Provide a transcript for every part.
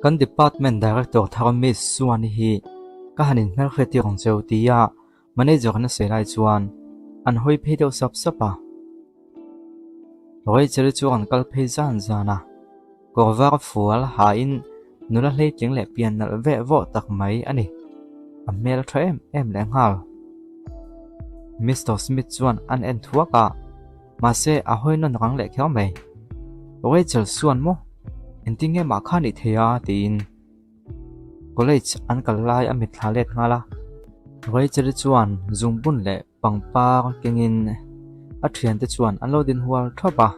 Kan department director thar Miss Suani hi ka han inhmelhriat tir ang cheu tia manager in a sawi lai chuan an hawi phei deuh sap sap a. Rachel-i chu an kal phei zan zan a, kawr var fual hain nula hleitling leh pian nalh veh vawh tak mai a ni. A hmel tha em em leh nghal. Mister Smith chuan an en thuak a. Mahse, a hawi nawn rang leh kher mai. Rachel chuan maw? Engtin nge mah kha nih thei a? tiin College an kal lai a mitthla let nghal a. Rachel-i chuan zungbun leh pangpar kengin a thiante chuan an lo din hual thap a.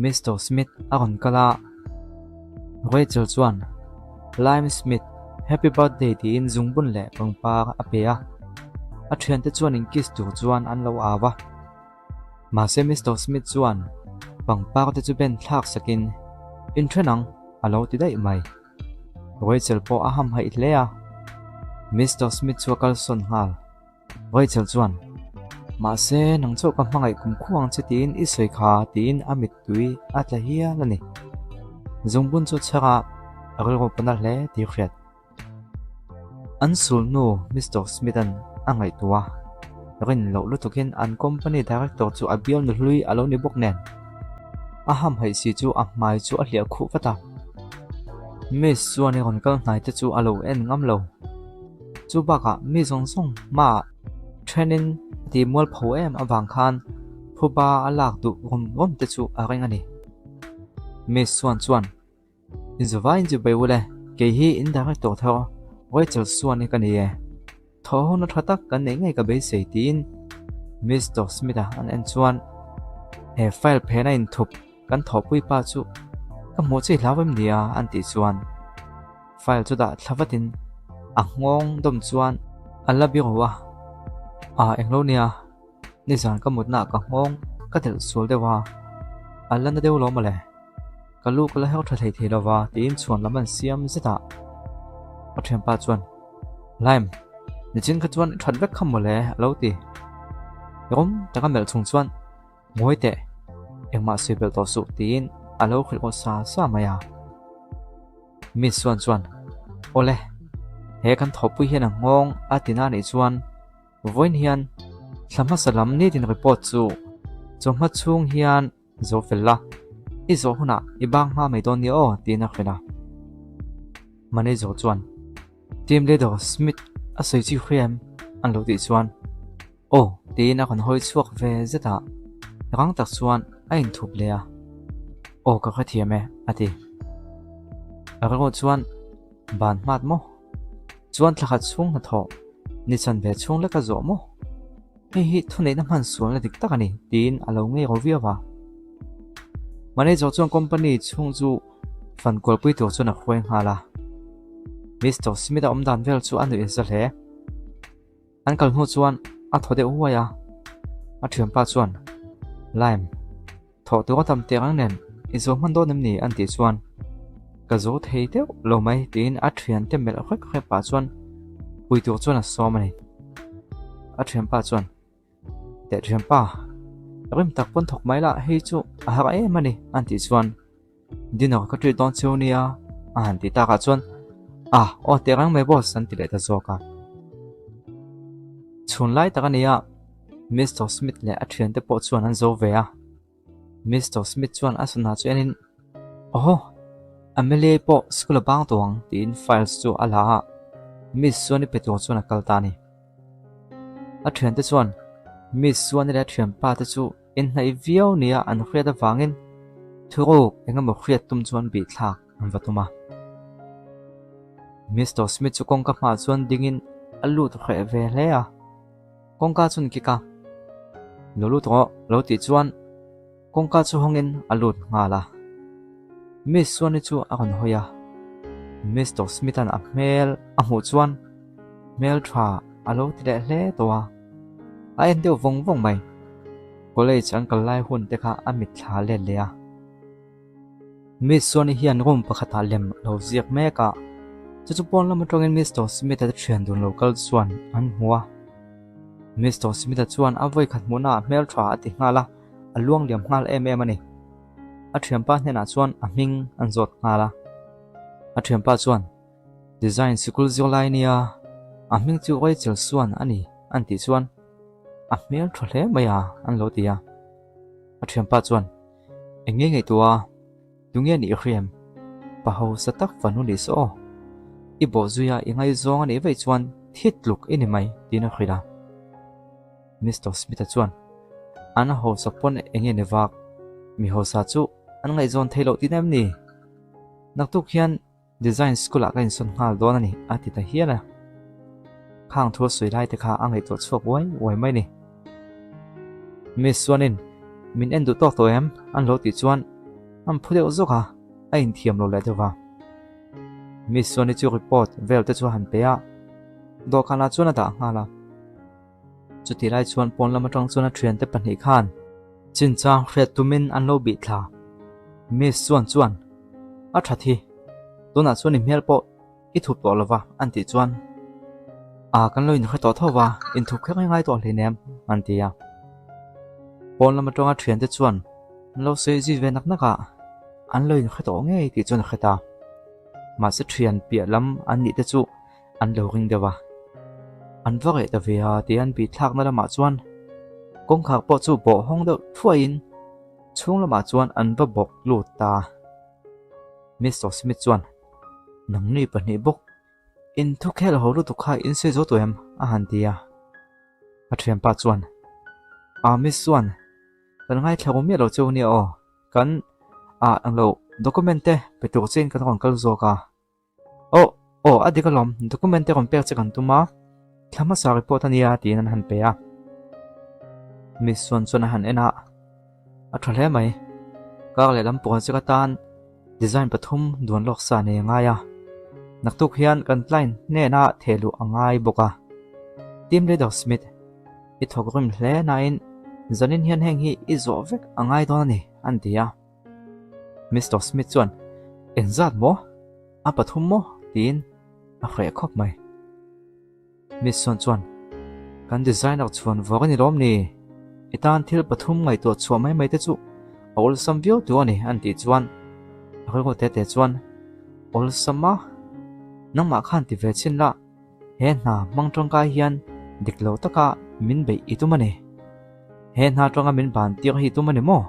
Mister Smith a rawn kal a, Rachel chuan Lime Smith, happy birthday tiin zungbun leh pangpar a pe a. A thiante chuan in kiss tur chuan an lo au a. Mahse Mister Smith chuan pangpar te chu ben thlak sakin, In then ang, a lo ti daih mai. Rachel pawh a hamhaih hle a. Mister Smith chu a kalsawn nghal. Rachel chuan, Mahse nang chauh ka hmangaih kum khuang ang che tiin i sawi kha tiin a mittui a tla hial a ni. Zungbun chu chhara a rilru pana hle tih hriat. An sulhnu Mister Smith-a'n a ngaihtuah a, rin loh lutukin an company director chu a bialnu hlui a lo ni bawk nen. A hamhaih si chu a hmai chu a hliah khuh vat a. Miss chuan i rawn kal hnai te chu a lo en ngam lo. Chu bakah mi zawng zawng hmaah thenin a ti mualpho em avang khan phuba a lak duh rawm rawm te chu a ring a ni. Miss chuan chuan. Inzawvai in chibai ule, kei hi in director thar Rachel Suan hi ka ni e. Thaw hona tha tak kan neih ngei ka beisei tiin Mister Smith-a an en chuan he file phena inthup kan thawhpui pa chu ka hmuh chi hlau em nia an tih chuan file chu dah thla vatin a nghawng dawm chuan a la biru a, a englo nia. Nizan ka mutnaah ka nghawng ka delh sual deuh a, a la na deuh lo mawle. Ka lu ka la her tha thei thei lo va tiin chhuan lam an siam zet a. Ka thianpa chuan, Lime, nichin kha chuan i that vek kha mawle a lo ti. Rawm taka melh chung chuan, Ngawi teh, engmah sawi belh tawh suh tiin a lo hrilh aw sa sa mai a. Miss chuan chuan, Awle, he kan thawhpui hian a nghawng a ti na nih chuan, Vawiin hian thla hmasa lam nitin report chu chawhma chhung hian zo fel la, i zawh hunah i bang hma mai dawn nia aw tiin a hrilh a. Manager chuan Team leader Smith a sawi chi hria em? an lo tih chuan Aw tiin a rawn hawi chhuak ve zet a, rang tak chuan a inthup leh a, Aw ka hrethiam e a ti. A rilru chuan Ban hmat maw? Chuan thla khat chhung hnathawh ni chan ve chhung lek a zawh maw? Hei hi thuneihna hman sualna dik tak a ni, tiin a lo ngei ro viau a. Manager chuan company chhung chu fan kualpui tur chuan a hruai nghal a. Mister Smith-a awm dan vel chu a nuih za hle. An kal hnu chuan a thaw deuh huai a, a thianpa chuan, Lime, thawh tur a tam teh reng nen i zo hman dawn em ni? an tih chuan, Ka zo thei deuh lo mai tiin a thiante melh hrek hrek pah chuan pui tur chuan a sawm a ni. A thianpa chuan, Teh thianpa, rim tak pawn thawk mai lah hei chu a har em a ni an tih chuan, Dinner ka treat dawn cheu nia a han tih takah chuan Ah aw teh reng mai boss an ti leh ta zawk a. Chhun lai tak a nia Mister Smith leh a thiante pawh chuan an zo ve a. Mister Smith chuan a sana chu enin Oho! Amelia pawh school a bang tawh ang tiin files chu a la a, Miss chuan i pe tur chuan a kal ta a ni. A thiante chuan Miss chuan i leh a thianpa te chu Inhnaih viau nia an hriat avangin thuruk engemaw hriat tum chuan bih thlak an va tum a. Mister Smith chu kawngka hmaah chuan dingin a lut hreh ve hle a, kawngka chu an kik a, Lo lut rawh lo tih chuan kawngka chu hawngin a lut nghal a. Miss Suani chu a rawn hawi a, Mister Smith-a'n a hmel a hmuh chuan hmel tha a lo ti leh hle tawh a. A en deuh vawng vawng mai. College an kal lai hun te kha a mitthla let leh a. Miss Suani hian room pakhatah lem a lo ziak mek a, chu chu pawn lam atangin Mister Smith-a te thian dun lo kal chuan an hmu a. Mister Smith-a chuan a vawikhat hmuhnaah hmeltha a ti nghal a, a luang liam nghal em em a ni. A thianpa hnenah chuan a hming an zawt nghal a. A thianpa chuan, Design sikul zirlai nia, a hming chu Rachel Swan a ni, an tih chuan, A hmel tha hle mai a, an lo ti a. A thianpa chuan, Eng nge ngaihtuah a? Tunge nih hriam? Pa hausa tak fanu ni saw aw. I bawhzuia i ngaihzawng a nih vaih chuan thi tluk i ni mai, tiin a hrilh a. Mister Smith-a chuan, An hausa pawn eng nge ni vak? Mi hausa chu an ngaihzawn thei loh tihna em ni? Naktuk hian Design school-ah ka insawn nghal dawn a ni, a ti ta hial a. Khang thu a sawi lai te kha a ngaihtuah chhuak uai uai mai a ni. Miss chuanin, Min en duh tawk tawh em? an lo tih chuan an phu deuh zawk a, a inthiam lo leh deuh va. Miss chuan i chu report vel te chu a han pe a, dawhkanah chuan a dah nghal a. Chutih lai chuan pawn lam atang chuan a thiante pahnih khan chinchang hriat tumin an lo bih thla. Miss chuan chuan, A that hi, tunah chuan i hmel pawh i thup tawh lova an tih chuan, A kan lo inhre tawh tho va, inthup kher ngai tawh hleinem an ti a. Pawn lam atanga thiante chuan an lo sawi zui ve nak nak a, an lo inhre tawh ngei tih chuan a hre ta. Mahse thian piah lam an nih te chu An lo ring deuh a, an va reh ta ve a tih an bih thlakna lamah chuan kawngkhar pawh chu bawh hawng deuh thuaiin chhung lamah chuan an va bawk lut ta. Mister Smith chuan, Nangni pahnih bawk, in thu khel ho lutuk kha in sawi zo tawh em? a han ti a. A thianpa chuan, Ah Miss chuan, kan ngaithla ru miah lo cheu nia aw, kan ah englo document te pe tur chiin kan rawn kal zawk a. Aw, aw, a dik alawm, document te rawn pek che kan tum a, thla hmasa report a nia tiin an han pe a. Miss chuan chuan a han en a, a tha hle mai. Kar lehlam project atan design pathum duan lawk sa nei a ngai a, naktuk hian kan client hnena theh luh a ngai bawk a. Team leader Smith, i thawk rim hle nain zanin hian heng hi i zawh vek a ngai dawn a ni, an ti a. Mister Smith chuan, Engzat maw? A pathum maw? tiin a hreh khawp mai. Miss Son chuan, Kan designer chhuan vawk a ni lawm ni? I tan thil pathum ngaihtuah chhuah mai mai te chu a awlsam viau tu a ni, an tih chuan a rilru te te chuan, Awlsam a? Nangmah khan ti ve chhin la, He hna hmang tangkai hian dik lo taka min beih i tum a ni. He hna tanga min ban tir hi i tum a ni maw?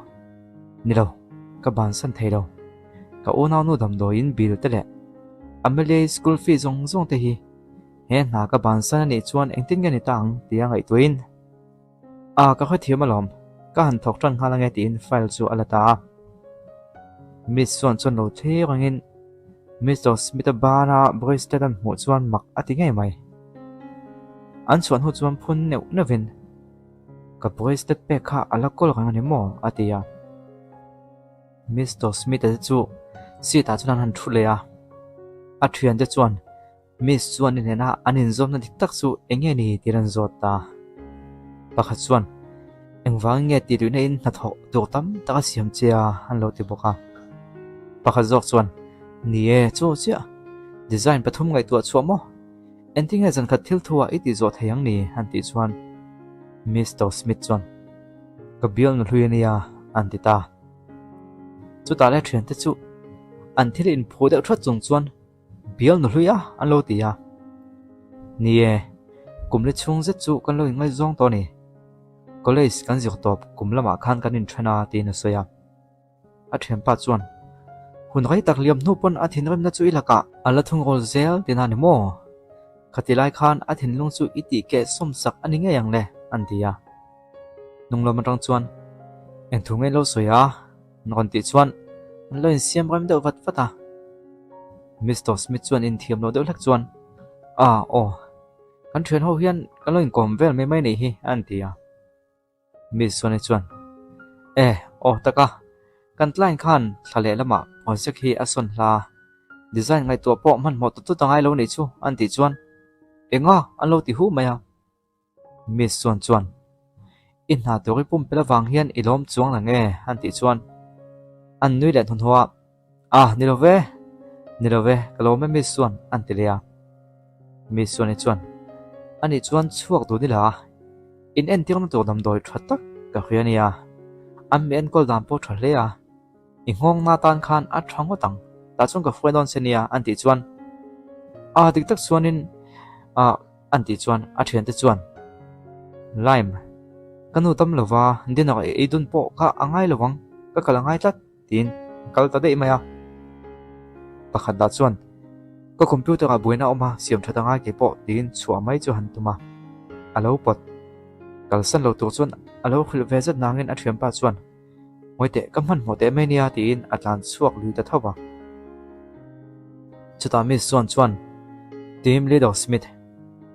Ni lo, ka bansan thei lo. Ka unaunu damdawiin bill te leh Amelia-i school fee zawng zawng te hi he hna ka bansan a nih chuan engtin nge ni ta ang tia ngaihtuahin A, ka hrethiam alawm. Ka han thawk tan nghal ange tiin file chu a la ta a. Miss chuan chuan lo thlir angin Mister Smith-a bana bracelet an hmuh chuan mak a ti ngei mai. An chhuah hnu chuan phun neuh neuhin, Ka bracelet pek kha a la kawl reng a ni maw? a ti a. Mister Smith-a te chu seat ah chuan an han thu leh a. A thiante chuan Miss chuan i hnena an inzawmna dik tak chu eng nge ni tih an zawt ta. Pakhat chuan, Engvangin nge tih luihna in hnathawh tur tam tak a siam che a? an lo ti bawk a. Pakhat zawk chuan, Ni e, chu chiah. Design pathum ngaihtuah chhuah maw? Engtin nge zankhat thil thu ah i tih zawh thei ang ni? an tih chuan Mister Smith chuan, Ka bialnu hlui a nia, an ti ta. Chutah le thiante chu an thil inphu deuh that chung chuan, Bial nu hlui a an lo ti a. Ni e, kum li chhung zet chu kan lo inngaihzawng tawh a ni. College kan zir tawp kum lamah khan kan inthen a tiin a sawi a. A thianpa chuan, Hun rei tak liam hnu pawn a thinrimna chu i lakah a la thungrawl zel tina ni maw? Khati lai khan a thinlung chu i tih keh sawm sak a ni ngei ang le, an ti a. Hnunglam atang chuan, Engthu nge lo sawi a? An rawn tih chuan an lo insiam rem deuh vat vat a. Mister Smith chuan inthiam lo deuh hlek chuan, Ah, aw, kan thian ho hian kan lo inkawm vel mai mai nih hi, a an ti a. Miss Sony chuan, Eh, aw taka, kan client khan thla leh lamah project hi a sawn hla a, design ngaihtuah pawh hmanhmawh tut tut a ngai lo nih chu, an tih chuan, Enga? an lo ti hu mai a. Miss chuan chuan, I hna tur i pumpelh avang hian i lawm chuang la nge? an tih chuan an nui leh hnuhnawh a, Ah, ni lo ve, ni lo ve, ka lawm e Miss chuan an ti leh a. Miss chuan i chuan, Anih chuan chhuak dun ila, in entirna tur damdawi tha tak ka hria ania, an mi enkawl dan pawh tha hle a, i nghawngna tan khan a tha ngawt ang. Tah chuan ka hruai dawn che nia an tih chuan a dik tak chuanin a an tih chuan a thiante chuan Lime ka nu dam lova dinner ei dun pawh kha a ngai lo ang ka kal a ngai tlat tiin a kal ta daih mai a. Pakhat dah chuan ka computer ah buaina a awm a siam that a ngai kei pawh tiin chhuah mai chu han tum a a lo pawt kalsan lo tur chuan a lo hrilh ve zet nangin a thianpa chuan Ngawi teh, ka hmanhmawh teh mai nia tiin a tlan chhuak lui ta tho va. Chutah Miss Joan chuan, Team Leader Smith,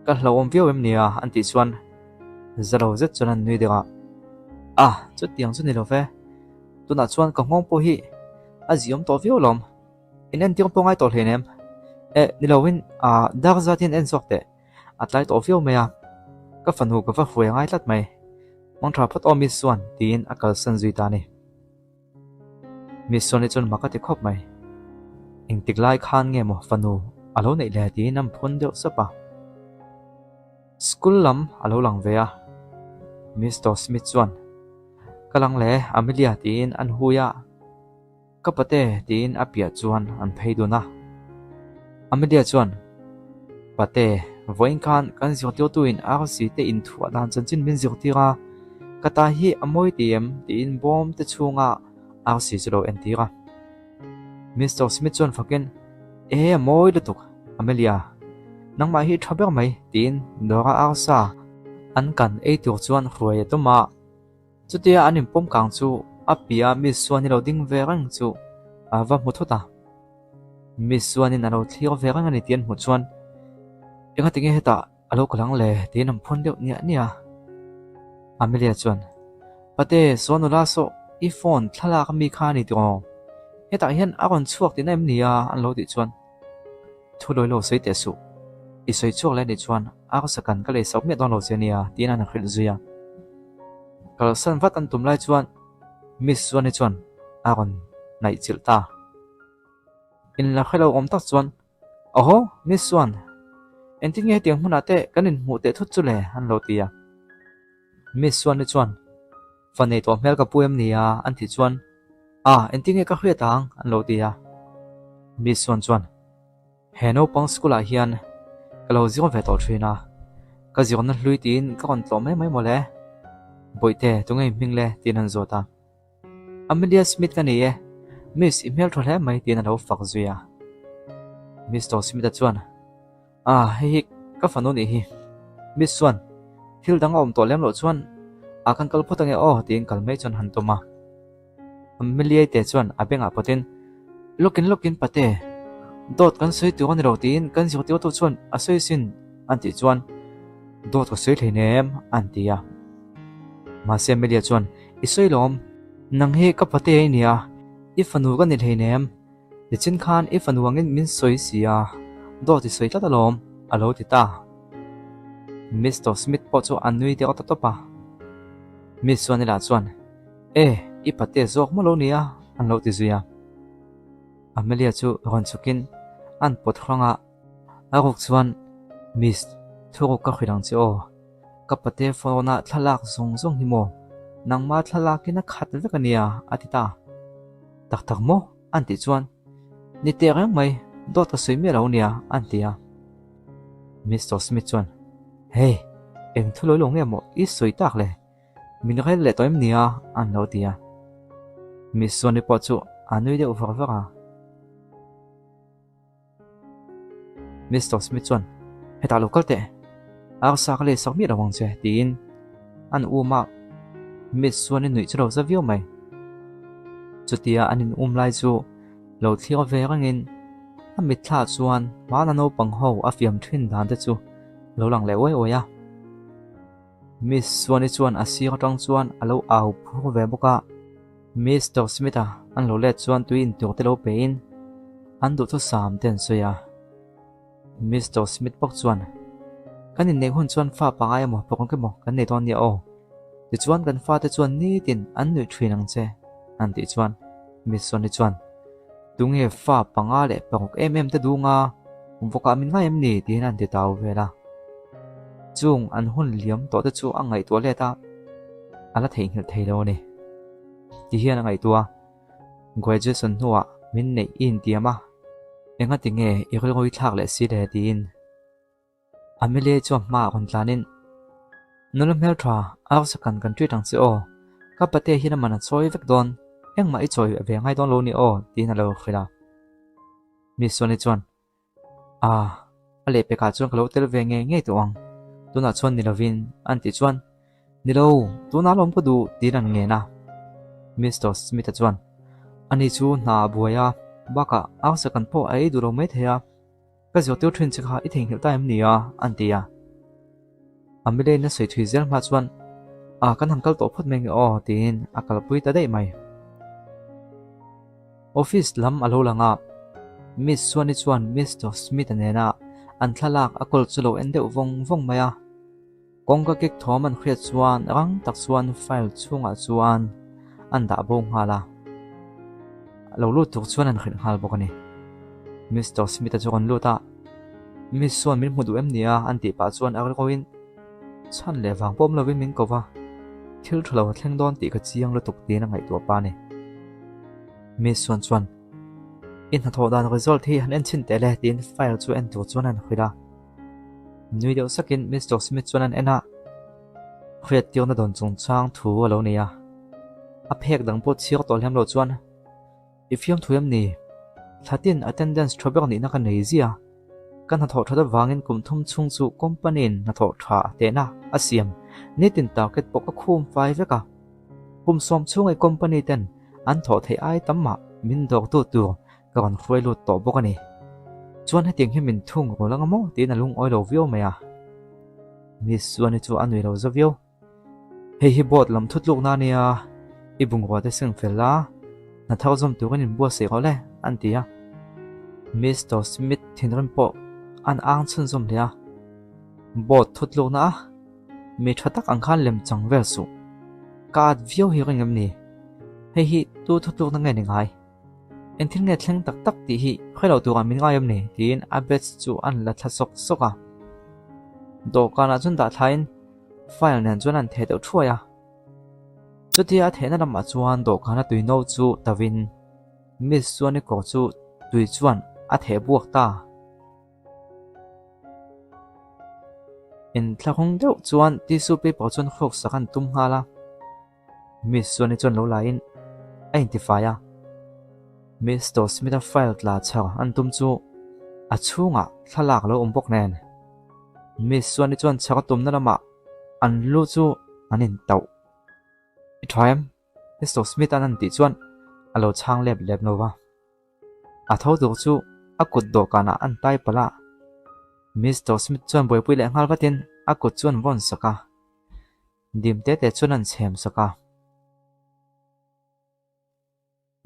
ka hlauhawm viau em nia an tih chuan za lo zet chuan an nui deuh a. Ah, chutiang chu ni lo ve, tunah chuan ka nghawng pawh hi a ziawm tawh viau alawm, in entir pawh ngai tawh hleinem. Eh, ni loin, ah, dar zat hian en zawk teh. A tlai tawh viau mai a, ka fanu ka va hruai a ngai tlat mai. Mangtha phawt aw Miss Swan tiin a kalsan zui ta a ni. Miss Swan-i chuan mak a ti khawp mai. Engtik lai khan nge maw fanu a lo neih le tiin a phun deuh sap a. School lam a lo lang ve a, Mister Smith chuan, Ka lang le Amelia tiin an hui a. Ka pate tiin a piah chuan an phei dun a. Amelia chuan, Pate, vawiin khan kan zirtirtuin arsi te inthuah dan chanchin min zirtir a, ka ta hi a mawi ti em? tiin bawm te chhunga arsi chu lo entir a. Mister Smith chuan fakin, E, a mawi lutuk, Amelia, nangmah hi tha ber mai, tiin dawra arsa an kan ei tur chuan hruai a tum a. Chutia an inpawm kang chu a piah Miss Suan-i lo ding ve reng chu a va hmu thut a. Miss Suan-in a lo thlir ve reng a ni tih an hmuh chuan Enga tinge hetah a lo kal ang le tiin an phun deuh niah niah a. Amelia chuan, Pate, saw nula saw i phone thlalak ami kha a ni tiraw? Hetah hian a rawn chhuak tihna em ni a? an lo tih chuan Thu lawi lo sawi teh suh. I sawi chhuak leh anih chuan arsa kan ka lei sauh miah dawn lo che nia tiin an hrilh zui a. Kalsan vat an tum lai chuan Miss Suani chuan a rawn hnaih chilh ta. In la hre lo awm tak chuan Aw Miss Suan, engtin nge hetiang hmunah te kan inhmuh teh thut chu le an lo ti a. Miss Suani chuan Fa nei tawh hmel ka pu em ni a? an tih chuan A, engtin nge ka hriat ang? an lo ti a. Miss Suan chuan, He naupang school ah hian ka lo zir ve tawh thin a, ka zirna hlui tiin ka rawn tlawh mai mai mawle. Bawihte, tunge i hming le? tiin an zawt a. Amelia Smith ka ni e, Miss i hmeltha hle mai tiin a lo fak zui a. Mister Smith-a chuan, Ah, hei hi ka fanu nih hi. Miss chuan, Thil dang a awm tawh lem loh chuan a kan kal phawt ange aw tiin kal mai chuan han tum a. Ameliai te chuan a bengah pawtin, Lawkin lawkin pate, dawt kan sawi tur a ni lo tiin kan zirtirtu chuan a sawi sin an tih chuan, Dawt ka sawi thei nem an ti a. Mahse Amelia chuan, I sawi lawm, nang hi ka pate i nia, i fanu ka ni hlei nem. Nichin khan i fanu angin min sawi si a, dawt i sawi tlat alawm, a lo ti ta. Mister Smith pawh chu a nui deuh ta tawp a. Miss chuan ila chuan, E, i pate zawk maw lo nia, an lo ti zui a. Amelia chu rawn chhukin an pawt hrang a, a ruk chuan, Miss, thuruk ka hrilh ang che aw. Ka pate phone-ah thlalak zawng zawng hi maw, nangma thlalakin a khat vek a nia, a ti ta. Tak tak maw? an tih chuan, Ni teh reng mai, dawt ka sawi miah lo nia, an ti a. Mister Smith chuan, Hey, eng thu lawi lo nge maw i sawi tak le? Min rel leh tawh em nia? an lo ti a. Miss Suani pawh chu a nui deuh var var a. Mister Smith chuan, Hetah lo kal teh, arsa ka lei sak miah lo ang che, tiin an um a. Miss chuan i nuih chu lo za viau mai. Chutia an in um lai chu lo thlir ve rengin a mitthla chuan hmana naupang ho a fiam thin dan te chu lo lang leh uai uai a. Miss Suani chuan a sir atang chuan a lo au phur ve bawk a. Mister Smith-a an lo let chuan tui intur te lo pein an duhthusam te an sawi a. Mister Smith bawk chuan, Kan inneih hun chuan fa pangai emaw pakawng emaw kan nei dawn nia aw. Tichuan kan fate chuan nitin an nuih thin ang che, an tih chuan Miss Sonny chuan, Tunge fa panga leh paruk em em te dunga vawkah min ngai em ni? tiin an ti tau vel a. Chung an hun liam tawh te chu a ngaihtuah let a, a la theihnghilh thei lo a ni. Ti hian a ngaihtuah a, Graduation hnuah min neih i intiam a. Engati nge i rilru i thlak leh si le? tiin Amelia chuan hmaah rawn tlanin, Nula hmeltha, arsa kan kan treat ang che aw. Ka patea hian a man a chawi vek dawn, engmah i chawi ve ngai dawn lo ni aw, tiin a lo hrilh a. Miss Sony chuan, Ah, a lehpekah chuan ka lo tel ve ngei ngei tawh ang. Tunah chuan ni lovin, an tih chuan, Ni lo, tunah lawm ka duh, tiin an ngen a. Mister Smith-a chuan, Ani chu hna a buai a, bakah arsa kan pawh a ei duh lo maithei a. Ka zirtir thin che kha i theihnghilh ta em ni a? an ti a. Amile-in a sawi thui zel hma chuan, A, kan han kal tawh phawt mai nge aw, tiin a kalpui ta daih mai. Office lam a lo lang a, Miss Suani chuan Mister Smith-a nena an thlalak a kawl chu lo en deuh vawng vawng mai a. Kawngka kek thawm an hriat chuan rang tak chuan file chhungah chuan an dah bo nghal a, a lo lut tur chuan an hrilh nghal bawk a ni. Mister Smith-a chu rawn lut a, Miss chuan min hmu duh em ni a? an tih pah chuan a rilruin chhan leh vang pawh awm lovin min ko va, thil tha lo a thleng dawn tih ka chiang lutuk tiin a ngaihtuah pa a ni. Miss chuan chuan, I hnathawh dan result hi han en chhin teh le tiin file chu en tur chuan an hrilh a. Nui deuh sakin Mister Smith chuan an en a, hriat tirna dawn chungchang thu a lo nei a. A phek dang pawh chhiar tawh lem lo chuan, I fiamthu em ni? Thlatin attendance tha ber nihna ka nei zia. Ka hnathawh that avangin kum thum chhung chu company-in hnathawh tha tehna a siam nitin target pawh ka khum fai vek a. Kum sawm chhunga i company ten an thawh theih ai tam mah min dawrtu tur Ka rawn hruai lut tawh bawk a ni. Chuan hetiang hi min thung rawl anga maw tiin a lungawi lo viau mai a. Miss Suani chu a nui lo za viau. Hei hi board lam thutlukna a nia, i bungrua te seng fel la, hna thar zawm turin in buatsaih rawh le, an ti a. Mister Smith thinrim pawh an ang chhunzawm hle a. Board thutlukna a mi tha tak ang khan lem chang vel suh. Ka at viau hi ring em ni? Hei hi tu thutlukna nge ni ngai? Engthil nge thleng tak tak tih hi hre lo turah min ngai em ni? tiin a batch chu an la thla sawk sawk a. Dawhkanah chuan dah thlain file nen chuan an theh deuh thuai a. Chutia a thehna lamah chuan dawhkana tui no chu tavin Miss chuan i kawr chu tui chuan a theh buak ta. Inthlahrung deuh chuan tissue paper chuan hrawk sak an tum nghal a. Miss chuan i chuan lo laiin a intifai a, Mister Smith-a file tla chhar an tum chu a chhungah thlalak lo awm bawk nen. Miss chuan i chuan chhar a tumna lamah an lu chu an intauh. I tha em? Mister Smith-a'n an tih chuan a lo chhang lep lep lo va. A tho tur chu a kut dawhkanah an tai palh a, Mister Smith chuan buaipui leh nghal vatin a kut chu an vawn sak a. Dim te te chuan an chhem sak a.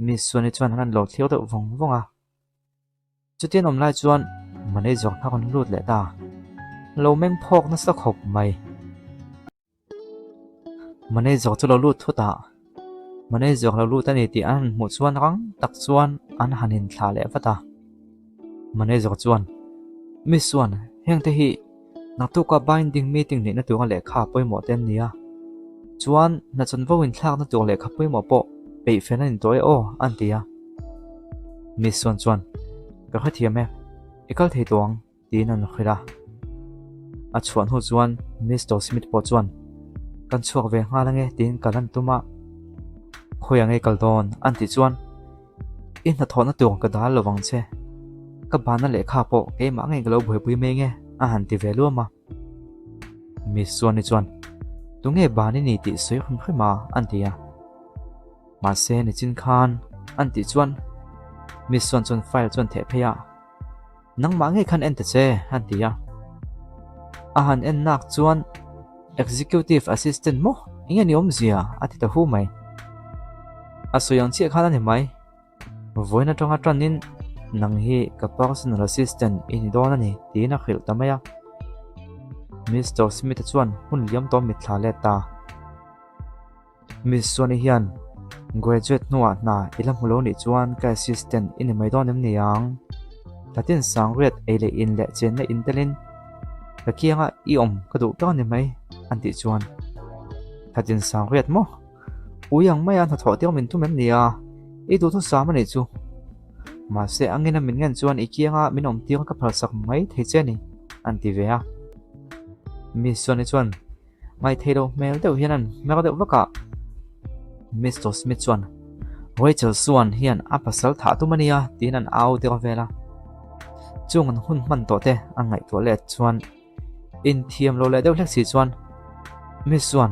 Miss Suani chuan an lo thlir deuh vawng vawng a. Chutian awm lai chuan manager kha rawn lut leh ta. Lo meng phawk nasa khawp mai. Manager chu lo lut thut a. Manager lo lut a ni tih an han hmuh chuan rang tak chuan an han inthlah leh vat a. Manager chuan, Miss Suan, hengte hi Naktuka binding meeting neihna tura lehkha pawimawh te an ni a, chuan hna chanvo inthlakna tur lehkha pawimawh pawh peih fel a ni tawh e aw, an ti a. Miss Suan chuan, Ka hrethiam e, i kal thei tawh ang, tiin an hrilh a. A chhuah hnu chuan Mister Smith pawh chuan, Kan chhuak ve nghal ange, tiin kal an tum a. Khawi ang e kal dawn, an tih chuan, I hnathawhna tur ka dal lo vang che. Ka bana lehkha pawh keimah ngei ka lo buaipui mai nge a han ti ve luam a. Miss Suani chuan, Tunge ban i ni tih sawi hrim hrim a an ti a. Mahse nichin khan an tih chuan Miss Suan chuan file chuan theh phei a. Nangmah ngei khan en ta che, an ti a. A han en nak chuan Executive Assistant maw? Enge ni awmzia? a ti ta hu mai. A sawi ang chiah khan a ni mai. Vawiin atanga tanin nang hi ka personal assistant i ni dawn a ni tiin a hrilh ta mai a. Mister Smith-a chuan hun liam tawh mitthla let ta. Miss Suani hian graduate hnuah hna i la hmu lo nih chuan ka assistant i ni mai dawn em ni ang? Thlatin sangriat ei leh in leh chenna in telin ka kianga i awm ka duh ber a ni mai an tih chuan Thlatin sangriat maw? Ui ang maia hnathawh tir min tum em ni a? I duhthusam a nih chu. Mahse, angin a min ngen chuan i kianga min awm tir ka phalsak mai thei che a ni, an ti ve a. Miss Swanny chuan ngaihtheih loh hmel deuh hian an hmer deuh vak a. Mister Smith chuan, Rachel Swan hian a pasal thah tum a nia, tiin an au deuh vel a. Chung an hun hman tawh te an ngaihtuah let chuan inthiam lo leh deuh hlek si chuan Miss Swan,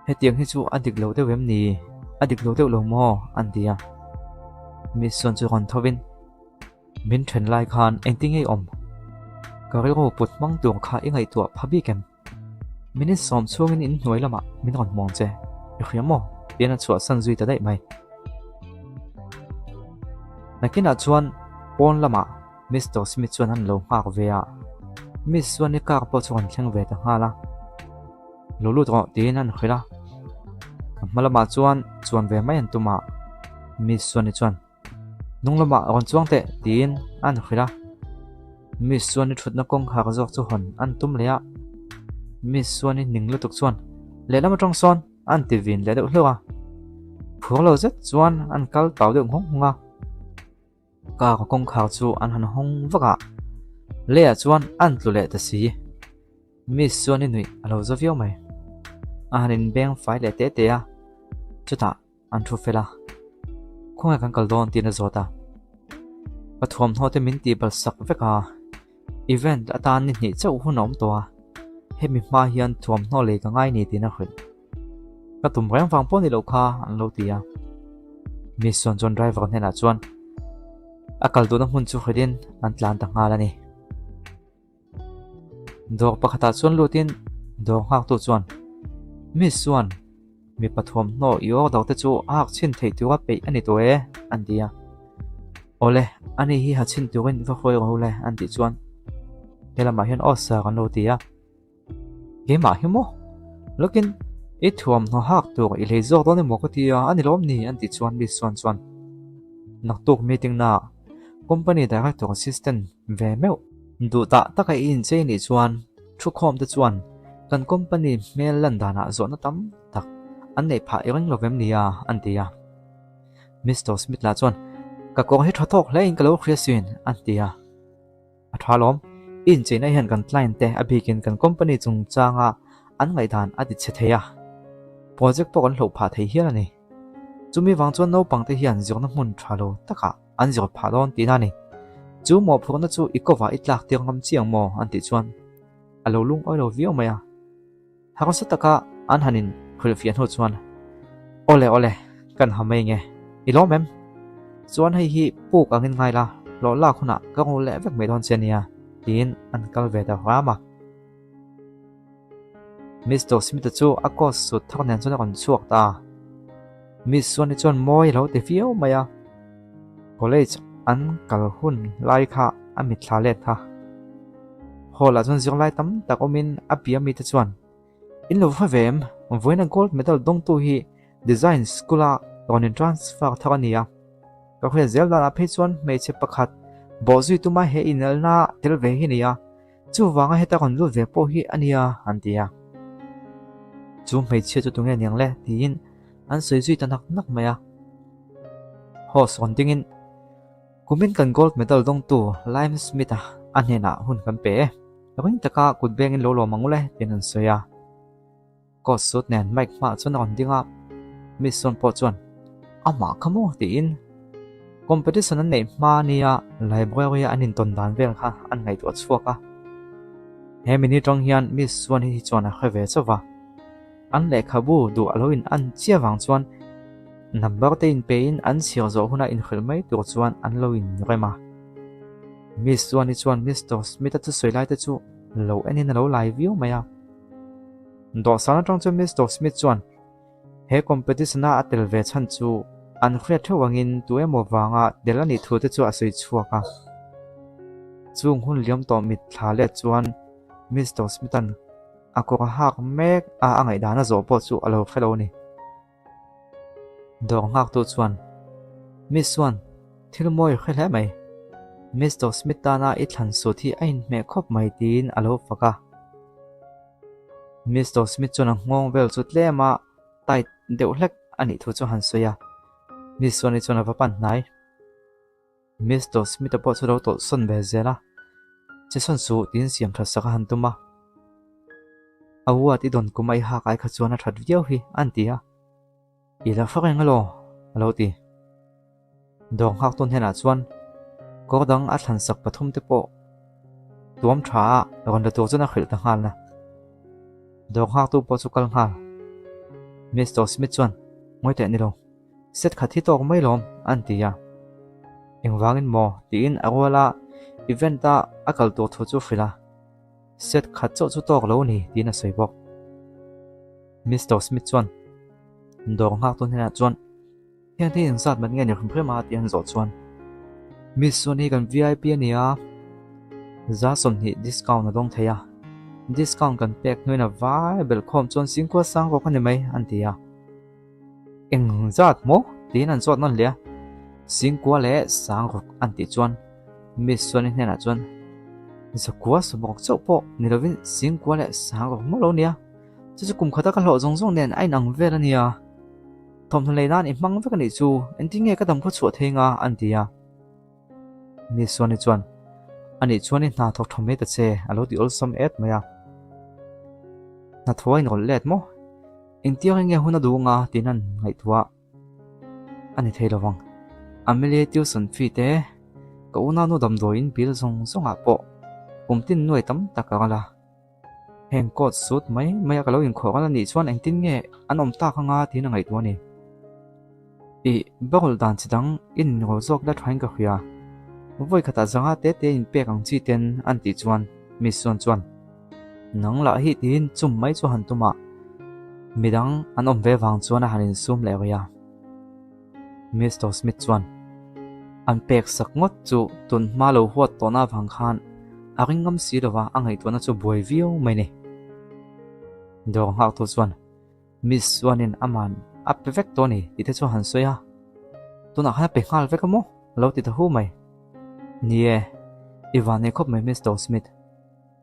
Hetiang hi chu a dik lo deuh em ni? A dik lo deuh lo maw? an ti a. Miss chuan chu rawn thovin, Min then lai khan engtin nge i awm? Ka rilru put hmang tur kha i ngaihtuah pha bik em? Minute sawm chhungin in hnuai lamah min rawn hmuang che, i hria maw? tiin a chhuahsan zui ta daih mai. Nakinah chuan pawn lamah Mister Smith chuan an lo nghak ve a, Miss chuan i car pawh chu rawn thleng ve ta nghal a. Lo lut rawh tiin an hrilh a, a hma lamah chuan chuan ve mai an tum a, Miss Suani chuan hnung lamah rawn chuang teh tiin an hrilh a, Miss Suani thutna kawngkhar zawk chu hawn an tum leh a, Miss Suani ning lutuk chuan lehlam atang sawn an ti vin leh deuh hleuh a, phur lo zet chuan an kal tau deuh nghawng nghawng a. Car kawngkhar chu an han hawng vak a, leiah chuan an tlu leh ta si. Miss chuan i nuih a lo za viau mai. A han inbeng fai leh teh teh a, chutah an thu fel a. Khawnge kan kal dawn tiin a zawt a. Ka thuamhnaw te min tih bal sak vek a, event atan ni hnih chauh hun a awm tawh a, hemi hma hian thuamhnaw lei ka ngai ni tiin a hrilh. Ka tum reng vang pawh ni loh kha an lo ti a. Miss chuan chuan driver hnenah chuan a kal duhna hmun chu hrilhin an tlan ta nghal a ni. Dawr pakhatah chuan lutin dawr nghaktu chuan Miss chuan mipa thuamhnaw i order te chu a hak chhin theih tura peih a ni tawh e an ti a. Awle, ani hi ha chhin turin va hruai rawh u le an tih chuan he lamah hian aw sir an lo ti a. Keimah hi maw? Lawkin i thuamhnaw hak tur i lei zawk dawn emaw ka ti a, a ni lawm ni an tih chuan Miss chuan chuan naktuk meeting naah company director assistant ve meuh duh tah taka i inchei nih chuan thukhawm te chuan kan company hmel lan danah zawhna tam tak an neih phah i ring lo vem nia an ti a. Mister Smith lah chuan ka kawr hi tha tawk hle in ka lo hria sin an ti a. A tha lawm. I incheina hian kan client te a bikin kan company chungchanga an ngaihdan a ti chhe thei a, project pawh kan hloh phah thei hial a ni. Chumi vang chuan naupang te hian zirna hmun tha lo takah an zir phah dawn tihna a ni. Chu mawhphurhna chu i kovah i tlak tir ngam chiang maw an tih chuan a lo lungawi lo viau mai a. Harsa taka an han in hrilhfiah hnu chuan, Awle awle, kan ha mai nge, i lawm em? Chuan hei hi puk angin ngai la, hlawh lak hunah ka ngu leh vek mai dawn che nia, tiin an kal ve ta hram a. Mister Smith-a chu a coat suit thar nen chuan a rawn chhuak ta a. Miss Suan-i chuan mawi a lo ti viau mai a. College an kal hun lai kha a mitthla let kha. Hall ah chuan zirlai tam tak awmin a bia mite chuan, In lo va ve em? Vawiina gold medal dawngtu hi design school a rawn in transfer thar a ni a. Ka hriat zel danah phei chuan hmeichhe pakhat bawhzui tuma he inelna tel ve hi a ni a, chuvanga heta rawn lut ve pawh hi a nia an ti a. Chu hmeichhia chu tunge niang le? tiin an sawi zui ta nak nak mai a. Host rawn dingin. Kumin kan gold medal dawngtu Lime Smith-a a hnenah hun kan pe e. Ring taka kut bengin lo lawm ang ule tiin an sawi a. Coat suit nen mic hmaah chuan a rawn ding a, Miss Sun pawh chuan amah kha maw tiin competition an neih hma nia library-a an intawn dan vel kha an ngaihtuah chhuak a. He mini tawng hian Miss Sun hi chuan a hre ve chauh va. An lehkhabu duh a lo in an chiah vang chuan number te inpe in an chhiar zawh huna inhrilh mai tur chuan an lo inrem a. Miss Suan-i chuan Mister Smith-a thusawi lai te chu lo enin a lo lai viau mai a. Dawhsan atang chuan Mister Smith chuan he competition-a a tel ve chhan chu an hriat theuh angin tu emaw vanga tel a nih thu te chu a sawi chhuak a. Chung hun liam tawh mit thla let chuan Mister Smith-a'n A kawr a hak mek a, a ngaihdan a zawh pawh chu a lo hre lo a ni. Dawr nghaktu chuan, Miss chuan thil mawi hre hle mai. Mister Smith tana i thlan sut hi a inhmeh khawp mai tiin a lo fak a. Mister Smith chuan a nghawng vel chu tlem a tight deuh hlek a nih thu chu a han sawi a. Miss chuan i chuan a va pan hnai. Mister Smith-a pawh chu lo tawlh sawn ve zel a, Che sawn suh tiin siam that sak a han tum a. A uat i dawn kum a i hak ai kha chuan a that viau hi a an ti a. I la fak eng elaw? a lo ti. Dawr nghak tawn hnenah chuan kawr dang a thlan sak pathum te pawh tuam tha a rawn la tur chuan a hrilh ta nghal a. Dawr nghaktu pawh chu kal nghal. Mister Smith chuan, Ngawi teh ni lo, set khat hi tawk mai lawm, an ti a. Engvangin maw? tiin a ruala event-a a kal tur thu chu hrilh a. Set khat chauh chu tawk lo ni, tiin a sawi bawk. Mister Smith chuan dawr nghaktu hnenah chuan, Heng thil inzat mat nge ni hrim hrim a? tih an zawh chuan, Miss chuan hei kan VIP a nia, 20% discount a dawng thei a, discount kan pek hnuin a vai belh khawm chuan singkhua sang rawk a ni mai, an ti a. Eng zat maw? tiin an zawt nawn leh a, Singkua leh sang rawk an tih chuan Miss chuan i hnenah chuan, Zakua sawmawk chauh pawh ni lovin singkua leh sang rawk maw lo nia, chu chu kum khata ka hlawh zawng zawng nen a inang vel a nia. Thawmhnaw lei nan i hmang vek a nih chu, engtin nge ka dam khaw chhuah thei nga? an ti a. Miss Suani chuan, A nih chuan i hna thawk tha mai ta che, a lo ti awlsam et mai a. Hna thaw a inrawlh let maw? Engtiang enge hun a duh anga? tiin an ngaihtuah a ni thei lovang. Amelia tuition fee te, ka unau nu damdawiin bill zawng zawngah pawh kum tin nuai tam tak a kal a. Heng coat suit mai mai a ka lo inkhawh a nih chuan engtin nge an awm tak anga tiin a ngaihtuah a ni. Ih, bawlh dan chi dang i ninrawl zawk la thain ka hria. Vawi khatah zanga te te inpek ang chi ten an tih chuan Miss Suan chuan nang lah hi tiin chum mai chu han tum a, midang an awm ve vang chuan a han insum leh rih a. Mister Smith chuan an pek sak ngawt chu tun hma lo huat tawhna avang khan a ring ngam si lova a ngaihtuahna chu buai viau mai ni. Dawr nghaktu chuan Miss chuanin aman a pe vek tawh a ni tih te chu a han sawi a, tunah khan a pe nghal vek a maw? a lo ti ta hu mai. Ni e, i van nei khawp mai Mister Smith.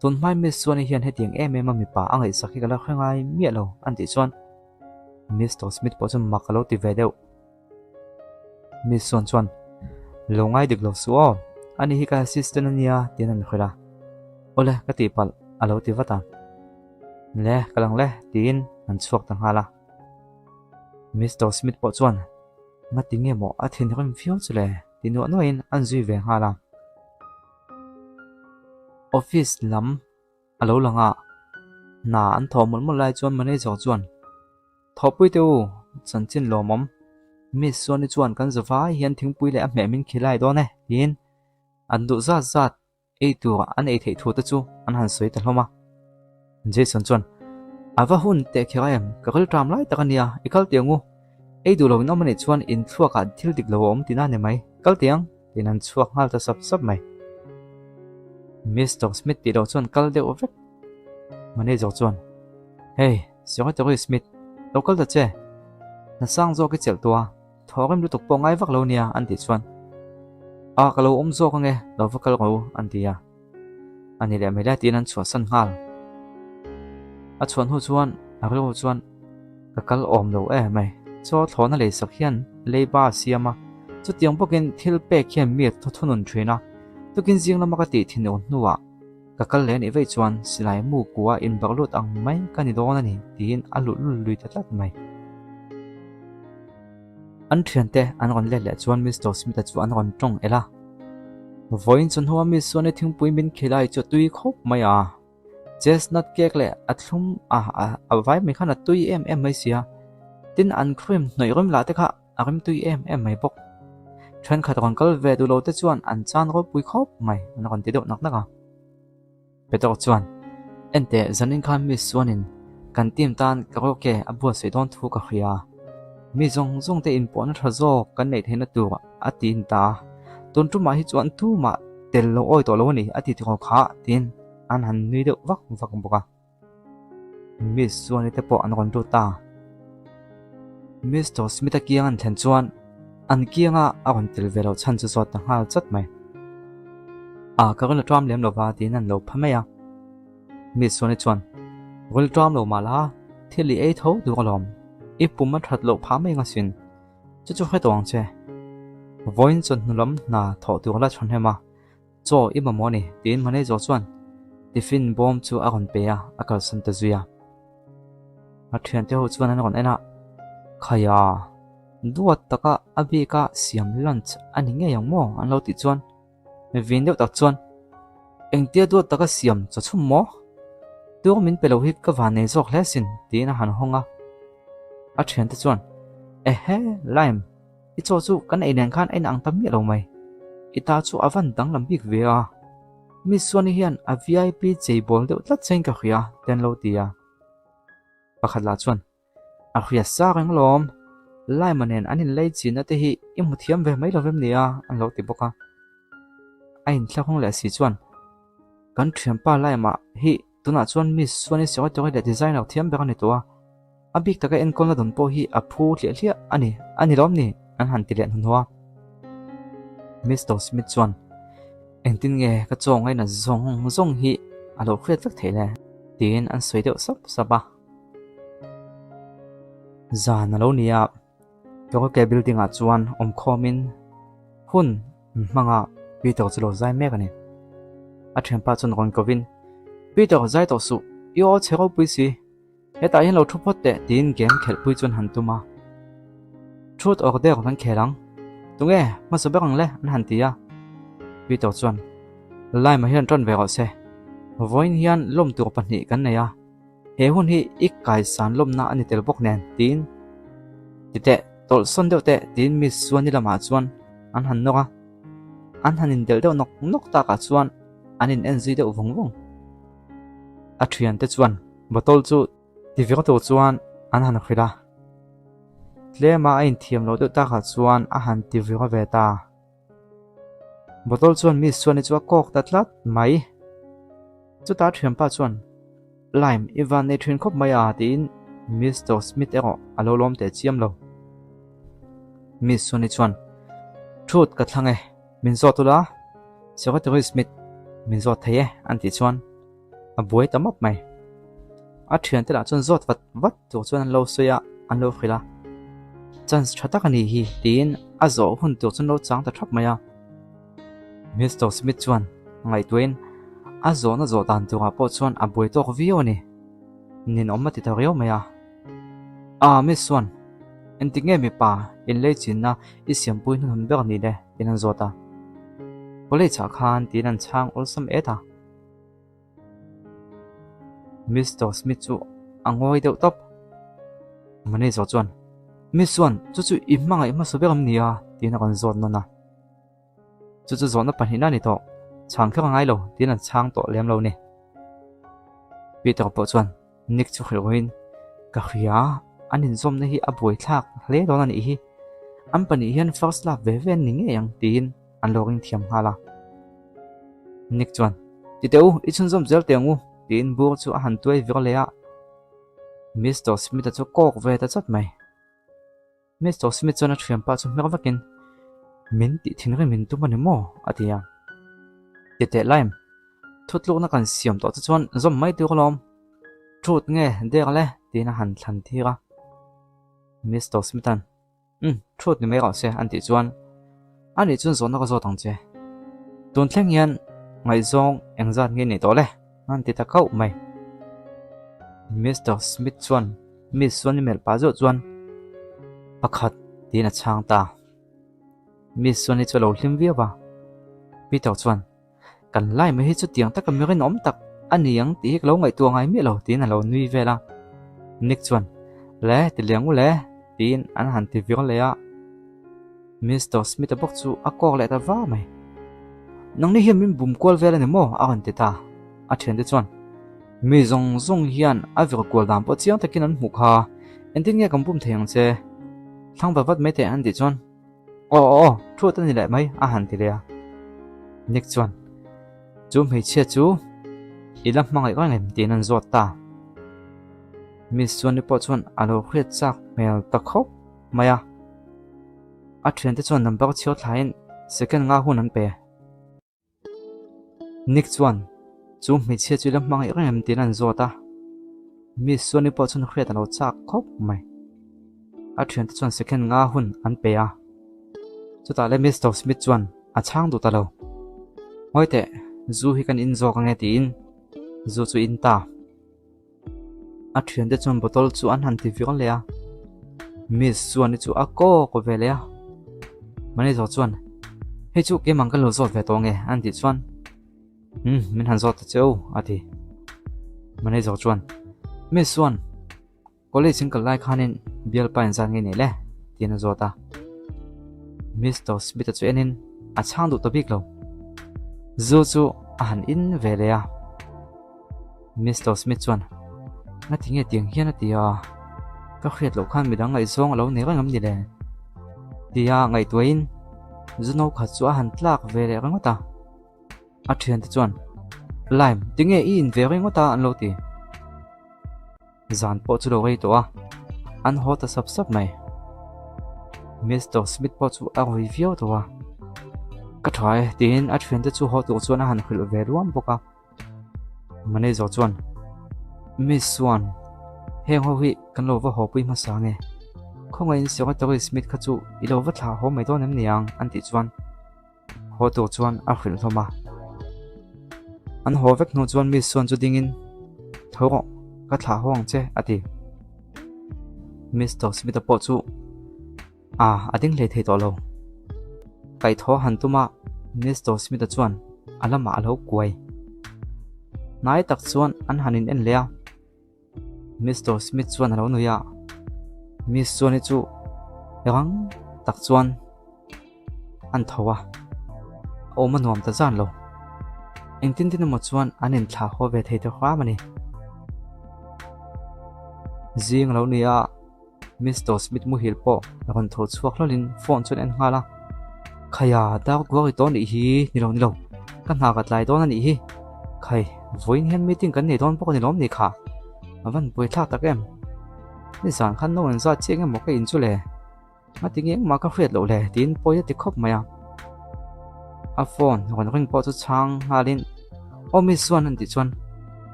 Tun hmai Miss chuan hian hetiang em em a mipa a ngaihsak hi ka la hre ngai miah lo an tih chuan Mister Smith pawh chuan mak a lo ti ve deuh. Miss Suan chuan, Lo ngai dik lo suh aw, ani hi ka assistant a nia tiin an hrilh a. Awle, ka tihpalh a lo ti vat a. Le, ka lang le tiin an chhuak ta nghal a. Mister Smith pawh chuan, Ngati nge maw a thinrim viau chu le ti nuah nuahin an zui ve nghal a. Office lam a lo lang a, hna an thawh mawlh mawlh lai chuan manager chuan, Thawhpui teh u, chanchin lawmawm, Miss Suani chuan kan za vai hian thingpui leh a hmeh min khi lai dawn e, tiin an duh zat zat ei tur an ei theih thu te chu an han sawi ta hlawm a. Jason chuan, A va hun teh kher em, ka rilṭam lai tak a nia, i kal teh ang u, ei duh lo in awm a nih chuan inthluakah thil dik lo a awm tihna a ni mai, kal teh ang. Tiin an chhuak nghal ta sap sap mai. Mister Smith tih loh chuan kal deuh vek. Manager chuan, Hey, Secretary Smith, lo kal ta che. Hna sang zawk i chelh tua, thawrim lutuk pawh ngai vak lo nia, an tih chuan, A, ka lo awm zawk ange, lo va kal rawh u, an ti a. A ni leh mai le tiin an chhuahsan nghal. A chhuah hnu chuan a rilru chuan ka kal awm lo em mai. Chaw thlawhna leisak hian leiba a siam a, chutiang bawkin thil pek hian mi a thunun thin a. Tukin zing lama ka tih thinur hnuah ka kal leh anih vaih chuan silai mu kua inbarh lut ang mai ka ni dawn a ni tiin a luh lul lui ta tlat mai. An thiante an rawn let leh chuan Mister Smith-a chu an rawn tawng el a. Vawiin chu hnua mi chuan i thingpui min khilai chu a tui khawp mai a. Chestnut cake leh a thlum a a vai mai khan a tui em em mai sia. Tin an cream hnawih rim lah te kha a rim tui em em mai bawk. Thenkhat rawn kal ve duh lo te chuan an chan ropui khawp mai an rawn ti deuh nak nak a. Peter chuan, Enteh, zanin khan Miss chuanin kan team tan karaoke a buatsaih dawn thu ka hria. Mi zawng zawng te inpawhna tha zawk kan neih theihna tur a tiin ta a. Tun tumah hi chuan tumah tel lo awi tawh lo a ni a ti tiraw kha tiin an han nui deuh vak vak bawk a. Miss chuan te pawh an rawn lut ta. Mister Smith-a kiang an thlen chuan an kianga a rawn tel ve loh chhan chu zawt ta nghal chat mai. A, ka ril a ṭam lem lo va tiin an lo pha mai a. Miss Suani chuan, Ril ṭam lo mah la, thil i ei tho duh alawm. I pum a ṭhat loh phah mai ang asin. Chu chu hre tawh ang che. Vawiin chawhnu lam hna thawh tur la chhawn hem a, chaw i mamawh a ni, tiin manager chuan tiffin bawm chu a rawn pe a, a kalsan ta zui a. A thiante ho chuan an rawn en a, Khaia, duat taka a bika siam lunch a ni ngei ang maw? an lo tih chuan Vin deuh tak chuan, Engtia duat taka siam chaw chhum maw? Tuang min pe lo hi ka van nei zawk hle sin, tiin a han hawng a. A thiante chuan, Ehe, Lime, i chaw chu kan ei nen khan a inang ta miah lo mai. I ta chu a van danglam bik ve a. Miss Suani hian a VIP cheibawl deuh tlat chein ka hria, te an lo ti a. Pakhat lah chuan, A hria sa reng alawm, Lime-a nen an inlei chinna te hi i hmu thiam ve mai lovem nia an lo ti bawk a. A inthlahawng leh si chuan, Kan thianpa Lime-a hi tunah chuan Miss Suani secretary leh designer thiam ber a ni tawh a, a bik taka enkawlna dawn pawh hi a phu hliah hliah a ni, a ni lawm ni? an han ti leh hnuhnawh a. Mister Smith chuan, Engtin nge ka chaw ngaina zawng zawng hi a lo hriat vek theih le? tiin an sawi deuh sap sap a. Zan a lo ni a, Karaoke building ah chuan awmkhawmin hun an hmang a, Peter chu lo zai mek a ni. A thianpa chuan rawn kovin, Peter, zai tawh suh, i aw chhe ropui si, hetah hian lo thu phawt teh tiin game khelhpui chuan han tum a. Truth or dare kan khel ang, tunge hmasa ber ang le an han ti a. Peter chuan, Lime-a hian tan ve rawh se, vawiin hian lawm tur pahnih kan nei a, He hun hi i kaisan lawmna a ni tel bawk nen, tiin ti teh, tawlh sawn deuh teh, tiin Miss Suani lamah chuan an han nawk a. An han indelh deuh nawk nawk takah chuan an in en zui deuh vawng vawng. A thiante chuan bottle chu ti vir tur chuan an han hrilh a. Tlema a inthiam loh deuh takah chuan a han ti vir ve ta. Bottle chuan Miss Suani chu a kawk ta tlat mai. Chutah thianpa chuan, Lime, i van nei thin khawp mai a, tiin Mister Smith erawh a lo lawm teh chiam lo. Miss Suani chuan, Truth ka thlang e, min zawt ula, Secretary Smith, min zawt thei e, an tih chuan a buai ta map mai. A thiante lah chuan zawt vat vat tur chuan an lo sawi a, an lo hrilh a. Chance tha tak a nih hi, tiin a zawh hun tur chu an lo chang ta thap mai a. Mister Smith chuan ngaihtuahin a zawhna zawh dan turah pawh chuan a buai tawk viau a ni. Ninawm a ti ta riau mai a. Ah, Miss chuan, engtik nge mipa inlei chinna i siampui hnuhnun ber ni le? tiin an zawt a. College ah khan tiin an chhang awlsam et a. Mister Smith chu a ngawi deuh tawp. Manager chuan, Miss chuan, chu chu i hmangaih hmasa ber em ni a? tiin a rawn zawt nawn a. Chu chu zawhna pahnihna a ni tawh, chhang kher a ngai lo tiin an chhang tawh lem lo ni. Peter pawh chuan Nick chu hrilh ruiin, Ka hria, an inzawmna hi a buaithlak hle dawn a nih hi. An pahnih hian first love ve ve an ni ngei ang tiin an lo ring thiam nghal a. Nick chuan, Ti teh u, i chhunzawm zel teh ang u tiin bur chu a han tuai vir leh a. Mister Smith-a chu kawk ve ta chat mai. Mister Smith chuan a thianpa chu hmer vakin, Min tih thinrim in tum a ni maw? a ti a. Ti teh Lime, thutlukna kan siam tawh te chuan zawm mai tur alawm. Truth nge der le? tiin a han thlan tir a. Mister Smith-a'n, Umm, truth ni mai rawh se, an tih chuan, Anih chuan zawhna ka zawt ang che. Tun thleng hian ngaihzawng engzat nge nei tawh le? an ti ta khauh mai. Mister Smith chuan Miss chuan i melh pah zawh chuan pakhat tiin a chhang ta. Miss chuan hi chu a lo hlim viau a. Peter chuan kan lai mai hi chu tiang taka mi rinawm tak a ni ang tih hi ka lo ngaihtuah ngai miah lo tiin a lo nui vel a. Nick chuan le ti liang u le tiin an han ti vir leh a. Mister Smith-a bawk chu a kawk leh ta va mai. Nangni hian min bum kual vel a ni maw? a rawn ti ta. A thiante chuan Mi zawng zawng hian a vir kual dan pawh chiang takin an hmuh kha, engtin nge kan bum thei ang che? Thlang vat vat mai teh an tih chuan, Aw aw aw, thu a ni leh mai a han ti leh a. Nick chuan, Chu hmeichhia chu i la hmangaih reng em? tiin an zawt ta. Miss Suani pawh chuan a lo hriat chak hmel ta khawp mai a. A thiante chuan number chhiar thlaiin second nga hun an pe. Nick chuan chu hmeichhia chu i la hmangaih reng em tiin an zawt a, Miss Suani pawh chuan hriat a lo chak khawp mai. A thiante chuan second nga hun an pe a. Chutah le Mister Smith chuan a chhang duh ta lo. Ngawi teh, zu hi kan in zawk ange tiin zu chu in ta. A thiante chuan bottle chu an han ti viau leh a, Miss chuan hi chu a kawk ve leh a. Manager chuan, Hei chu keimah ka lo zawt ve tawh ange an tih chuan, Umm, min han zawt ta che u a ti. Manager chuan, Miss chuan, College in kal lai khanin bialpa inzat nge nei le? tiin a zawt a. Mister Smith-a chu enin a chhang duh ta bik lo. Zu chu a han in ve leh a. Mister Smith chuan, Ngati nge tiang hian a ti a, ka hriat loh khan midang ngaihzawng a lo nei reng em ni le? Tia ngaihtuahin zu no khat chu a han tlak ve leh ringawt a. A thiante chuan, Lime, tinge i in ve ringawt a? an lo ti. Zan pawh chu lo rei tawh a, an haw ta sap sap mai. Mister Smith pawh chu a rawi viau tawh a, Ka tha e, tiin a thiante chu haw tur chuan a han hrilh ve ruam bawk a. Manager chuan, Miss chuan, heng ho hi kan lo va haw pui hmasa nge? Khawngaihin Secretary Smith kha chu i lo va thlah haw mai dawn em niang? an tih chuan Haw tur chuan a hrilh hlawm a. An haw vek hnu chuan Miss chuan chu dingin, Tho rawh, ka thlah haw ang che, a ti. Mister Smith-a pawh chu a a ding hlei thei tawh lo. Kaihthawh han tum a, Mister Smith-a chuan a lamah a lo kuai. Hnai tak chuan an han in en leh a. Mister Smith chuan a lo nui a, Miss chuan hi chu rang tak chuan an tho a, a awm a nuam ta zan lo. Engtin tin emaw chuan an inthlah haw ve thei ta hram a ni. Zing a lo ni a. Mister Smith muhil pawh rawn tho chhuak hlawlin phone chuan en nghal a, Khaia, dar kuar i tawh anih hi, ni lo ni lo, ka hna ka tlai dawn anih hi, khai, vawiin hian meeting kan nei dawn bawk a ni lawm ni kha, a van buaithlak tak em, nizan khan no an zat chiah eng emaw ka in chu le, ngati nge engmah ka hriat loh le tiin pawi a ti khawp mai a, a phone rawn ring pawh chu chhang nghalin aw miss chuan an tih chuan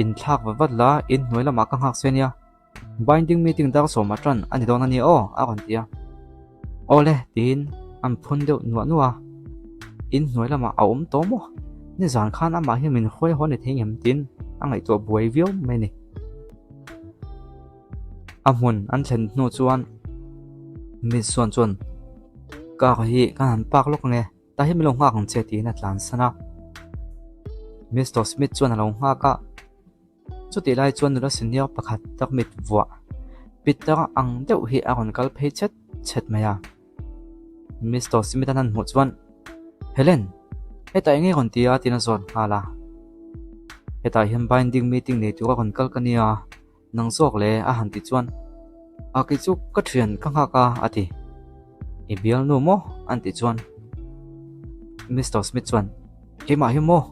inthlak vat vat la inhnuai lamah ka nghak che ania. Binding meeting dar sawmah tan a ni dawn a ni aw, a rawn ti a. Aw le, tiin an phun deuh nuah nuah a. In hnuai lamah a awm tawh maw? Nizan khan amah hi min hruai haw a ni thei ngem tiin a ngaihtuah buai viau mai a ni. A hmun an thlen hnu chuan Miss chuan chuan car hi ka han park lawk ange, tah hian min lo nghak ang che tiin a tlansan a. Mister Smith chuan a lo nghak a. Chutih lai chuan nula senior pakhat tak mit vuah Peter ang deuh hi a rawn kal phei chet chet mai a. Mister Smith an han hmuh chuan, Helen, hetah eng nge rawn ti a? tiin a zawt nghal a. Hetah hian binding meeting nei tura rawn kal ka nia, nang zawk le a han ti chuan, A kei chu ka thian ka nghak a, a ti. I bialnu maw? an tih chuan Mister Smith chuan, Keimah hi maw?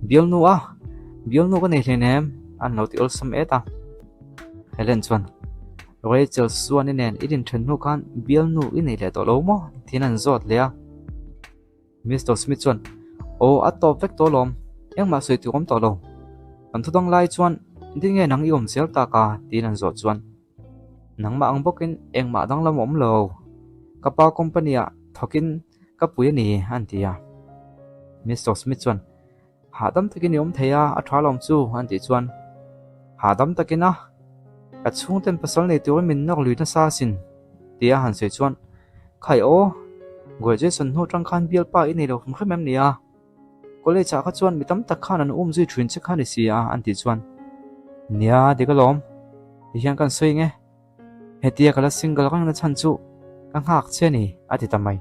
Bialnu a? Bialnu ka nei hleinem? an lo ti awlsam et a. Helen chuan, Rachel Suani nen i din then hnu khan bialnu i nei leh tawh lo maw? tiin an zawt leh a. Mister Smith chuan, Aw, a tawp vek tawh alawm, engmah sawi tur awm tawh lo. Kan thu dang lai chuan engtin nge nang i awm zel tak a? tiin an zawh chuan, Nangmah ang bawkin engmah danglam awm lo. Ka pa company ah thawkin ka pui a ni, an ti a. Mister Smith chuan, Hahdam takin i awm thei a, a tha lawm chu, an tih chuan, Hahdam takin a, ka chhungten pasal nei turin min nawk lui nasa asin, tia han sawi chuan, Khai aw, graduation hnu atang khan bialpa i nei lo hrim hrim em ni a? College ah kha chuan mi tam tak khan an um zui thin che kha ni si a an tih chuan Nia dik alawm ti hian kan sawi nge hetia ka la single reng na chhan chu ka nghak che ni a ti ta mai.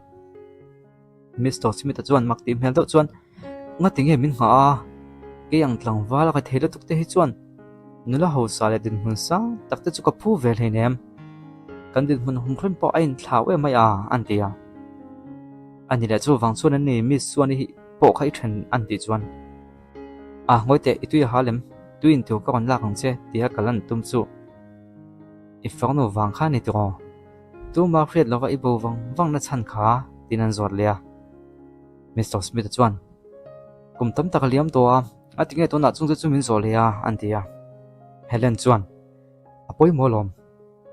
Mister Smith-a chuan mak tih hmel deuh chuan Ngati nge min nghah a kei ang tlangval a ka thei lutuk te hi chuan nula hausa leh dinhmun sang tak te chu ka phu ve hleinem kan dinhmun hum hrim pawh a inthlau em mai a an ti a. A ni leh chuvang chuan an ni Miss chuan i pawh kha i then an tih chuan A ngawi teh i tui a ha lem tui in tur ka rawn lak ang che tia ka lan tum chu i farnu vang kha ni tiraw tuma hriat lova i bo vang vang na chhan kha tiin an zawt leh a Mister Smith-a chuan Kum tam tak a liam tawh a a tinge tunah chungte chu min zawh leh a an ti a Helen chuan A pawimawh lawm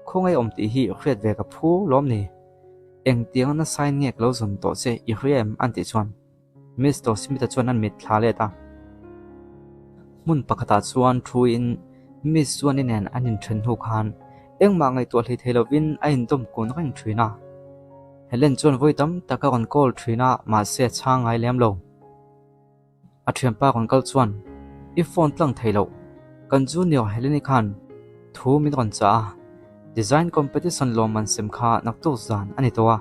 khawngaih awm tih hi hriat ve ka phu lawm ni. Engtianga nasain nge ka lo zawn tawh che i hria em? an tih chuan Mister Smith-a chuan an mit thla let a. Hmun pakhatah chuan thuin Miss Suan-i nen an inthen hnu khan engmah ngaihtuah hlei thei lovin a indawm kun reng thin a. Helen chuan vawi tam tak a rawn call thin a, mahse a chhang ngai lem lo. A thianpa rawn kal chuan, I phone tlang thei loh, kan junior Helene khan thu min rawn chah a, design competition lawmman sem kha naktuk zan a ni tawh a,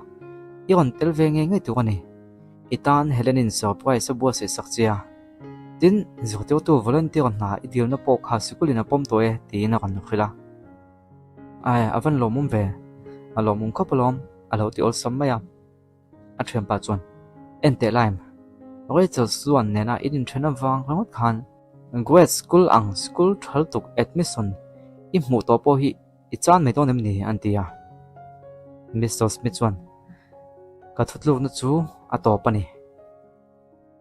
i rawn tel ve ngei ngei tur a ni. I tan Helene'n surprise a buatsaih sak che a, tin, zirtirtu volunteer hna i dilna pawh kha sikulin a pawm tawh e, tiin a rawn hrilh a. Ai, a van lawmawm ve, a lawmawm khawp alawm, a lo ti awlsam mai a. A thianpa chuan, En teh Lime, Rachel chuan nena in inthen avang ringawt khan Grade School ang school tha lutuk admission i hmuh tawh pawh hi i chan mai dawn em ni? an ti a. Mister Smith chuan, Ka thutlukna chu a tawp a ni.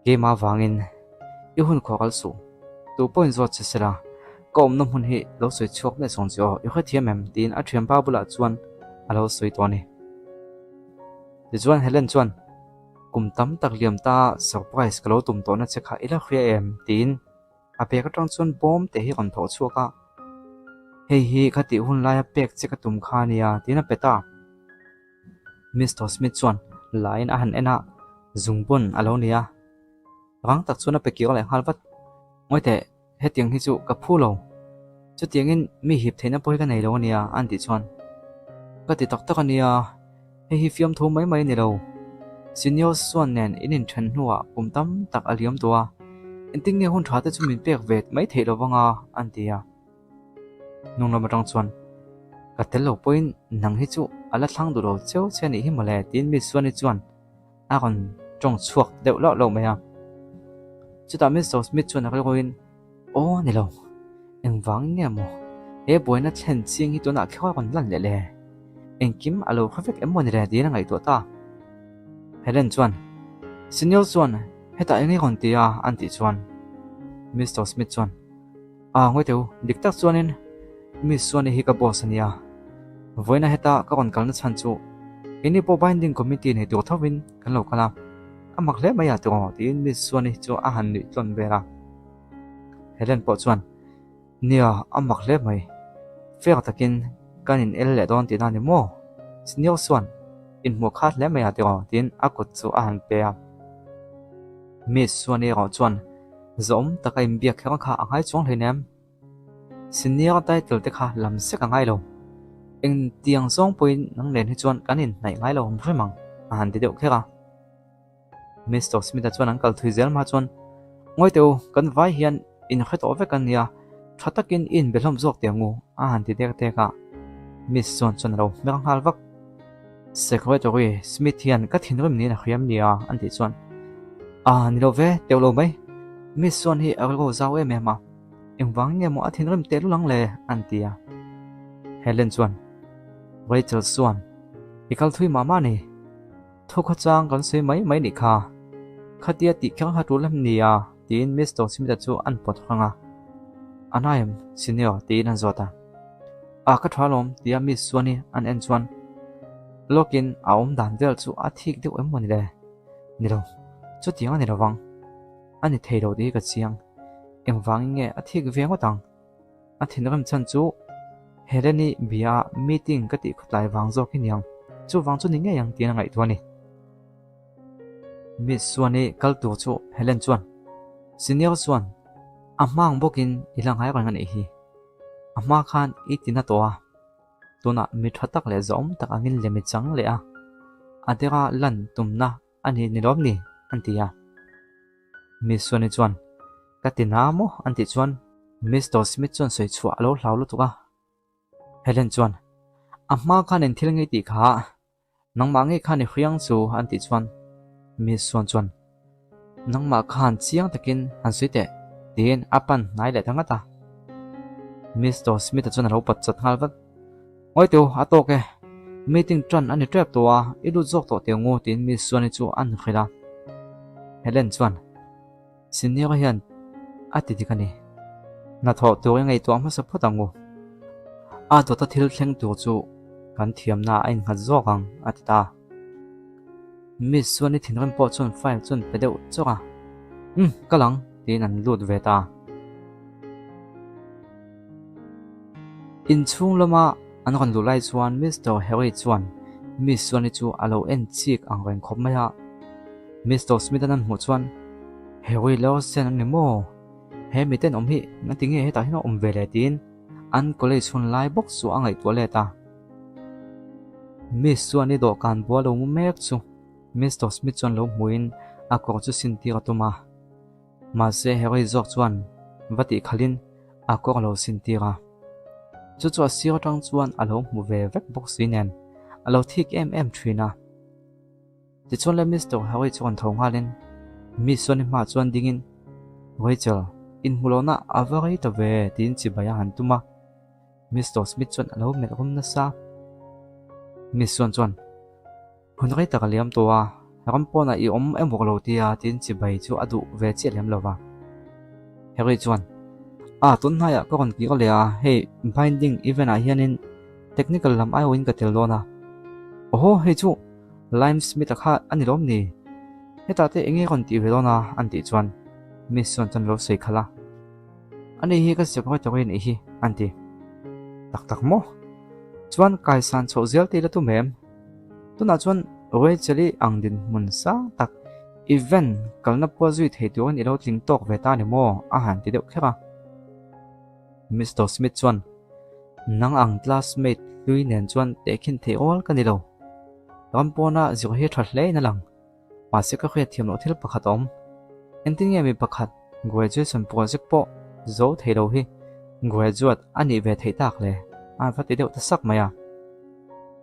Keimah avangin i hun khua kal suh. Tu pawhin zawt che sela, ka awmna hmun hi lo sawi chhuak miah sawng che aw, i hrethiam em? tiin a thianpa bulah chuan a lo sawi tawh a ni. Tichuan Helen chuan, Kum tam tak liam ta surprise ka lo tum tawhna che kha i la hria em? tiin a bag atang chuan bawm te hi rawn thawh chhuak a, Hei hi ka tih hun laia pek che ka tum kha a nia, tiin a pe ta. Mister Smith chuan laiin a han en a, zungbun a lo ni a, rang tak chuan a pe kir leh nghal vat. Ngawi teh, hetiang hi chu ka phu lo. Chutiangin mi hip theihna pawh hi ka nei lo a nia, an tih chuan. Ka ti tak tak a nia, hei hi fiamthu mai mai a ni lo. Senior chuan nen in inthen hnuah kum tam tak a liam tawh a, engtin nge hun tha te chu min pek ve mai theih lo vang a, an ti a. Hnung lam atang chuan, Ka tel lo pawhin nang hi chu a la thlang duh lo cheu che a nih hi mawle, tiin Miss Suani chuan a rawn tawng chhuak deuh lauh lauh mai a. Chutah Mister Smith chuan a rilruin, Aw ni lo, engvang nge maw he buaina thlen ching hi tunah kher a rawn lan leh le? Engkim a lo hre vek em maw ni le? tiin a ngaihtuah ta. Helen chuan, Senior chuan hetah eng nge rawn ti a? an tih chuan Mister Smith chuan, A ngawi teh u, dik tak chuanin Miss Suani hi ka boss a nia. Vawiina heta ka rawn kalna chhan chu keini pawh binding committee nei tur thovin kan lo kal a, a mak hle mai a tiraw tiin Miss Suani chu a han nuih tlawn vel a. Helen pawh chuan, Nia, a mak hle mai. Fair takin kan in el leh dawn tihna a ni maw? Senior chuan, Inhmuh khat hle mai a tiraw tiin a kut chu a han pe a. Miss Suani erawh chuan Zawm taka inbiak kher kha a ngai chuang hleinem. Senior title te kha lam sek a ngai lo. Engtiang zawng pawhin nang nen hi chuan kan inhnaih ngai lo hrim ang, a han ti deuh kher a. Mister Smith-a chuan an kal thui zel hma chuan, Ngawi teh u, kan vai hian inhre tawh vek an nia, tha takin i inbe hlawm zawk teh ang u, a han ti dek dek a. Miss chuan chuan a lo hmer nghal vak. Secretary Smith hian ka thinrim niin a hriam nia an tih chuan, Ah, ni lo ve, teuh lo mai. Miss chuan hi a rilru zau em em a, engvang nge maw a thinrim teh lul ang le? an ti a. Helen chuan, Rachel chuan, I kal thui mah mah ni. Thu khawchang kan sawi mai mai nih kha. Khatia tih kher kha tul em nia? tiin Mister Smith-a chu an pawt hrang a. A nai em, Senior? tiin an zawt a. A ka tha alawm tia Miss Suani an en chuan lawkin a awm dan vel chu a thik deuh em mawni le? Ni lo, chutiang a ni lovang. A ni thei lo tih hi ka chiang. Engvangin nge a thik ve ngawt ang? A thinrim chhan chu Heleni bia meeting ka tih khawtlai vang zawk hi niang. Chuvang chu ni ngei ang tiin a ngaihtuah a ni. Miss Suani kal tur chu Helen chuan, Senior chuan a hmang bawkin i la ngai reng a nih hi. A hma khan i ti na tawh a, tunah mi tha tak leh zawm tak angin lem i chang leh a, a dera lan tumna a ni ni lawm ni? an ti a. Miss Suani chuan, Ka ti na maw? an tih chuan Mister Smith chuan sawi chhuah a lo hlau lutuk a. Helen chuan, A hma khan in thil ngei tih kha Nangmah ngei khan i hriang chu an tih chuan Miss Suan chuan Nangmah khan chiang takin han sawi teh tiin a pan hnai leh ta ngat a. Mister Smith-a chuan a lo pat chat nghal vat. Ngawi teu, a tawk e. Meeting tan a ni tep tawh a, i lut zawk tawh teh ngu tiin Miss Suan-i chu a hrilh a. Helen chuan Senior hian a ti dik a ni. Hnathawh tur i ngaihtuah hmasa phawt ang u. A dawta thil thleng tur chu kan thiamna a innghat zawk ang, a ti ta. Miss chuan i thinrim pawh chuan file chuan pe deuh chawk a, Umm, kal ang, tiin an lut ve ta. Inchhung lama an rawn luh lai chuan Mister Harry chuan Miss Suani chu a lo en chik ang reng khawp mai a. Mister Smith-an an hmuh chuan, Harry Lawson a ni maw? He mi tenawm hi ngati nge hetah hian a awm ve le? tiin an college hun lai bawk chu a ngaihtuah let a. Miss Suani dawhkan bua lo mu mek chu Mister Smith chuan lo hmuhin a kawr chu sin tir a tum a. Mahse Harry zawk chuan va tih khalhin a kawr a lo sin tir a. Chu chu a sir atang chuan a lo hmu ve vek bawk si nen a lo thik em em thin a. Tichuan le Mister Harry chu rawn tho nghalin Miss Suani hmaah chuan dingin, Rachel, inhmu lohna a va rei ta ve tiin chibai a han tum a. Mister Smith chuan a lo melh rum nasa. Miss Suan chuan, Hun rei tak a liam tawh a, ram pawnah i awm emaw ka lo ti a tiin chibai chu a duh ve chiah lem lo va. Harry chuan, A, tun hnaiah ka rawn kir leh a, hei binding event ah hianin technical lam aiawhin ka tel dawn a. Awhaw, hei chu Lime Smith-a kha a ni lawm ni? Hetah te enge rawn tih ve dawn a? an tih chuan Miss chuan chuan lo sawi khalh a. Ani hi ka secretary a nih hi, an ti. Tak tak maw? Chuan kaisan chhoh zel te i la tum em? Tunah chuan Rachel-i ang dinhmun sang tak event kalna pua zui thei turin i lo tling tawk ve ta ni maw? a han ti deuh kher a. Mister Smith chuan, Nang ang classmate hlui nen chuan tehkhin theih rual ka ni lo. Ram pawna zir hi tha hle in a lang. Mahse ka hriat thiam loh thil pakhat a awm. Engtin nge mi pakhat graduation project pawh zo thei lo hi graduate a nih ve theih tak le? A va ti deuh ta sak mai a.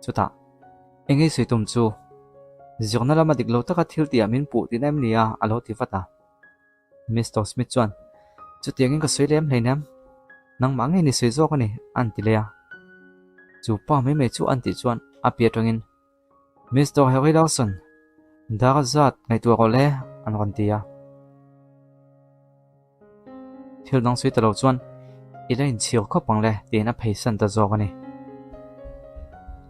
Chutah, Eng ei sawi tum chu? Zirna lama dik lo taka thil tihah min puh tihna em ni a? a lo ti vat a. Mister Smith chuan, Chutiangin ka sawi lem hleinem, nangmah ngei ni sawi zawk a ni, a ti leh a. Chu pa mai mai chu an tih chuan a pi atangin, Mister Harry Lawson, dar zat ngaihtuah rawh le, an rawn ti a. Thil dang sawi ta lo chuan, I la inchhir khawp ang le, tiin a pheisan ta zawk a ni.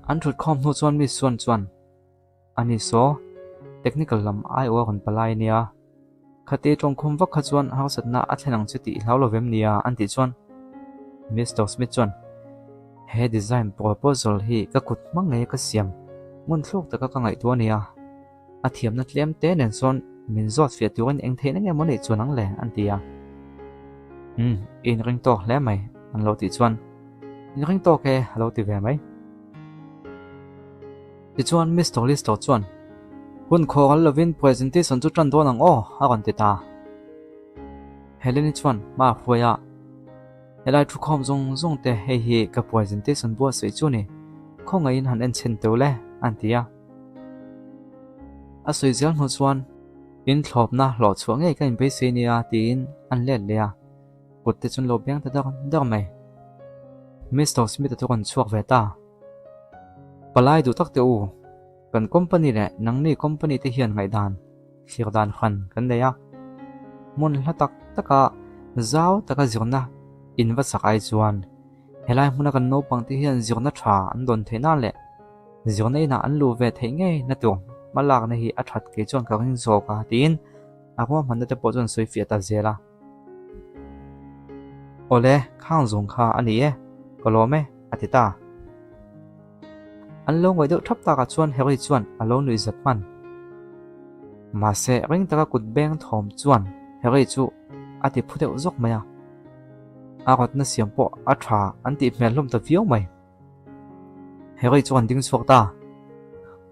An thutkhawm hnu chuan Miss Swan chuan, Ani saw, technical lam aiawh a rawn palai ania. Khati tawngkhum vak kha chuan harsatna a thlen ang che tih i hlau lo vem nia an tih chuan Mister Smith chuan He design proposal hi ka kut hma ngei ka siam ngun thluk taka ka ngaihtuah ania. A thiamna tlem te nen sawn min zawt fiah turin eng theihna nge maw neih chuan ang le an ti a. Umm, i inring tawk hle mai an lo tih chuan Inring tawk e a lo ti ve mai. Tichuan Mister Lister chuan, Hun khawral lovin presentation chu tan dawn ang aw, a rawn ti ta. Helene-i chuan hma a hruai a, Helai thukhawm zawng zawng te hei hi ka presentation buatsaih chu ni, khawngaihin han en chhen teuh le, an ti a. A sawi zel hnu chuan, In thlawpna hlawhchhuah ngei ka inbeisei nia, tiin an let leh a. Kut te chuan lo beng ta dar dar mai. Mister Smith-a chu rawn chhuak ve ta. Palai duh tak teh u, kan company leh nangni company te hian ngaihdan thlir dan hran kan nei a. Hmun hla tak taka zau taka zirna in va chak ai chuan helai hmuna kan naupang te hian zirna tha an dawn theih nan leh zirna inah an luh ve theih ngei na tur hmalakna hi a that kei chuan ka ring zawk a tiin a ruahmanna te pawh chuan sawi fiah ta zel a. Awle, khang zawng kha a ni e, ka lawm e, a ti ta. An lo ngaih deuh thap takah chuan Harry chuan a lo nuih zat hman. Mahse, ring taka kut beng thawm chuan Harry chu a ti phu deuh zawk mai a. A rawtna siam pawh a tha an tih hmel hlawm ta viau mai. Harry chu an ding chhuak ta.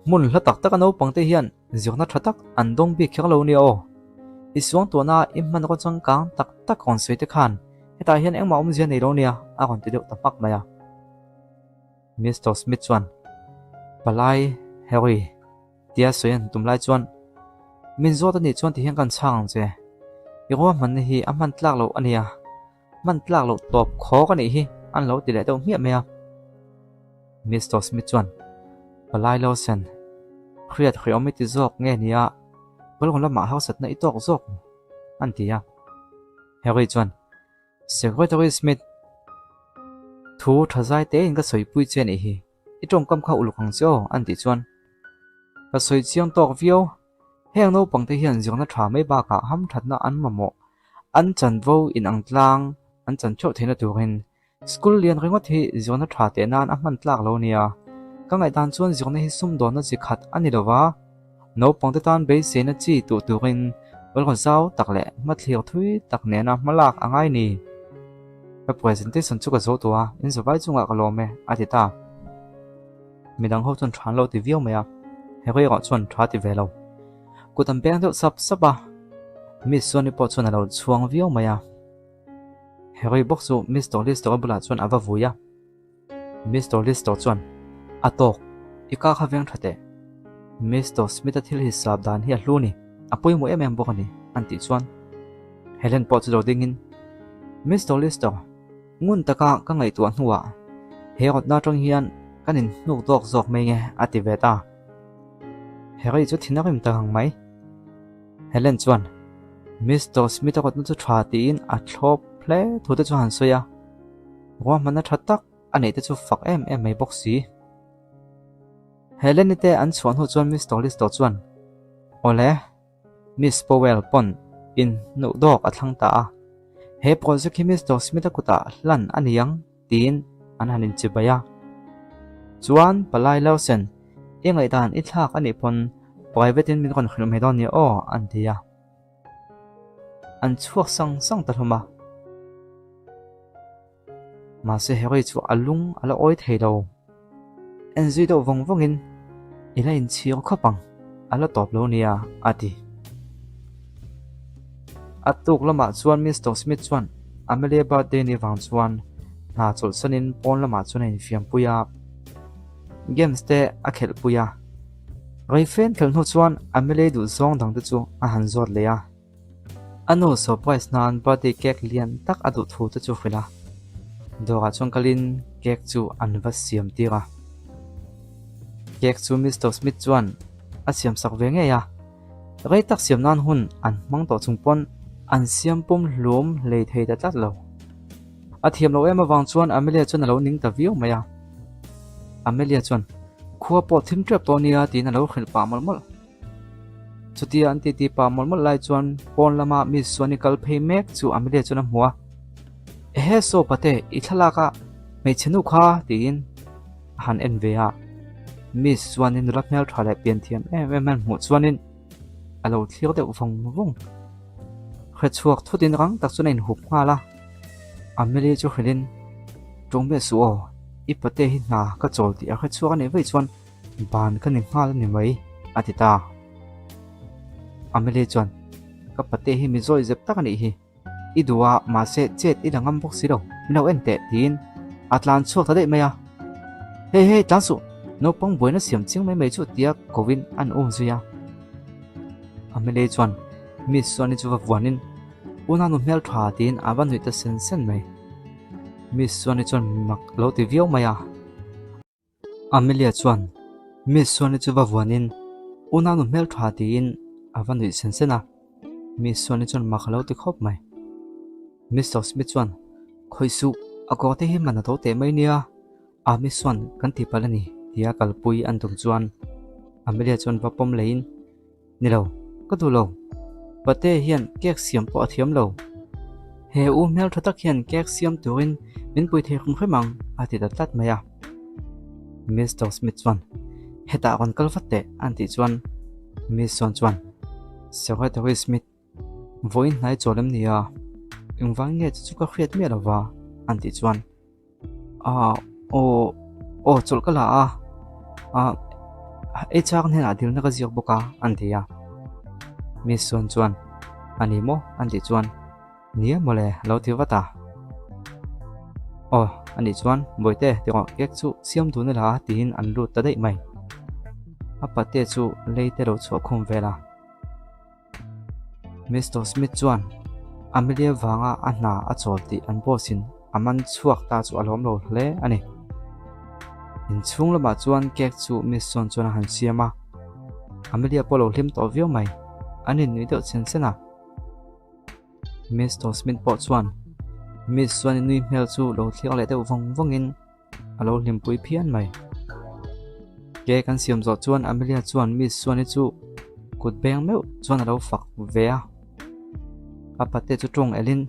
Hmun hla tak taka naupangte hian Zirna tha tak an dawng bik kher lo nia aw. I suangtuahna i hmanraw changkang tak tak rawn sawi te khan hetah hian engmah awmzia nei lo nia a rawn ti deuh ta hmak mai a. Mister Smith chuan, Palai, Harry, tia sawi an tum lai chuan, Min zawt a nih chuan tihian kan chhang ang che. I ruahmanna hi a hman tlak loh a nia. Hman tlak loh tawp khawk a nih hi an lo ti leh deuh hmiah mai a. Mister Smith chuan, Palai Lawson, hriat hriawm i ti zawk nge nia, Kawlkawn lamah harsatna i tawk zawk an ti a. Harry chuan, Secretary Smith, thu tha zai tein ka sawipui che a nih hi, i tawngkam kha uluk ang che aw an tih chuan. Ka sawi chiang tawk viau. Heng naupangte hian zirna tha mai bakah hamthatna an mamawh, an chanvo inang tlang an chan theuh theihna turin School lian ringawt hi zirna tha teh nan a hman tlak lo nia. Ka ngaihdan chuan zirna hi sumdawnna chi khat a ni lo va, naupangte tan beiseina chi tuh turin rilru zau tak leh hmathlir thui tak nena hma lak a ngai ni. Ka presentation chu ka zo tawh a, in zavai chungah ka lawm e, a ti ta. Midang ho chuan tha an lo ti viau mai a, Harry erawh chuan tha ti ve lo. Kut an peng deuh sap sap a, Miss Suani pawh chuan a lo chhuang viau mai a. Harry bawk chu Mister Lister-a bulah chuan a va vui a. Mister Lister chuan, A tawk, i ka kha veng tha teh. Mister Smith-a thil hisap dan hi a hlu ni, a pawimawh em em bawk a ni, an tih chuan Helen pawh chu lo dingin, Mister Lister, ngun taka ka ngaihtuah hnuah he rawtna atang hian kan inhnuk dawk zawk mai nge, a ti ve ta. Harry chu thin a rim ta ngang mai. Helen chuan, Mister Smith-a rawtna chu tha tiin a thlawp hle thu te chu a han sawi a, ruahmanna tha tak a neih te chu fak em em mai bawk si. Helen-i te an chhuah hnu chuan Mister Lister chuan, Awle, Miss Powell pawn in hnuh dawk a thlang ta a, he project hi Mister Smith-a kutah hlan a ni ang tiin an han inchibai a. Chuan Palai Lawson, i ngaihdan i thlak a nih pawn private in min rawn hrilh mai dawn nia aw, an ti a. An chhuak sang sang ta hlawm a. Mahse Harry chu a lung a la awi thei lo. En zui deuh vawng vawngin, I la inchhir khawp ang, a la tawp lo nia, a ti. A tuk lamah chuan Mister Smith chuan Amelia birthday ni vang chuan hna chawlhsanin pawn lamah chuan a infiampui a, games te a khelhpui a. Reifen khelh hnu chuan Amelia duhzawng dangte chu a han zawt leh a. A nu surprise nan birthday cake lian tak a duh thu te chu hrilh a, dawrah chuan kalin cake chu an va siam tir a. Cake chu Mister Smith chuan a siam sak ve ngei a, rei tak siam nan hun an hmang tawh chung pawn an siam pum hlum hlei thei ta tlat lo. A thiam loh em avang chuan Amelia chuan a lo ning ta viau mai a. Amelia chuan, Khua pawh thim tep tawh nia tiin a lo hrilh pah mawlh mawlh. Chutia an titi pah mawlh mawlh lai chuan pawn lama mi suan i kal phei mek chu Amelia chuan a hmu a, Ehe saw pate, i thlalak a hmeichhe nu kha tiin a han en ve a. Miss chuanin nula hmeltha leh pianthiam em em an hmuh chuanin a lo thlir deuh vawng vawng. Hrechhuak thutin rang tak chuan a inhup nghal a, Amelia chu hrilhin, Tawng miah suh aw, i pate hi hna ka chawl tih a hrechhuak a nih vaih chuan Ban ka ni nghal a ni mai, a ti ta. Amelie chuan, Ka pate hi mi zawi zep tak a nih hi. I duh a, mahse chet i la ngam bawk si lo, min lo en teh, tiin a tlan chhuak ta daih mai a. Hei hei, tlan suh, naupang buaina siam chiang mai mai chu tia kovin an um zui a. Amelie chuan Miss Suani chu va vuanin, Unau nu hmel tha, tiin a va nuih ta sen sen mai. Miss Suani chuan mak lo ti viau mai a. Amelia chuan Miss Suani chu va vuanin unaunu hmel tha tiin a va nuih sen sen a, Miss Suani chuan mak a lo ti khawp mai. Mister Smith chuan, Khawih suh, a kawr te hi man a to teh mai nia, a Miss Suan kan ti palh a ni tia kalpui an tum chuan Amelia chuan va pawm leiin, Ni lo, ka duh lo. Pate hian cake siam pawh a thiam lo. He u hmel tha tak hian cake siam turin min pui thei hrim hrim ang, a ti ta tlat mai a. Mister Smith chuan, Hetah rawn kal vat teh, an tih chuan Miss Swan chuan, Secretary Smith, vawiin hnai chawl em ni a? Engvang nge chu chu ka hriat miah lo va, an tih chuan Ah aw aw chawlh ka la a ah ei chak hnenah dilna ka ziak bawk a an ti a Miss Suan chuan a ni maw an tih chuan nia mawle a lo ti vat a aw a nih chuan bawihte ti rawh cake chu siam dun ila tiin an lut ta daih mai a pate chu lei te lo chhuah khum vel a. Mister Smith chuan Amelia vanga a hna a chawl tih an boss in a man chhuak ta chu a lawm lo hle a ni. Inchhung lamah chuan cake chu Miss John chuan a han siam a, Amelia pawh lo hlim tawh viau mai, an innuih deuh chen chen a. Mister Smith pawh chuan Miss chuan i nui hmel chu lo thlir leh deuh vawng vawngin a lo hlimpui phian mai. Cake an siam zawh chuan Amelia chuan Miss Suani chu kut beng meuh chuan a lo fak ve a. A pate chu tawng elin,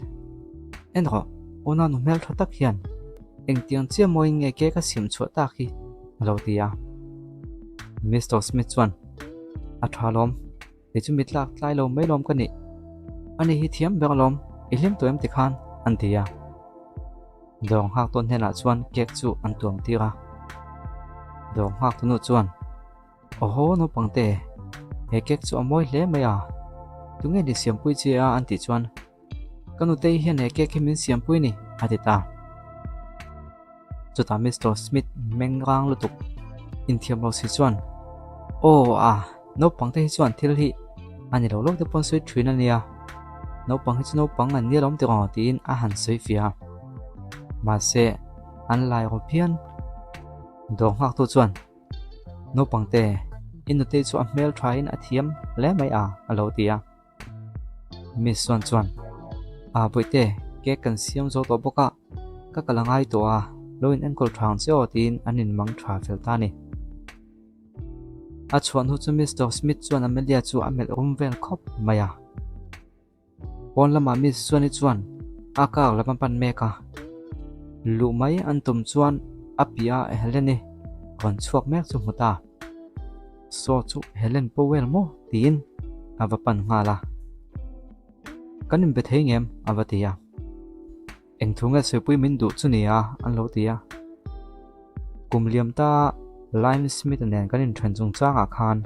En rawh, unau nu hmel tha tak hian engtiang chiah mawiin nge cake a siam chhuah tak hi? a lo ti a. Mister Smith chuan, A tha lawm, kei chu mi tlak tlai lo mai lawm ka nih. Ani hi thiam ber alawm, i hlim tawh em tikhan? an ti a. Dawr nghak tawn hnenah chuan cake chu an tuam tir a. Dawr nghak tunu chuan, Awhaw naupangte, he cake chu a mawi hle mai a, tunge ni siampui che a? an tih chuan, Ka nutei hian he cake hi min siampui ni, a ti ta. Chutah Mister Smith meng rang lutuk inthiam lo si chuan, Aw a, naupangte hi chuan thil hi a ni lo lo te pawn sawi thin a nia, naupang hi chu naupang an nia lawm tiraw tiin a han sawi fiah a. Mahse, an lai rawp hian dawr nghaktu chuan, Naupangte, i nutei chu a hmel thain a thiam hle mai a, a lo ti a. Miss Swan chuan, A bawihte, cake kan siam zo tawh bawk a, ka kal a ngai tawh a, lo in enkawl tha ang che aw tiin an inmang tha fel ta a ni. A chhuah hnu chu Mister Smith chuan Amelia chu a melh rum vel khawp mai a. Pawn lamah Miss Swan-i chuan a car lam a pan mek a, luh mai an tum chuan a piah a Helen-i rawn chhuak mek chu hmu ta. Saw chu Helen Powell maw? tiin a va pan nghal a. Kan inbe thei ngem? a va ti a. Eng thu nge sawipui min duh chu nia? an lo ti a. Kum liam ta Lime Smith-a nen kan inthen chungchangah khan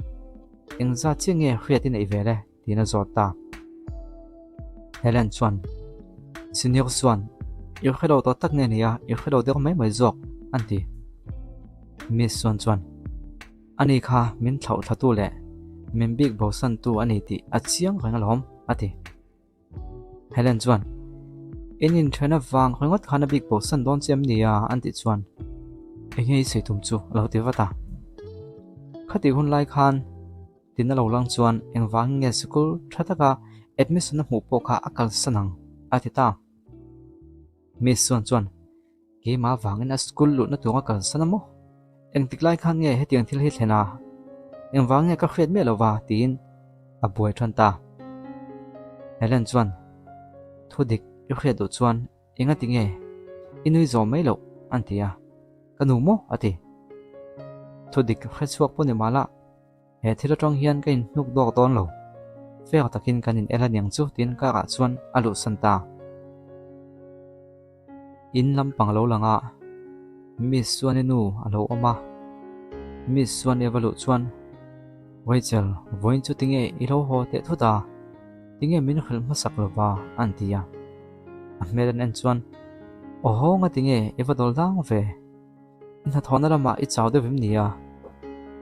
engzat chiah nge hriat i neih ve le? tiin a zawt ta. Helen chuan, Senior chuan, I hre lo tawh tak nge nia, i hre lo deuh mai mai zawk, an ti. Miss Swan chuan, Ani kha min thlauh thlatu leh min bik bosantu a ni tih a chiang reng alawm, a ti. Helen chuan, In inthen avang ringawt khan a bik bosan dawn che em nia? an tih chuan, Eng nge i sawi tum chu? a lo ti vat a. Khatih hun lai khan Tin a lo lang chuan engvangin nge sikul tha taka admission a hmuh pawh kha a kalsan ang? a ti ta. Miss Suan chuan, Keimah vangin a school luhna tur a kalsan a maw? Engtik lai khan nge hetiang thil hi thlen a? Engvang nge ka hriat miah lova? tiin a buai tan ta. Helen chuan, Thudik i hriat duh chuan Engati nge i nui zawm mai loh? an ti a. Ka nu maw? a ti. Thudik hre chhuak pawh ni mahla, he thil atang hian ka inhnuk dawk dawn lo. Fair takin kan in el aniang chu tiin car ah chuan a luhsan ta. In lampang lo lang a, Miss Suani nu a lo awm a. Miss Suani a va luh chuan, Rachel, vawiin chu tinge i lo haw teh thut a? Tinge min hrilh hmasak lova? an ti a. A hmel an en chuan, Awhaw nga tinge i va dawl dang ve? I hnathawhna lamah i chau deuh em ni a?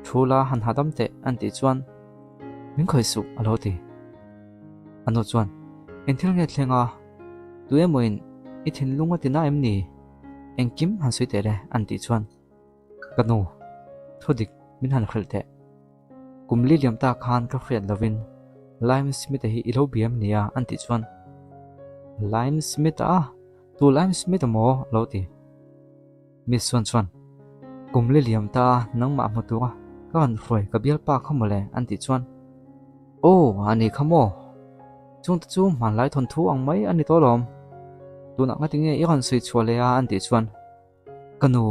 Thu la han hahdam teh an tih chuan, Min khawih suh a lo ti. A nu chuan, Eng thil nge thleng a? Tu emawin i thinlung a ti na em ni? Engkim han sawi teh le an tih chuan, Ka nu, thu dik min han hrilh teh. Kum li liam ta khan ka hriat lovin Lime Smith-a hi i lo biam nia an tih chuan Lime Smith-a? Tu Lime Smith-a maw? a lo ti. Miss Swan chuan Kum li liam ta nangmah hmu tura ka rawn hruai ka bialpa kha mawle an tih chuan Aw, a ni kha maw? Chungte chu hmanlai thawnthu ang mai a ni tawh alawm. Tunah ngatinge i rawn sawi chhuah leh a an tih chuan Ka nu,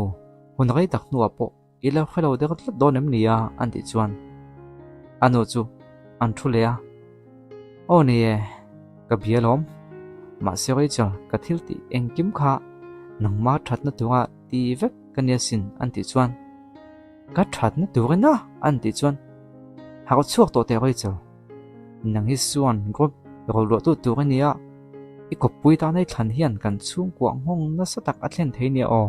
hun rei tak hnuah pawh i lo hre lo deuh tlat dawn em ni a? an tih chuan a nu chu an thu leh a. Aw ni e, ka bia lawm. Mahse Rachel, ka thil tih engkim kha nangma thatna tura ti vek ka nia sin an tih chuan Ka thatna turin a? an tih chuan Harh chhuak tawh teh Rachel. Nang hi chuan group roluahtu tur a nia, i kawppui tana i thlan hian kan chhungkuah nghawng nasa tak a thlen thei nia aw.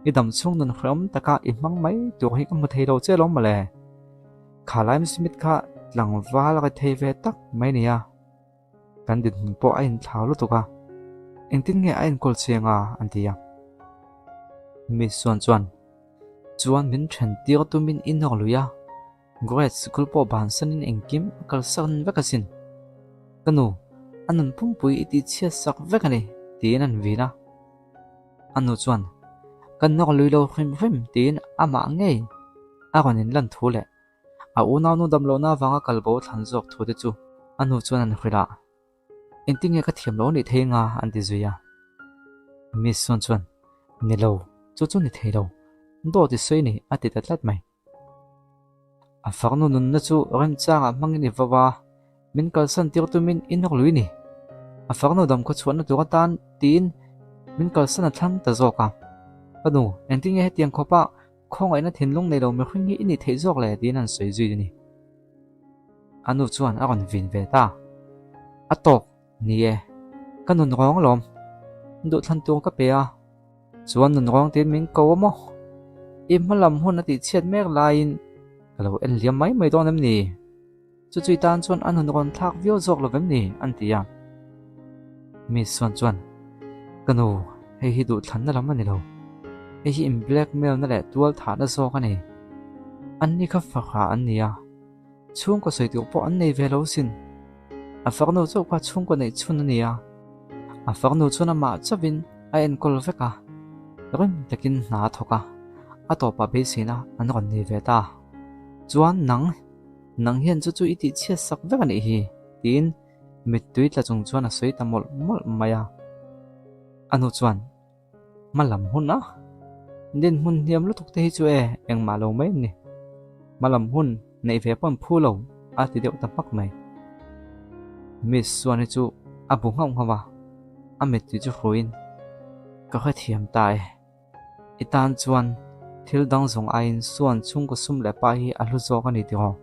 I dam chhung nun hrehawm taka i hmang mai tur hi ka hmu thei lo che lawm mawle. Kha Lime Smith kha tlangval a thei ve tak mai nia. Kan dinhmun pawh a inthlau lutuk a, engtin nge a enkawl chiang a an ti a. Miss Suan chuan, Chuan min then tir tumin i nawr lui a. Grade sikul pawh bansanin engkim a kalsan vek asin. Ka nu, a nun pumpui i tihchhiat sak vek a ni, tiin an vin a. A nu chuan, Ka nawk lui lo hrim hrim, tiin amah ngei A rawn inlan thu leh a unaunu damlohna avanga kalbo thlan zawk thu te chu a nu chuan an hrilh a, Engtin nge ka thiam lo anih thei anga an ti zui a. Miss Sun chuan, Ni lo, chu chu ni thei lo, dawt i sawi ni a ti ta tlat mai. A farnu nunna chu remchangah hmangin i vau a, min kalsan tir tumin i nawk lui ni. A farnu damkhaw chhuahna tur atan tiin min kalsan a thlang ta zawk a. Ka nu, engtin nge hetiang khawpa khawngaihna thinlung nei lo mihring hi i nih theih zawk le tiin an sawi zui a ni. A nu chuan a rawn vin ve ta. A tawk, ni e, ka nun rawng alawm. Duhthlan tur ka pe a, chuan nun rawng tiin min ko a maw? I hma lam hun a tihchhiat mek laiin ka lo en liam mai mai dawn em ni? Chu chui tan chuan a nun rawn thlak viau zawk lo vem ni? an ti a. Miss Suan chuan, Ka nu, hei hi duhthlanna lam a ni lo. Hei hi in blackmail na leh tual thahna zawk a ni. Anni kha fahrah an ni a, chhungkaw sawi tur pawh an nei ve lo sin. A farnu chauh kha chhungkaw neih chhun a ni a, a farnu chuan amah chauhin a enkawl vek a, rim takin hna a thawk a, a tawpah beiseina an rawn nei ve ta. Chuan nang, nang hian chu chu i tihchhiat sak vek a nih hi, tiin mittui tla chung chuan a sawi ta mawlh mawlh mai a. A nu chuan, Hma lam hun a, dinhmun hniam lutuk te hi chu e, engmah lo mai an ni. Hma lam hun neih ve pawh an phu lo, a ti deuh ta hmak mai. Miss chuan hi chu a bu nghauh nghauh a, a mittui chu hruaiin, Ka hrethiam ta e, i tan chuan thil dang zawng aiin suan chhungkaw sum leh pa hi a hlu zawk a ni tiraw?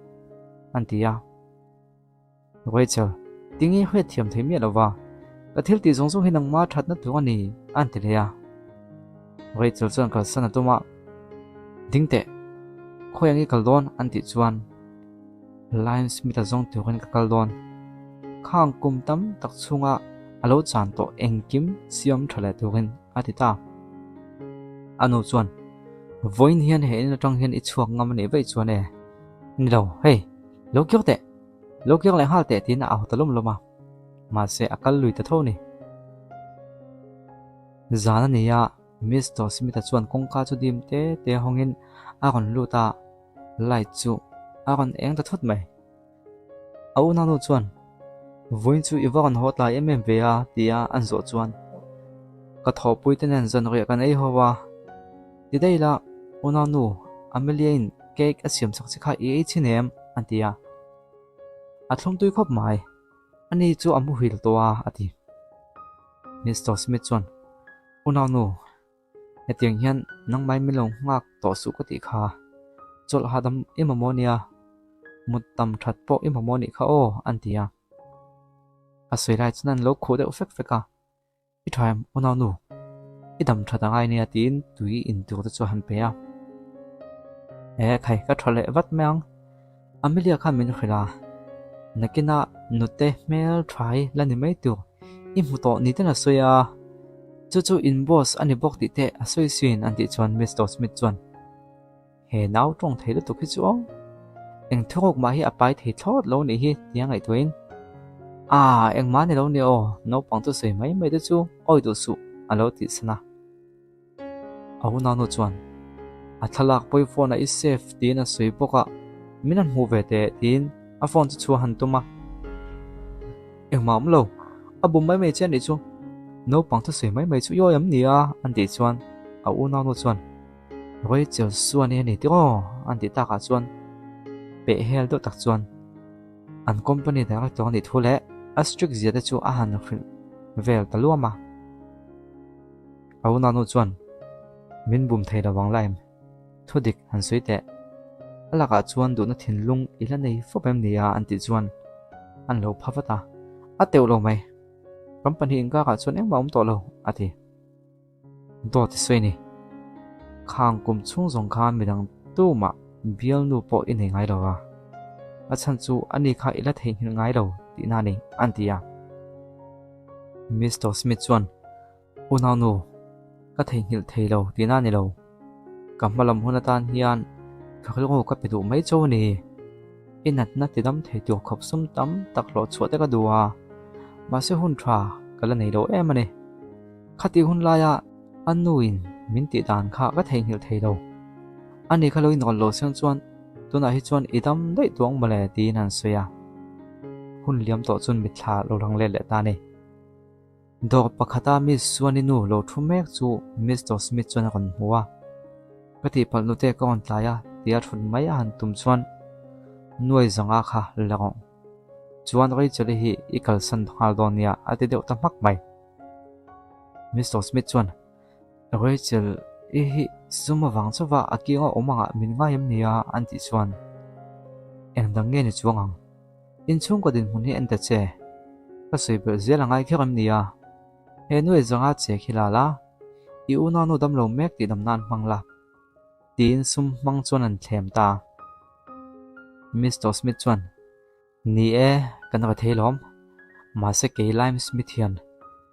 an ti a. Rachel, tinge hriat thiam thei miah lova, ka thil tih zawng zawng hi nangma thatna tur a ni, a han ti leh a. Rachel chuan kalsan a tum a, Ding teh, khawi ang i kal dawn? an tih chuan Lime Smith-a zawng turin ka kal dawn. Khang kum tam tak chhunga a lo chan tawh engkim siam tha leh turin a ti ta. A nu chuan, Vawiin hian he in atang hian i chhuak ngam a nih vaih chuan e, ni lo, hei, lo kir teh. Lo kir leh nghal teh tiin a au ta lawm lawm a, mahse a kal lui ta tho ni. Zan a ni a, Mister Smith-a chuan kawngka chu dim te te hawngin a rawn lut a, light chu a rawn eng ta thut mai. A unau chuan, Vawiin chu i va rawn haw tlai em em ve a tia an zawh chuan, Ka thawhpui te nen zanriah kan ei ho a, ti daih la, unau nu Amelia-in cake a siam chak che kha i ei chhin em? an ti a. A thlum tui khawp mai. Ani chu a muhil tawh a, a ti. Mister Smith chuan, Unau nu, hetiang hian nangmai min lo nghak tawh suh ka tih kha. Chawlh hahdam i mamawh nia, mut tam that pawh i mamawh nih kha aw, an ti a. A sawi lai chuan an lo khuh deuh fek fek a. I tha em unau nu? I dam that angai nia tiin tui in tur te chu a han pe a. E khai ka tha leh vat mai ang. Amelia khan min hrilh a, nakinah nute hmel tha hi la ni mai tur i hmu tawh ni ten a sawi a, chu chu in boss a ni bawk tih te a sawi sin an tih chuan Mister Smith chuan He nau tawng thei lutuk hi chu aw. Eng thuruk mah hi a pai thei thlawt lo nih hi tia ngaihtuahin Aaa engmah ni lo ni aw, naupang chu sawi mai mai te chu awi duh suh a lo tih san a. A unau chuan a thlalak pawi phone ah i save tiin a sawi bawk a, min han hmuh ve teh tiin a phone chu chhuah han tum a. Engmah awm lo, a bum mai mai che a nih chu, naupang chu sawi mai mai chu i awi am ni a an tih chuan a unau chuan Rachel chuan i a ni tiraw? an tih takah chuan peh hel deuh tak chuan an company director a nih thu leh a strict zia te chu a han hrilh vel ta luam a. A unau chuan min bum thei lo ang laim thu dik han sawi teh a lakah chuan duhna thinlung i la nei fawp em ni a an tih chuan an lo pha vat a, a teuh lo mai company inkakah chuan engmah a awm tawh lo a ti. Dawt i sawi ni. Khang kum chhung zawng khan midang tumah bialnu pawh i nei ngai lo a, a chhan chu ani kha i la theihnghilh ngai lo tihna a ni, an ti a. Mister Smith chuan, Unaunu, ka theihnghilh thei lo tihna a ni lo. Ka hma lam hun atan hian ka rilru ka pe duh mai chauh a ni. I natna ti dam thei tur khawp sum tam tak hlawh chhuah te ka duh a, mahse hun tha ka la nei lo em a ni. Khati hun laia a nuin min tih dan kha ka theihnghilh thei lo. Ani kha lo inrawn lo seng chuan tunah hi chuan i dam daih duang mawle tiin an sawi a. Hun liam tawh chuan mitthla lo lang let leh ta a ni. Dawr pakhata Miss Suani nu lo thu mek chu Mister Smith chuan a rawn hmu a. Ka tihpalh nute ka rawn tlai a tia thut mai a han tum chuan nuai zanga kha la rawh. Chuan Rachel-i hi i kalsan nghal dawn nia a ti deuh ta hmak mai. Mister Smith chuan Rachel i hi sum avang chauva a kianga awm angah min ngai em nia an tih chuan eng dang nge ni chuang ang? Inchhungkaw dinhmun hi en ta che. Ka sawi belh zel a ngai kher em nia? He nuai zanga che khi la la, i unau nu damlo mek tih dam nan hmang la. Tiin sum hmang chuan an thlem ta. Mister Smith chuan Ni e, kan va thei lawm. Mahse kei Lime Smith hian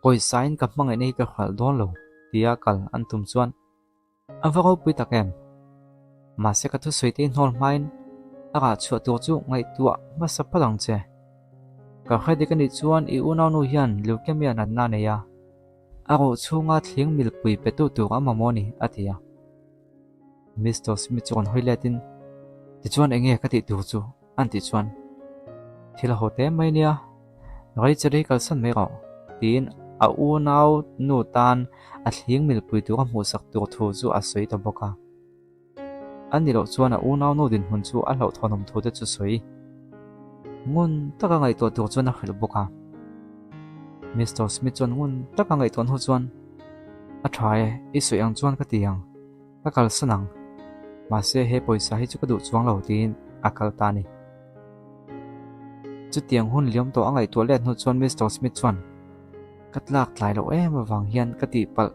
pawisain ka hmangaihna hi ka hralh dawn lo tia kal an tum chuan a va ropui tak em? Mahse ka thusawi te hnawl hmain a rah chhuah tur chu ngaihtuah hmasa phal ang che. Ka hre dik a nih chuan i unaunu hian leukemia natna a nei a, a ruh chhunga thling milpui petu tur a mamawh a ni, a ti a. Mister Smith chu rawn hawi letin, Tichuan eng nge ka tih tur chu? an tih chuan, Thil a haw te mai nia, Rachel hi kalsan mai rawh, tiin a unau nu tan a thling milpui tur a hmuhsak tur thu chu a sawi ta bawk a. A ni loh chuan a unau nu dinhmun chu a hlauhthawnawm thu te chu sawi ngun taka ngaihtuah tur chuan a hrilh bawk a. Mister Smith chuan ngun taka ngaihtuah hnu chuan, A tha e, i sawi ang chuan ka ti ang. Ka kalsan ang. Mahse he pawisa hi chu ka duh chuang lo tiin a kal ta a ni. Chutiang hun liam tawh a ngaihtuah let hnu chuan Mister Smith chuan, Ka tlak tlai loh em avang hian ka tihpalh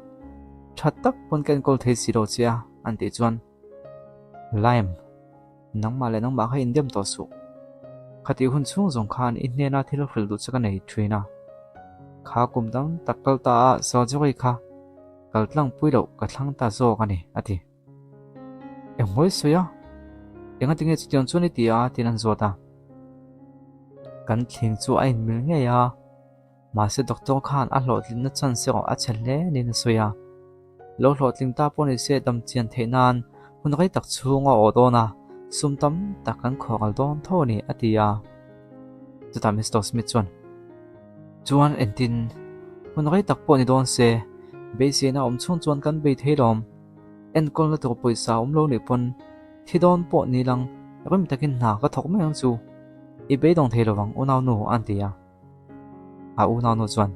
tha tak pawn ka enkawl thei si lo che a, an tih chuan, Lime, nangmah leh nangmah kha indem tawh suh. Khatih hun chhung zawng khan i hnena thil hrilh duh che ka nei thin a. Kha kum tam tak kal ta a surgery kha Kal tlang pui loh ka thlang ta zawk a ni, a ti. Engmawi sawi a? Enga tinge chutiang chuan i ti a? tiin an zawt a. Kan thling chu a inmil ngei a, mahse doctor khan a hlawhtlinna chance erawh a chhe hle niin a sawi a. Lo hlawhtling ta pawh ni se dam chian theih nan hun rei tak chhung a awh dawn a, sum tam tak kan khawhral dawn tho a ni, a ti a. Chutah Mister Smith chuan, Chuan entin, hun rei tak pawh ni dawn se, beiseina awm chhung chuan kan bei thei lawm. Enkawlna tur pawisa awm lo nih pawn thi dawn pawh ni lang rim takin hna ka thawk mai ang chu. I beidawng thei lovang unaunu an ti a. A unaunu chuan,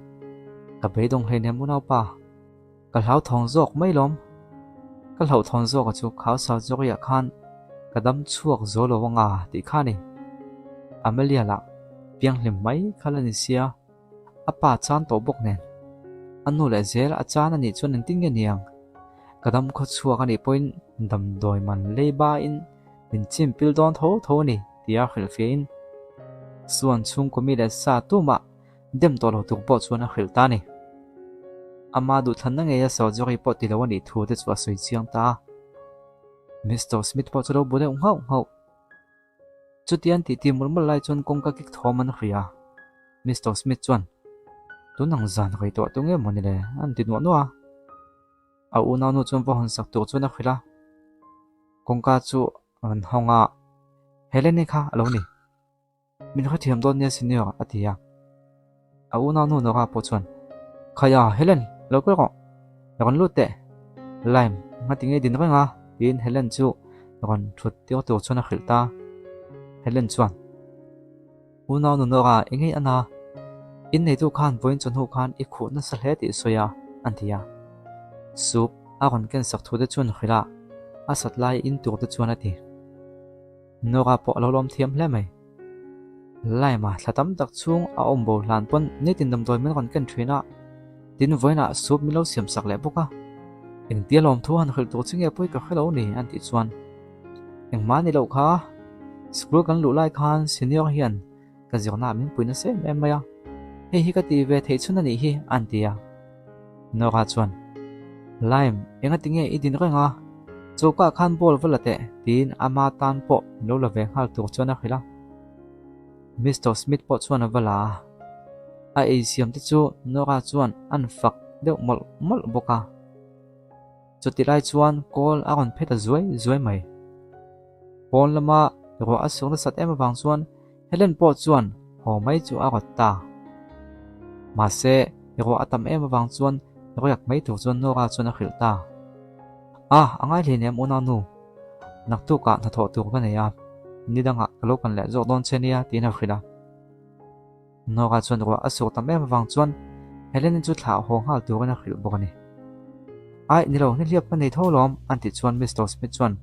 Ka beidawng hleinem unaupa. Ka hlauthawng zawk mai lawm. Ka hlauhthawn zawka chu khau surgery ah khan ka dam chhuak zo lo anga tih kha a ni. Amelia lah pianghlim mai kha la ni sia, a pa chan tawh bawk nen. A nu leh zel a chan a nih chuan engtin nge niang? Ka dam khaw chhuak a nih pawhin damdawi man lei bain min chim pil dawn tho tho a ni tia hrilhfiahin Suan chhungkaw mi leh sa tumah Dem tawh lo tur pawh chuan a hrilh ta a ni. Ama duhthlanna ngeia surgery pawh ti lo a nih thu te chu a sawi chiang ta a. Mister Smith pawh chu lo bu deuh nghauh nghauh. Chutian tih ti mawlh mawlh lai chuan kawngka kik thawm an hria a. Mister Smith chuan, Tun ang zan rei tawh tu nge maw ni le? an ti nuah nuah a. A unaunu chuan va hawn sak tur chuan a hrilh a. Kawngka chu a rawn hawng a, Helen-i kha a lo ni. Min hrethiam dawn nia senior a ti a. A unaunu Nora pawh chuan, Khaia, Helen, lo kal rawh. Rawn lut teh. Lime, ngati nge din reng a? tiin Helen chu rawn thut tir tur chuan a hrilh ta. Helen chuan, Unaunu Nora, i ngei ana. Inneitu khan vawiin chawhnu khan i khuh nasa hle tih sawi a, an ti a. Soup a rawn ken sak thu te chuan hrilh a, a sat lai in tur te chuan a ti. Nora pawh a lo lawm thiam hle mai. Lime-a thla tam tak chhung a awm bo hlan pawn nitin damdawi min rawn ken thin a, tin vawiinah soup min lo siam sak leh bawk a. Engtia lawmthu han hrilh tur chi nge pawi ka hre lo ni an tih chuan engmah ni loh kha. School kan luh lai khan senior hian ka zirnaah min pui nasa em em mai a, hei hi ka ti ve theih chhun a nih hi an ti a. Nora chuan, Lime, engati nge i din reng a? Choka khan ball va la teh, tiin ama tan pawh lo la ve nghal tur chuan a hrilh a. Mister Smith pawh chuan a va la a, a ei siam te chu Nora chuan an fak deuh mawlh mawlh bawk a. Chutih lai chuan kawl a rawn phe ta zuai zuai mai. Pawn lama ruah a sur nasat em avang chuan Helen pawh chuan haw mai chu a rawt ta. Mahse, ruah a tam em avang chuan riak mai tur chuan Nora chuan a hrilh ta. A, a ngai hleinem unau nu. Naktukah hnathawh tur ka nei a, ni dangah ka lo kan leh zawk dawn che nia tiin a hrilh a. Nora chuan ruah a sur tam em avang chuan Helen-i chu thlah haw nghal turin a hrilh bawk a ni. Aih, ni lo, nihliap ka nei tho lawm, an tih chuan Mister Smith chuan,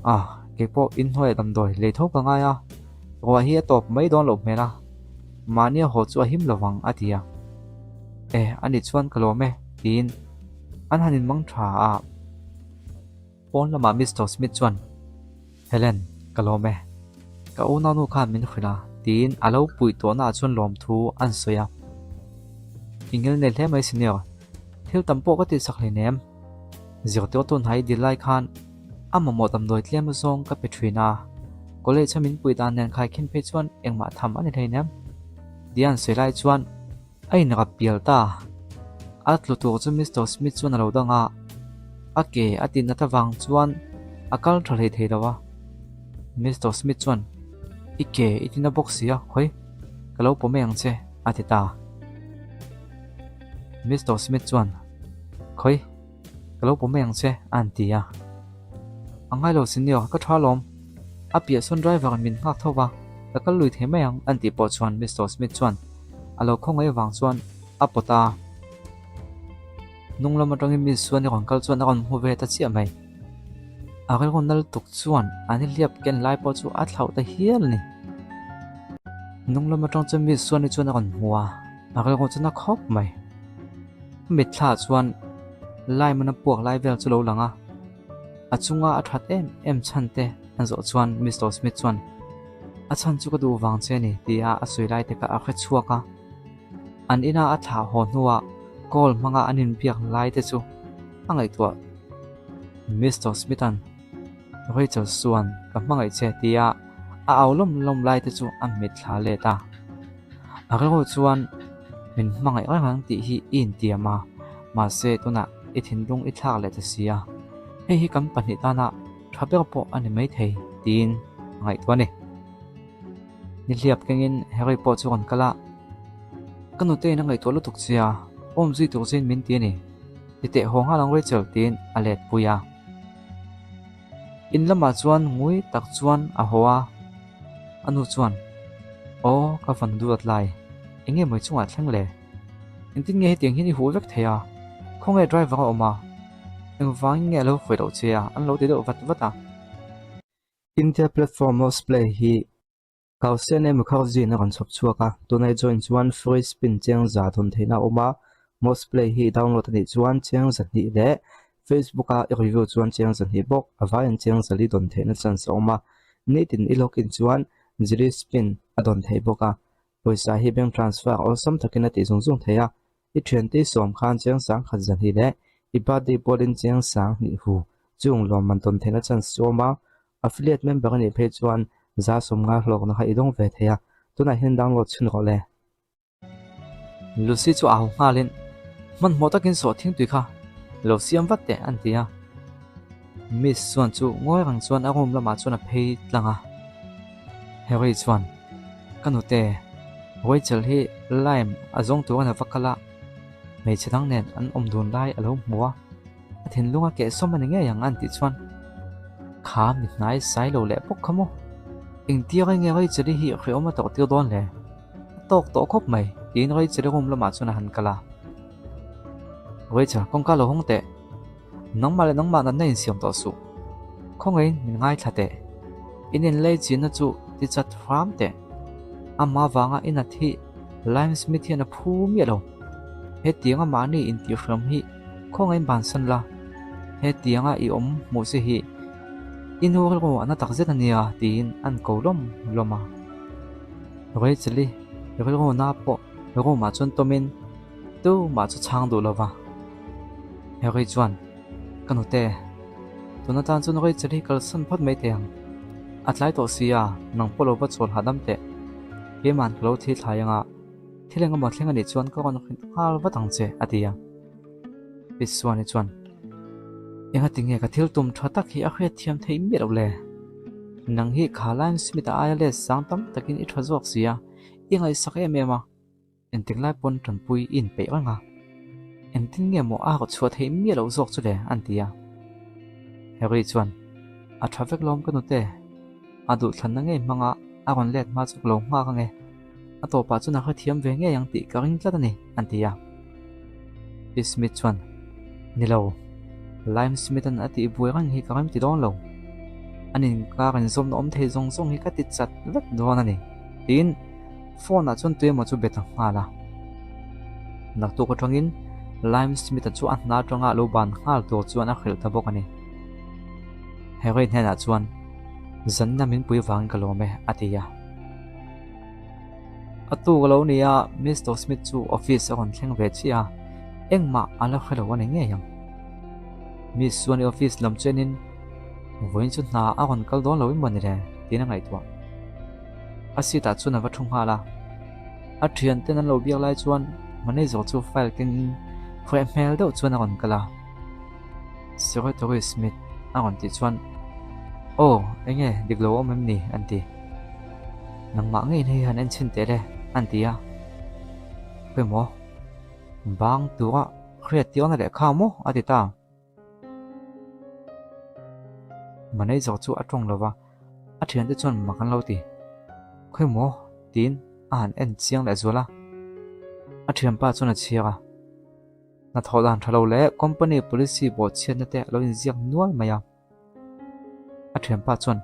Ah, kei pawh inhnuaiah damdawi lei tho ka ngai a, ruah hi a tawp mai dawn loh hmel a, mahnia haw chu a him lo vang, a ti a. Eh, ani chuan ka lawm e, tiin an han inmang tha a. Pawn lamah Mister Smith chuan, Helen, ka lawm e. Ka unaunu khan min hrilh a, tiin a lo puih tawhnaah chuan lawmthu an sawi a. I ngil nei hle mai senior, thil tam pawh ka tihsak hleinem. Zirtirtu hnai dil lai khan a mamawh damdawi tlem zawng ka pe thin a, college a min puih dan nen khaikhin phei chuan engmah tham a ni hleinem. Tia an sawi lai chuan A inrap pial ta. A tlu tur chu Mister Smith chuan a lo dang a, a ke a ti nat avang chuan a kal tha hlei thei lo a. Mister Smith chuan, I ke i ti na bawk si a, khawi, ka lo pawm mai ang che, a ti ta. Mister Smith chuan, Khawi, ka lo pawm mai ang che, a han ti a. A ngai lo senior, ka tha alawm. A piah sawn driver in min nghak tho va, ka kal lui thei mai ang, an tih pawh chuan Mister Smith chuan a lo khawngaih avang chuan a pawt a. Hnung lam atangin Miss chuan i rawn kal chuan a rawn hmu ve ta chiah mai. A rilru nal tuk chuan an hliap ken lai pawh chu a thlauh ta hial a ni. Hnung lam atang chuan Miss chuan i chuan a rawn hmu a, a rilru chu na khawp mai. A mitthla chuan Lime-an a puak lai vel chu lo lang a, a chunga a that em em chhan te an zawh chuan Mister Smith chuan a chhan chu ka duh vang che a ni tia a sawi lai te kha a hre chhuak a. An ina a thlah haw hnuah call hmanga an inbiak lai te chu a ngaihtuah. Mister Smith-a'n Rachel chuan ka hmangaih che tia a au lawm lawm lai te chu a mitthla let a. A rilru chuan min hmangaih reng ang tih hi i intiam a, mahse tunah i thinlung i thlak leh ta si a, hei hi kan pahnih tana tha ber pawh a ni maithei tiin a ngaihtuah a ni. Nihliap kengin Harry pawh chu rawn kal a, Ka nute in a ngaihtuah lutuk che a, awm zui tur chein min ti a ni. Ti teh haw nghal ang Rachel tiin a let pui a. In lamah chuan ngui tak chuan a haw a, a nu chuan, Aw, ka van duat lai, eng nge mawi chungah thleng le? Engtin nge hetiang hian i huh vek thei a? Khawnge driver a awm a? Engvangin nge a lo hruai loh che a? An lo ti deuh vat vat a. India platform Mosplay hi Kausen emaw Mukherjee-in a rawn chhawp chhuak a, tuna i join chuan free spin cheng za dawn theihna a awm a, Mosplay hi i download a nih chuan cheng zahnih leh Facebook-a i review chuan cheng zahnih bawk, a vaiin cheng zali dawn theihna chance a awm a, nitin i login chuan zili spin a dawn theih bawk a, pawisa hi bank transfer awlsam takin a tih zung zung theih a, I thiante i sawm khan cheng sang khat zahnih leh i birthday pawlin cheng sang hnih hu chung lawmman tawn theihna chance chu awm a, affiliate member a nih phei chuan za sawmnga hlawkna kha i dawng ve thei a, tunah hian download chhun rawh le. Lucy chu a hau nghalin, Hmanhmawh takin sawh thingtui kha lo siam vat teh an ti a. Miss chuan chu ngawi reng chuan a room lamah chuan a phei tlang a. Harry chuan, Ka nute, Rachel hi lime a zawng turin a va kal a, hmeichhe dang nen an awm dun lai a lo hmu a, a thinlung a keh sawm a ni ngei ang an tih chuan, Kha mi hnai sai lo leh bawk kha maw? Engtia rei nge Rachel-i hi hrehawm a tawrh tir dawn le? A tawk tawh khawp mai, tiin Rachel-i room lamah chuan a han kal a. Rachel, kawngka lo hawng teh. Nangmah leh nangmah natna insiam tawh suh. Khawngaihin min ngaithla teh. In inlei chinna chu ti chat hram teh. Amah vanga i nat hi Lime Smith hian a phu miah lo. Hetianga mahni intihhram hi khawngaihin bansan la. Hetianga i awm hmuh che hi i nu rilru a na takzet a nia tiin an ko lawm lawm a. Rachel-i rilru na pawh room ah chuan tawmin tumah chu chhang duh lo va. Harry chuan, Ka nute, tun atan chuan Rachel hi kalsan phawt mai thei ang. A tlai tawh si a, nang pawh lo va chawl hahdam teh. Keima'n ka lo thi thlai anga, thil eng emaw thleng a nih chuan ka rawn hrilh nghal vat ang che, a ti a. Pitsuani chuan, Engati nge ka thil tum tha tak hi a hriat thiam theih miah loh le? Nang hi kha Lime Smith-a aia let sang tam takin i tha zawk si a, i ngaihsak em em a. Engtik lai pawn tanpui i inpeih reng a, engtin nge maw a raw chhuah theih miah loh zawk chu le? an ti a. Harry chuan, A tha vek lawm ka nute, a duhthlanna ngei hmanga a rawn let hma chu ka lo nghak ange, a tawpah chuan a hrethiam ve ngei ang tih ka ring tlat a ni, an ti a. Pi Smith chuan, Ni lo, Lime Smith-a'n a tih buai reng hi ka rem ti dawn lo. An inkar inzawmna awm thei zawng zawng hi ka ti chat vek dawn a ni, tiin Phone ah chuan tuemaw chu bet a nghal a. Naktuk atangin Lime Smith-a chu a hna atanga lo ban nghal tur chuan a hrilh ta bawk a ni. Harry hnenah chuan, Zanna min pui vangin ka lawm e, a ti a. A tuk a lo ni a, Mister Smith chu office a rawn thleng ve chiah a, engmah a la hre lo a ni ngei ang. Miss chuan i office lam chu enin, Vawiin chu hna a rawn kal dawn lo em maw ni le? tiin a ngaihtuah. A seat ah chuan a va thu nghal a, a thianten an lo biak lai chuan manager chu file kengin hreh hmel deuh chuan a rawn kal a. Secretary Smith a rawn tih chuan Aw, enge dik lo awm em ni? an ti. Nangmah ngeiin hei han en chhin teh le an ti a. Khawimaw? Bang tura hriat tirna lehkha maw? a ti ta. Manager chu a tawng lo va, a thiante chuan mak an lo ti. Khawimaw? tiin a han en chiang leh zual a. A thianpa chuan a chhiar a, Hnathawh dan tha lo leh company policy bawhchhiatna te a lo inziak nual mai a. A thianpa chuan,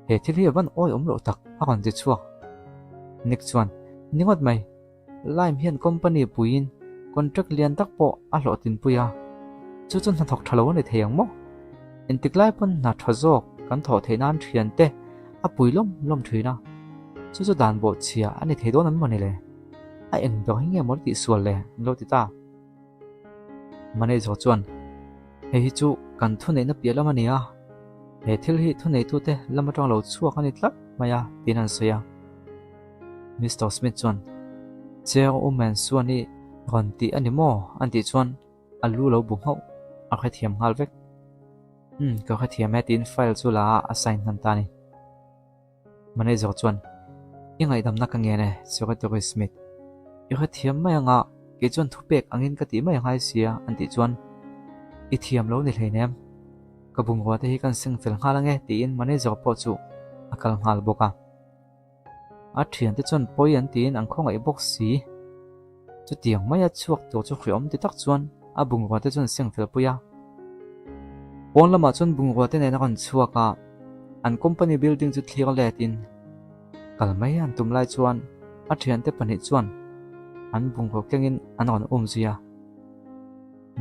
He thil hi a van awi awm loh tak a rawn ti chhuak. Nick chuan, Ni ngawt mai. Lime hian company puiin contract lian tak pawh a hlawhtlinpui a, chu chu hnathawk tha lo a ni thei ang maw? Engtik lai pawn hna tha zawk kan thawh theih nan thiante a pui lawm lawm thin a, chu chu dan bawh chhia a ni thei dawn an maw ni le? A eng ber hi nge maw la tihsual le? An lo ti ta. Manager chuan, Hei hi chu kan thuneihna piah lam a ni a, he thil hi thuneitute lam atang lo chhuak a ni tlat mai a, tiin an sawi a. Mister Smith chuan, Chair Woman chuan i rawn tih a ni maw? an tih chuan a lu lo bu nghauh, a hrethiam nghal vek. Umm, ka hrethiam e tiin file chu la a, a sign hman ta a ni. Manager chuan, I ngaihdamna ka ngen e, Secretary Smith. I hrethiam mai anga, kei chuan thupek angin ka tih mai a ngai sia, an tih chuan, I thiam lo ni hleinem. Ka bungrua te hi kan seng fel nghal ange tiin manager pawh chu a kal nghal bawk a. A thiante chuan pawi an tiin an khawngaih bawk si. Chutiang maia chhuak tur chu hreawm ti tak chuan a bungrua te chuan seng fel pui a. Pawn lamah chuan bungrua te nen a rawn chhuak a, an company building chu thlir letin kal mai an tum lai chuan a thiante pahnih chuan an bungrua kengin an rawn um zui a.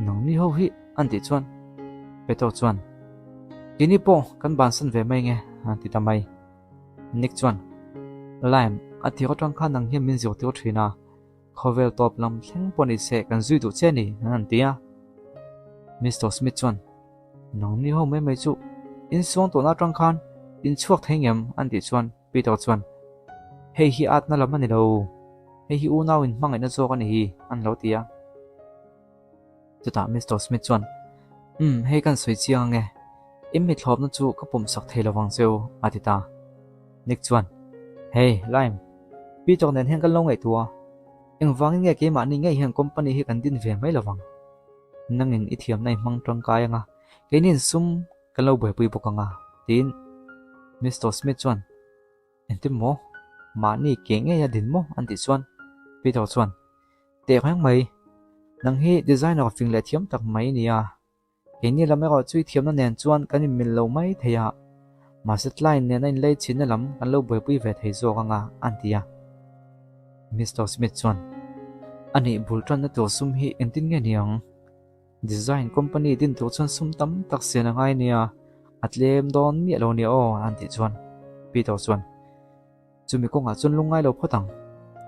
Nangni ho hi an tih chuan Peter chuan, Keini pawh kan bansan ve mai nge an ti ta mai. Nick chuan, Lime, a tir atang khan nang hian min zirtir thin a, khawvel tawp lam thleng pawh ni se kan zui duh che a ni, an han ti a. Mister Smith chuan, Nangni ho mai mai chu in suang tawhna atang khan in chhuak thei ngem? an tih chuan Peter chuan, Hei hi atna lam a ni lo, hei hi unau in hmangaihna zawk a ni hi, an lo ti a. Chutah Mister Smith chuan, Umm, hei kan sawi chiang ange. I mithlawpna chu ka pawmsak thei lo vang cheu, a ti ta. Nick chuan, Hey, Lime, Peter nen hian kan lo ngaihtuah a. Engvangin nge keimahni ngei hian company hi kan din ve mai lo vang? Nangin i thiamna i hmang tangkai anga, keiniin sum kan lo buaipui bawk anga, tiin Mister Smith chuan, Engtin maw? Mahni ke ngei a din maw? an tih chuan Peter chuan, Teh reng mai, nang hi designer fing leh thiam tak mai i ni a, keini lam erawh chu i thiamna nen chuan kan inmil lo mai thei a, mahse client nena inlei chhinna lam kan lo buaipui ve thei zawk anga an ti a. Mister Smith chuan, Anih bul tanna tur sum hi engtin nge ni ang? Design company din tur chuan sum tam tak sian a ngai nia, a tlem dawn miah lo nia aw an tih chuan Peter chuan chumi kawngah chuan lungngai lo phawt ang.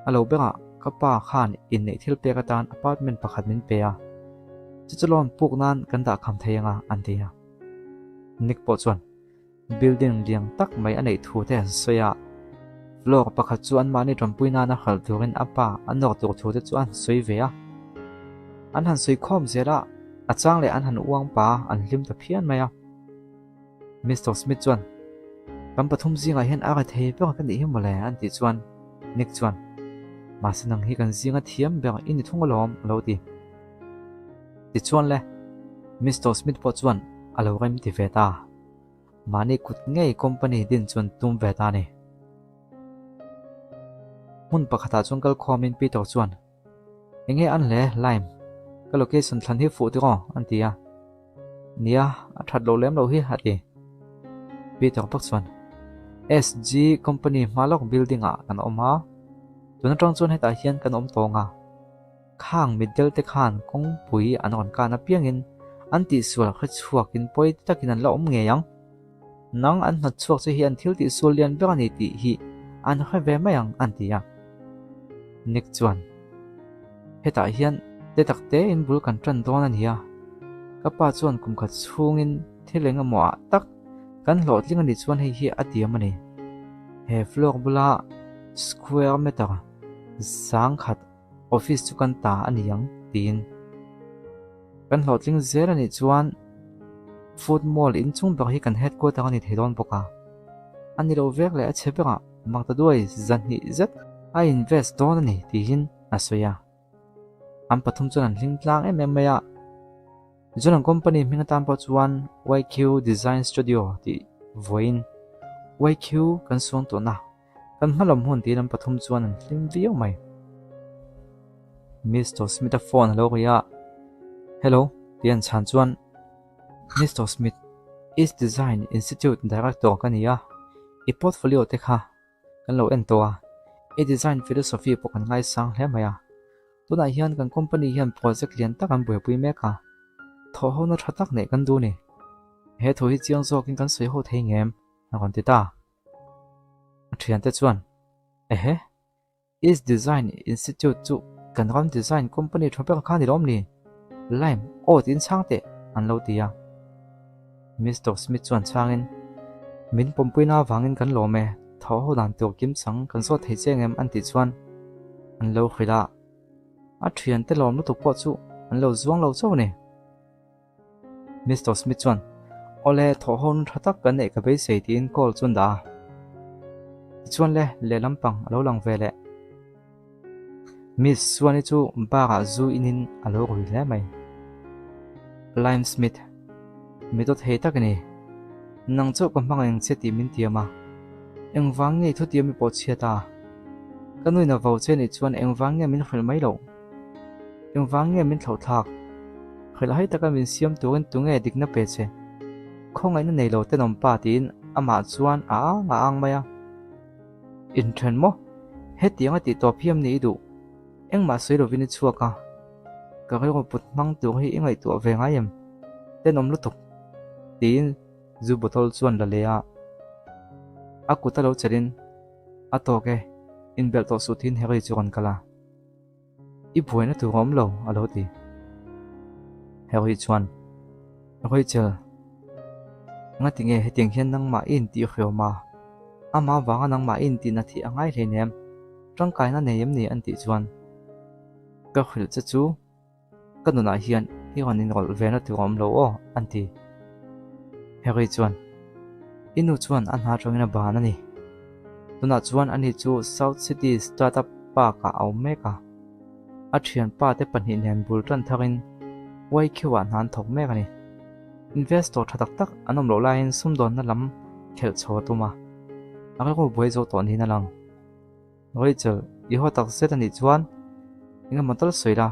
A lo berah ka pa khan inneih thil pek atan apartment pakhat min pe a, chu chu loan puk nan kan dah kham thei anga an ti a. Nick pawh chuan Building lian tak mai a neih thu te an sawi a, floor pakhat chu anmahni tanpui nana hralh turin a pa a nawr tur thu te chu an sawi ve a. An han sawi khawm zel a, A chang leh an han uang pa a, an hlim ta phian mai a. Mister Smith chuan, Kan pathum zingah hian a rethei ber ka nih hi mawle an tih chuan Nick chuan, Mahse nang hi kan zinga thiam ber i ni thung alawm a lo ti. Tichuan le, Mister Smith pawh chuan a lo rem ti ve ta. Mahni kut ngei company din chuan tum ve ta a ni. Hmun pakhatah chuan kal khawmin Peter chuan, Enge an hle, Lime? Ka location thlan hi fuh tiraw? an ti a. Nia, a that loh lem loh hi, a ti. Peter bawk chuan, SG company hma lawk building ah kan awm a, tun atang chuan hetah hian kan awm tawng a. Khang mitdel te khan kawngpui an rawn kan apiangin an tihsual hre chhuakin pawi takin an la awm ngei ang. Nang an hnawt chhuak che hi an thil tihsual lian ber a ni tih hi an hre ve mai ang an ti a. Nick chuan, Hetah hian te tak tein bul kan tan dawn a ni a, ka pa chuan kum khat chhungin thil eng emaw ah tak kan hlawhtling a nih chuan hei hi a tiam a ni. He floor bula square meter 10,000 Office chu kan ta a ni ang tiin kan hlawhtling zel a nih chuan food mall inchung ber hi kan headquarter a ni thei dawn bawk a, a ni lo vek leh a chhe berah Maktaduai zahnih zet a invest dawn a ni tiin a sawi a, an pathum chuan an hlim tlang em em mai a, tichuan an company hming atan pawh chuan YQ Design Studio tih vawiin YQ kan suang tawhna. Kan hma lam hun tiin an pathum chuan an hlim viau mai. Mister Smith-a phone a lo ri a, Hello tih an chhan chuan Mister Smith, East Design Institute Director ka ni a, i portfolio te kha kan lo en tawh a, i design philosophy pawh kan ngaisang hle mai a. Tunah hian kan company hian project lian tak an buaipui mek a, thawhhona tha tak neih kan duh ni. He thu hi chiang zawkin kan sawi ho thei ngem? a rawn ti ta. A thiante chuan, Ehe, East Design Institute chu kan ram design company tha ber kha ni lawm ni? Lime, aw tiin chhang teh, an lo ti a. Mister Smith chuan chhangin, Min pawmpuina avangin kan lawm e, tho ho dan tur kim chang kan zawt thei che ngem an tih chuan an lo hrilh a. A thiante lawm lutuk pawh chu an lo zuang lo chauh a ni. Mister Smith chuan, Awle, thawhhawna tha tak kan neih ka beisei tiin call chu an dah a. Tichuan le, lehlam pang a lo lang ve leh. Miss Suani chu bar ah zu inin a lo rui hle mai. Lime Smith, Mi dawt thei tak i ni. Nang chauh ka hmang eng che tih min tiam a. Engvang nge i thutiam i pawh chhiat a? Ka nuin a vo che nih chuan engvang nge min hrilh mai loh? Engvang nge min thlauh thlak? Hrilhhai taka min siam turin tunge dikna pe che? Khawngaihna nei lo tenawm pa tiin amah chuan a ang a ang mai a. Inthen maw? Hetiang a tih tawp hiam ni i duh? Engmah sawi lovin i chhuak a. Ka rilru put hmang tur hi i ngaihtuah ve ngai em? Tenawm lutuk! Tiin zu bottle chuan la leh a. A kut a lo chelhin, A tawk e, inbelh tawh suh tiin Harry chu rawn kal a. I buaina tur a awm lo, a lo ti. Harry chuan, Rachel, ngati nge hetiang hian nangmah i intih hriawm a? Amah avanga nangmah i intihna thih a ngai hleinem, tangkaina nei em ni? an tih chuan, Ka hrilh che chu ka nunah hian i rawn inrawlh ve na tur a awm lo aw, an ti. Harry chuan, I nu chuan a hna atangin a ban a ni. Tunah chuan ani chu South City Startup Park-ah a awm mek a. A thianpa te pahnih nen bul tan tharin YQ-ah hna an thawk mek a ni. Investor tha tak tak an awm loh laiin sumdawnna lam khelh chho a tum a, a rilru buai zo tawh niin a lang. Rachel, i haw tak zet a nih chuan engemaw tal sawi la,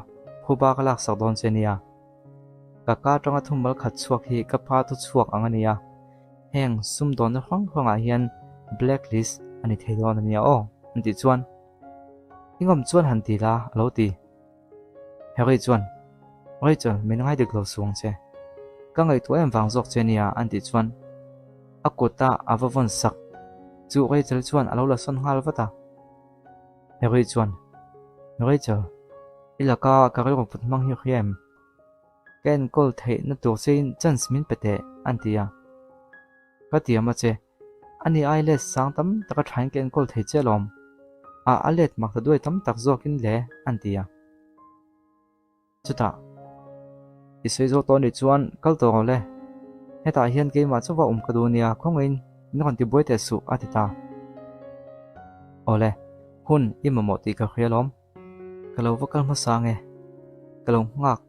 phuba ka laksak dawn che nia. Ka ka atanga thumal khat chhuak hi ka pa thu chhuak ang a nia. Heng sumdawnna hrang hrangah hian black list a ni thei dawn a nia aw, an tih chuan i ngawm chuan han ti la a lo ti. Harry chuan, Rachel, min ngai dik lo suang che. Ka ngaihtuah em vang zawk che nia an tih chuan a kuta a va vawn sak chu Rachel chuan a lo la sawn nghal vat a. Harry chuan, Rachel, i laka ka rilru put hmang hi hria em? Ka enkawl theihna tur chein chance min pe teh, an ti a. Ka tiam a che, ani ai let sang tam taka thain ka enkawl thei che alawm. A a let mak ta duai tam tak zawkin le, an ti a. Chutah. I sawi zawk tawh anih chuan kal tawh rawh le. Hetah hian keimah chauha awm ka duh ania, khawngaihin min rawn tibuai teh suh, a ti ta. Awle, hun i mamawh tih ka hria lawm. Ka lo va kal hmasa ang e. Ka lo nghak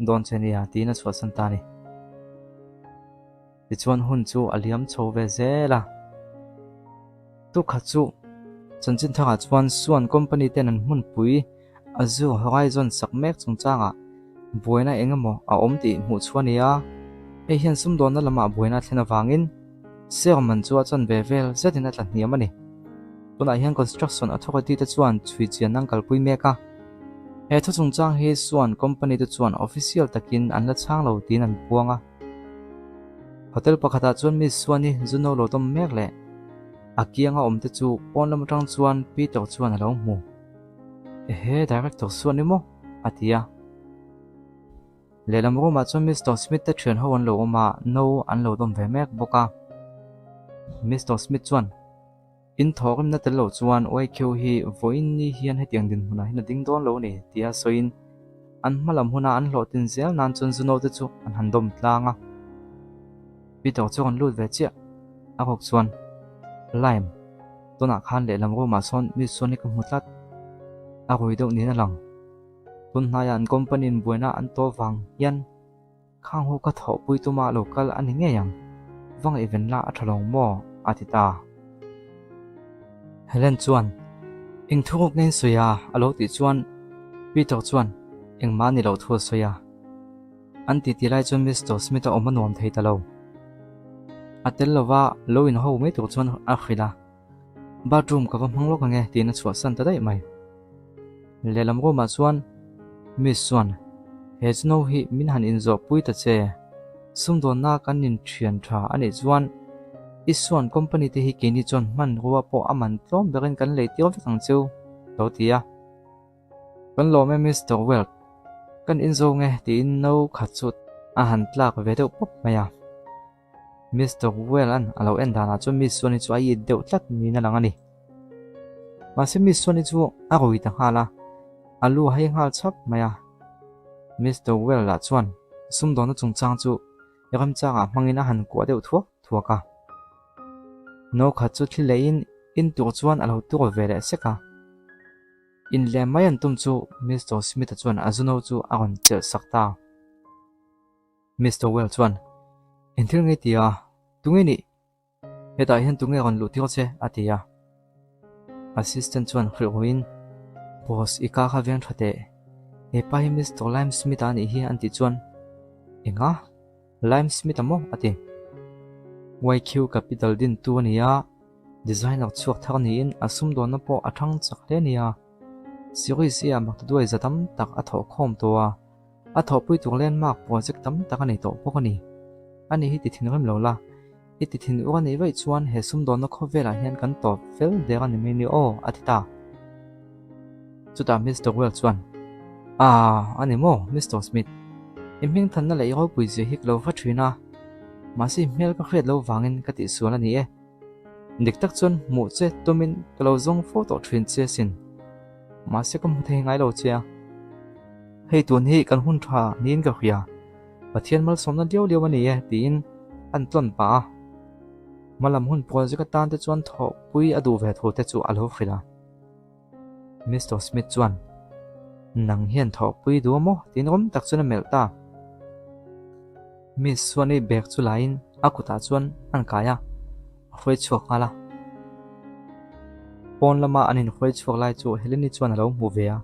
dawn che nia, tiin a chhuahsan ta a ni. Tichuan hun chu a liam chho ve zel a. Tukhat chu chanchin thangah chuan Suan company ten an hmunpui Azure Horizon sak mek chungchangah buaina eng emaw a awm tih hmuh chhuah a ni a. Hei hian sumdawnna lamah buaina a thlen avangin share man chu a chanve vel zetin a tla hniam a ni. Tunah hian construction authority te chuan chhui chian an kalpui mek a. He thu chungchang hi Suan company te chuan official takin an la chhang lo tiin an puang a. Hotel pakhatah chuan Miss Suani zu no lo dawm mek leh a kianga awmte chu pawn lam atang chuan Peter chuan a lo hmu. Ehe, Director Suani maw? a ti a. Lehlam room ah chuan Mister Smith te thian ho an lo awm a, no an lo dawm ve mek bawk a. Mister Smith chuan, In thawhrimna tel lo chuan YQ hi vawiin ni hian hetiang dinhmunah hian a ding dawn lo a ni, tia sawiin an hma lam huna an hlawhtlin zel nan chuan Zuno te chu an han dawm tlang a. Peter chu a rawn lut ve chiah. A kawk chuan, Lime, tunah khan lehlam room ah sawn mi sawn hi ka hmu tlat. A rui deuh niin a lang. Tun hnaiah an company in buaina an tawh vang hian Khang ho ka thawhpui tuma lo kal a ni ngei ang, va ngaihven la a tha lo maw? a ti ta. Helen chuan, Eng thu ruk nge in sawi a? a lo tih chuan Peter chuan, Engmah a ni loh thu a sawi a. An titi lai chuan Mister Smith a awm a nuam thei ta lo. A tel lova lo inho mai tur chuan a hrilh a. Bathroom ka va hmang lawk ang e tiin a chhuahsan ta daih mai. Lehlam room ah chuan Miss chuan he snow hi min han inzawh pui ta che, sumdawnna kan inthian tha a nih chuan i suan company te hi keini chuan hmanrua pawh a man tlawm berin kan lei tir vek ang cheu lo ti a. Kan lawm e Mister Welk, kan inzo nge tiin no khat chu a han tlak ve deuh pawp mai a. Mister Well-a'n a lo en danah chuan Miss Suani chu a it deuh tlat niin a lang a ni. Mahse Miss Suani chu a rui ta nghal a, a lu a hei nghal chhap mai a. Mister Well-a chuan sumdawnna chungchang chu remchangah hmangin a han kuah deuh thuak thuak a. No khat chu thli leiin in tur chuan a lo tur ve leh sek a. In leh mai an tum chu Mister Smith-a chuan a zuno chu a rawn chelh sak ta. Mister Well chuan, Eng thil nge ti a? Tunge nih? Hetah hian tunge rawn luh tir che? a ti a. Assistant chuan hrilh ruiin, Boss, i ka kha veng tha teh. He pa hi Mister Lime Smith-a a nih hi an tih chuan, Enga? Lime Smith-a maw? a ti. YQ Capital dintu a ni a, designer chhuak thar niin a sumdawnna pawh a thang chak hle a nia. Series A-ah maktaduai za tam tak a thawhkhawm tawh a. A thawhpui tur landmark project tam tak a nei tawh bawk a ni. Ani hi ti thinrim lo la, i ti thin ur a nih vaih chuan he sumdawnna khawvelah hian kan tawp fel der a ni mai ni aw, a ti ta. Chutah Mister Well chuan, Ah, a ni maw, Mister Smith, i hmingthanna leh i ropui zia hi ka lo va thin a, mahse i hmel ka hriat lo vangin ka tihsual a ni e. Dik tak chuan hmuh che tumin ka lo zawng fo tawh thin che asin. Mahse ka hmu thei ngai lo che a. Hei tun hi kan hun tha niin ka hria. Pathian malsawmna liau liau a ni e tiin an tlawn pah a. Hmalam hun project atan te chuan thawhpui a duh ve thu te chu a lo hrilh a. Mister Smith chuan, Nang hian thawhpui duh a maw? tiin rawm tak chuan a melh ta. Miss chuan i bag chu laiin a kutah chuan an kai a, a hruai chhuak nghal a. Pawn lama an inhruai chhuak lai chu Helene-i chuan a lo hmu ve a.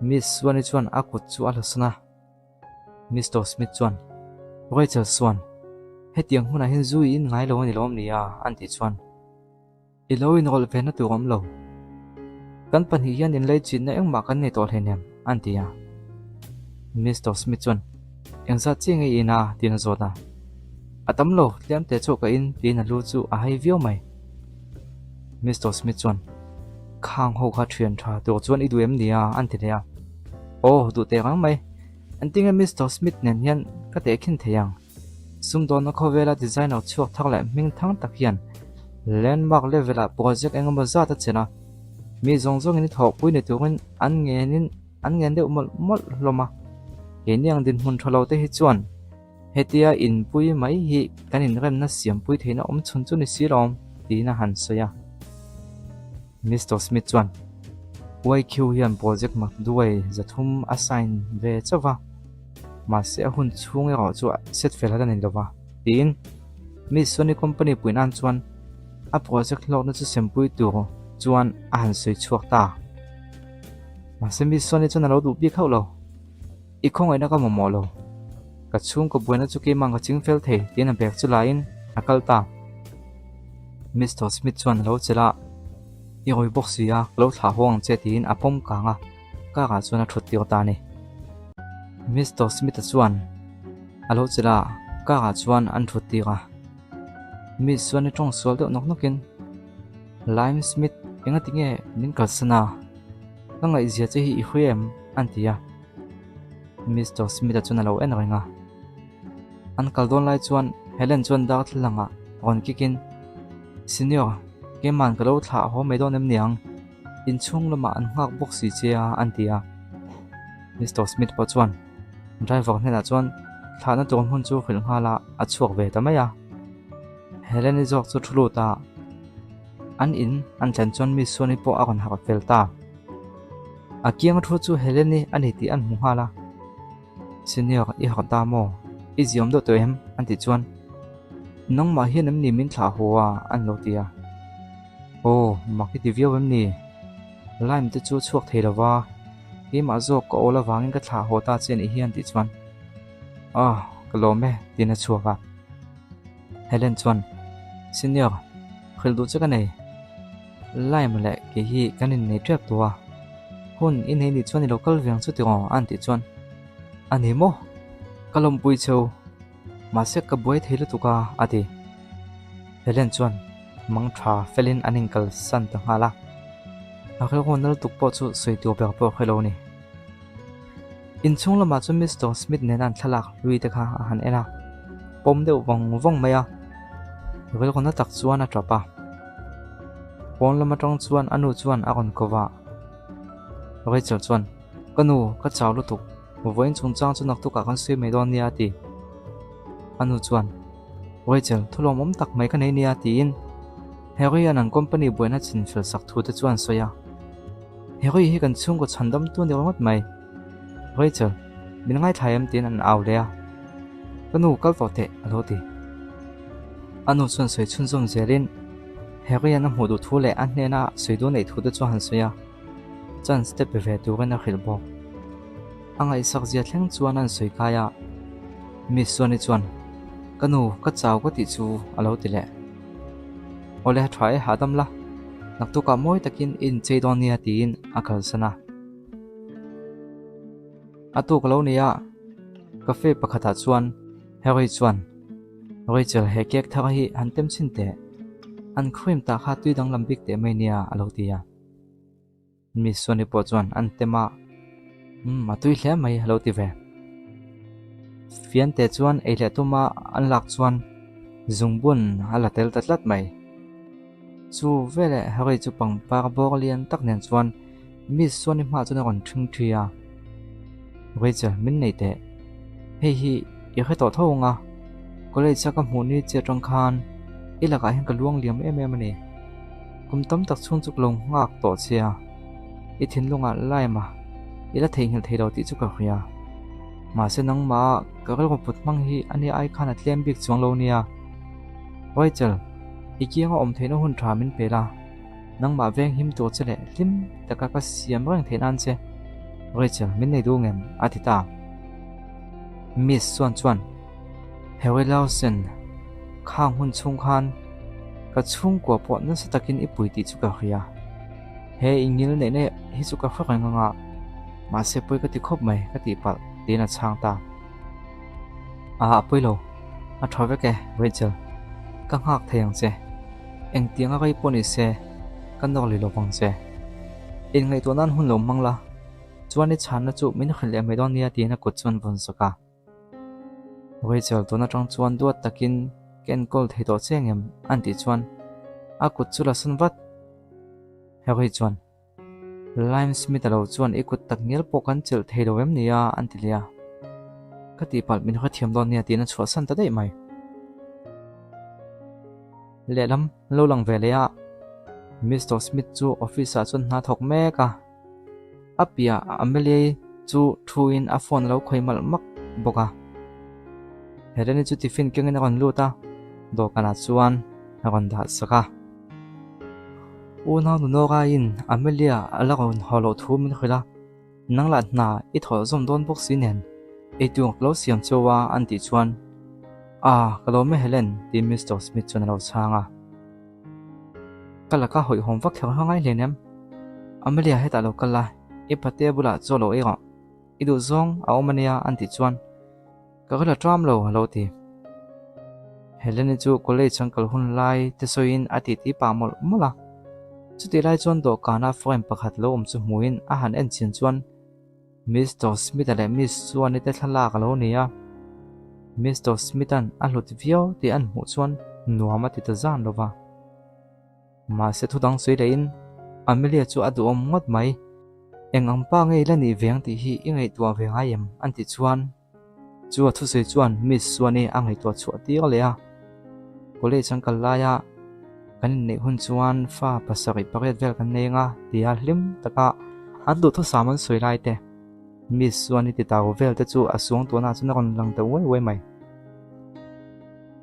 Miss Suan-i chuan a kut chu a hlasawn a. Mister Smith chuan, Rachel Suan, hetiang hunah hian zu i in ngai lo a ni lawm ni a? an tih chuan, I lo inrawlh ve na tur awm lo. Kan pahnih hian inleichitna engmah kan nei tawh hleinem, an ti a. Mister Smith chuan, Engzat chiah nge i in a? tiin a zawt a. A tam lo, tlem te chauh ka in, tiin a lu chu a hai viau mai. Mister Smith chuan, Khang ho kha thian tha tur chuan i duh em ni a? an ti leh a. Aw, duh teh rang mai. Engtinge Mister Smith nen hian ka tehkhin thei ang? Sumdawnna khawvela designer chhuak thar leh hming thang tak hian landmark level-ah project eng emaw zat a chen a, mi zawng zawngin i thawhpui ni turin an ngenin an ngen deuh mawlh mawlh hlawm a. Keini ang dinhmun tha lo te hi chuan hetia inpui mai hi kan inremna siampui theihna awm chhun chu ni si lawm, tiin a han sawi a. Mister Smith chuan YQ hian project makduai 300 a sign ve chauh va, mahse a hun chhung erawh chu set fel a la ni lo va, tiin Miss Sony company pui nan chuan a project hlawkna chu sempui tur chuan a han sawi chhuak ta. Mahse Miss Sony chuan a lo duh bik hauh lo. I khawngaihna ka mamawh lo. Ka chhungkaw buaina chu keimah ka ching fel thei tiin a bag chu laiin a kal ta. Mister Smith chuan a lo chelh a, I rawi bawk si a, ka lo thlah haw ang che tiin a pawm kang a, car ah chuan a thut tir ta a ni. Mister Smith-a chuan a lo chelh a, car ah chuan an thut tir a. Miss chuan i tawng sual deuh nawk nawkin, Lime Smith, engati nge min kalsan a? Ka ngaihzia che hi i hui em? an ti a. Mister Smith-a chuan a lo en reng a. An kal dawn lai chuan Helen chuan darthlalangah rawn kikin, Senior, keiman ka lo thlah haw mai dawn em niang? Inchhung lamah an nghak bawk si che a, an ti a. Mister Smith pawh chuan driver hnenah chuan thlahna tur hmun chu hrilh nghal a, a chhuak ve ta mai a. Helen-i zawk chu thu lut a, an in an thlen chuan Miss Suan-i pawh a rawn harh fel ta. A kianga thu chu Helen-i a ni tih an hmu nghal a. Senior, i harh ta maw? I ziawm deuh tawh em? an tih chuan, Nangmah hian em ni min thlah haw a? an lo ti a. Aw, mak i ti viau em ni? Lime te chu a chhuak thei lo va, keimah zawk ka awl avangin ka thlah haw ta che anih hi an tih chuan, Ah, ka lawm e, tiin a chhuak a. Helen chuan, Senior, hrilh duh che ka nei. Lime leh kei hi kan innei tep tawh a, hun i nei nih chuan i lo kal ve ang chu tiraw? an tih chuan, A ni maw? Ka lawmpui cheu, mahse ka buai thei lutuk a, a ti. Helen chuan mang tha felin an inkalsan ta nghal a, a rilru na lutuk pawh chu sawi tur ber pawh a hre lo a ni. Inchhung lamah chuan Mister Smith nena an thlalak hlui te kha a han en a, pawm deuh vawng vawng mai a, rilru na tak chuan a tap a. Pawn lam atang chuan a nu chuan a rawn ko va, Rachel chuan, Ka nu, ka chau lutuk, vawiin chungchang chu naktukah kan sawi mai dawn nia a ti. A nu chuan, Rachel, thu lawmawm tak mai ka nei nia tiin Harry-a'n an company buaina chinfel sak thu te chu an sawi a. Harry hi kan chhungkaw chhandamtu a ni ringawt mai. Rachel, min ngaithla em tiin an au leh a. Ka nu, kal tawh teh, a lo ti. A nu chuan sawi chhunzawm zelin Harry-a'n a hmuh duh thu leh a hnena sawi duh neih thu te chu a han sawi a. Chance te pe ve turin a hrilh bawk. A ngaihsak zia thleng chuan an sawi kai a, Miss Suani chuan, Ka nu, ka chau ka tih chu a lo ti leh. Awle tha e hahdam la, naktukah mawi takin i inchei dawn nia tiin a kalsan a. A tuk lo nia, cafe pakhatah chuan Harry chuan, Rachel he cake thar hi han tem chhin teh, an cream tah kha tui danglam bik teh mai nia a lo ti a. Miss Sony pawh chuan an tem a, Umm, a tui hle mai a lo ti ve. Fiante chuan ei leh tuma an lak chuan zungbun a la tel ta tlat mai. Chu veleh Harry chu pangpar bawr lian tak nen chuan Miss Sony hmaah chuan a rawn ṭhing ṭhi a, Rachel, min nei teh. Hei hi i hre tawh tho ang a, college a ka hmuh ni che atang khan i lakah hian ka luang liam em em a ni. Kum tam tak chhung chu ka lo nghak tawh che a, i thinlungah lime a, i la theihnghilh thei lo tih chu ka hria. Mahse nangmah ka rilru put hmang hi a nia ai khan a tlem bik chuang lo nia. Rachel, i kianga awm theihna hun tha min pe la. Nangmah veng him tur che leh hlim taka ka siam reng theih nan che, Rachel, min nei duh ngem? a ti ta. Miss chuan chuan, Harry Lawson, khang hun chhung khan ka chhungkua pawh nasa takin i pui tih chu ka hria. He i ngil neihna hi chu ka hre reng anga, mahse pawi ka ti khawp mai ka tih palh, tiin a chhang ta. A pawi lo, a tha vek e, Rachel, ka nghak thei ang che. Engtiang a rei pawh ni se, ka nawr leh lo vang che. Inngaihtuah nan hun lo hmang la, chuan i chhanna chu min hrilh leh mai dawn nia tiin a kut chuan vawn sak a. Rachel tun atang chuan duat takin ka enkawl thei tawh che ngem an tih chuan a kut chu la sawn vat. Harry chuan, Lime Smith-a lo chuan i kut tak ngial pawh kan chelh thei lo em nia an ti leh a. Ka tihpalh min hrethiam dawn nia tiin a chhuahsan ta daih mai. Lehlam lo lang ve leh a, Mister Smith chu office ah chuan hna thawk mek a. A piah Amelia-i chu thuin a phone a lo khawih malh mak bawk a. Helen-i chu tiffin kengin a rawn lut a, dawhkanah chuan a rawn dah sak a. Unau Nunora-in Amelia a la rawn haw loh thu min hrilh a, Nang lah hna i thawh zawm dawn bawk si nen, eitur ka lo siam cheu a an tih chuan, Ah, ka lawm e Helen, tiin Mister Smith chuan a lo chhang a. Ka laka hawihhawm vak kher hma ngai hleinem. Amelia hetah lo kal la, i patea bulah chaw lo ei rawh. I duh zawng a awm ania an tih chuan, Ka ril a ṭam lo a lo ti. Heleni chu college an kal hun lai te sawiin a titi pah mawlh mawlh a. Chutih lai chuan dawhkana frame pakhat lo awm chu hmuhin a han en chin chuan Mister Smith-a leh Miss Chuan-i te thlalak a lo ni a. Mister Smith-a'n a hlut viau tih an hmuh chuan nuam a ti ta zan lo va. Mahse thu dang sawi lehin Amelia chu a duhawm ngawt mai. Eng ang pa nge i la nih ve ang tih hi i ngaihtuah ve ngai em? an tih chuan Chu a thusawi chuan Miss Suani a ngaihtuah chhuah tir leh a. College an kal laia kan inneih hun chuan fa 78 vel kan nei anga tia hlim taka an duhthusam an sawi lai te, Miss Suani ti tau vel te chu a suangtuahna chuan a rawn lang ta uai uai mai.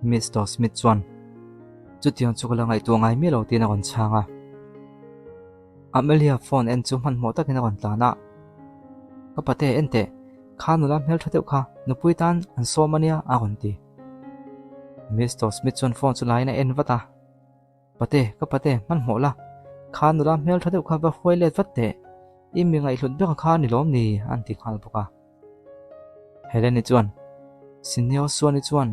Mister Smith chuan chutiang chu ka la ngaihtuah ngai miah lo tiin a rawn chhang a. Amelia phone en chu hmanhmawh takin a rawn tlan a, Ka pate en teh. Kha nula hmeltha deuh kha nupui tan an sawm a nia a rawn ti. Mister Smith chuan phone chu laiin a en vat a, Pate, ka pate, hmanhmawh la, kha nula hmeltha deuh kha va huai let vat teh, i mi ngaihhlut ber kha ni lawm ni an ti nghal bawk a. Heleni chuan, Senior Suani chuan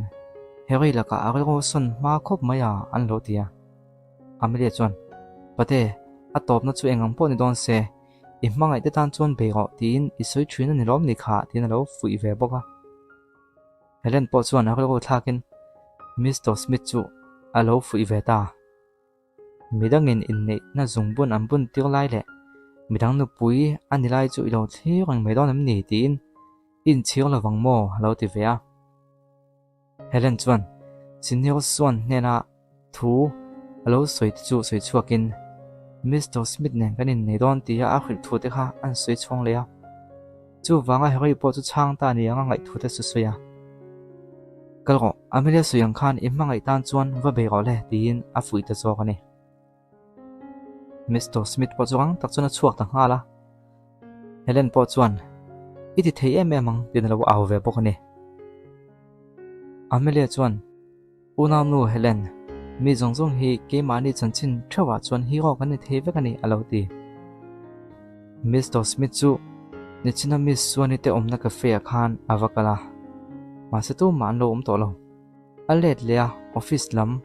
Harry lakah a rilru sawn hma khawp mai a an lo ti a. Amelia chuan, Pate, a tawpna chu eng ang pawh ni dawn se, I hmangaihte tan chuan bei rawh tiin i sawi thin a ni lawm ni kha tiin a lo fuih ve bawk a. Helen pawh chuan a rilru thlakin Mister Smith chu a lo fuih ve ta. Midangin inneihna zungbun an bun tir lai leh midang nupui a ni lai chu i lo thlir reng mai dawn em ni tiin i inchhir lovang maw a lo ti ve a. Helen chuan Senior Swan hnena thu a lo sawi te chu sawi chhuakin Mister Smith nen kan innei dawn tia a hrilh thu te kha an sawi chhuang leh a. Chuvanga Harry pawh chu chhang ta ni anga ngaih thu te chu sawi a. Kal rawh, Amelia sawi ang khan i hmangaih tan chuan va bei rawh le tiin a fuih ta zawk a ni. Mister Smith pawh chu rang tak chuan a chhuak ta nghal a. Helen pawh chuan, I ti thei em em ang tiin a lo au ve bawk a ni. Amelia chuan, Unaunu Helen, mi zawng zawng hi keimahni chanchin theuhah chuan hero kan ni thei vek a ni a lo ti. Mister Smith chu nichina Miss Suani te awmna cafe ah khan a va kal a, mahse tumah an lo awm tawh lo. A let leh a, office lam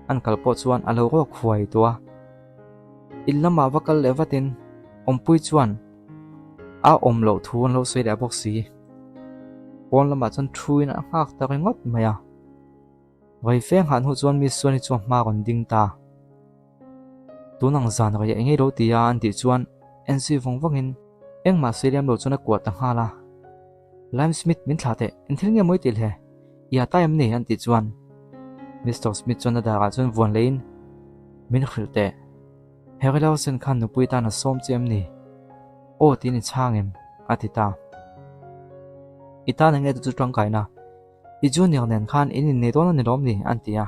an kal pawh chuan a lo rawk huai tawh a. In lamah va kal leh vatin awmpui chuan a awm loh thu an lo sawi leh bawk si. Pawn lamah chuan thuin a nghak ta ringawt mai a. Vaifeng hah hnu chuan Miss Suani chu a hma rawn ding ta. Tun ang zan rei eng nge lo ti a an tih chuan en zui vawng vawngin engmah sawi lem lo chuan a kuah ta nghal a. Lime Smith min thlah teh, eng thil nge mawi tih le? I a ta em ni? an tih chuan Mister Smith chuan a darah chuan vuan leiin min hrilh teh. Harry Lawson khan nupui tan a sawm che em ni? Aw tiin i chhang em? a ti ta. I tan eng nge chu chu tangkaina? I junior nen khan in innei dawn a ni lawm ni? an ti a.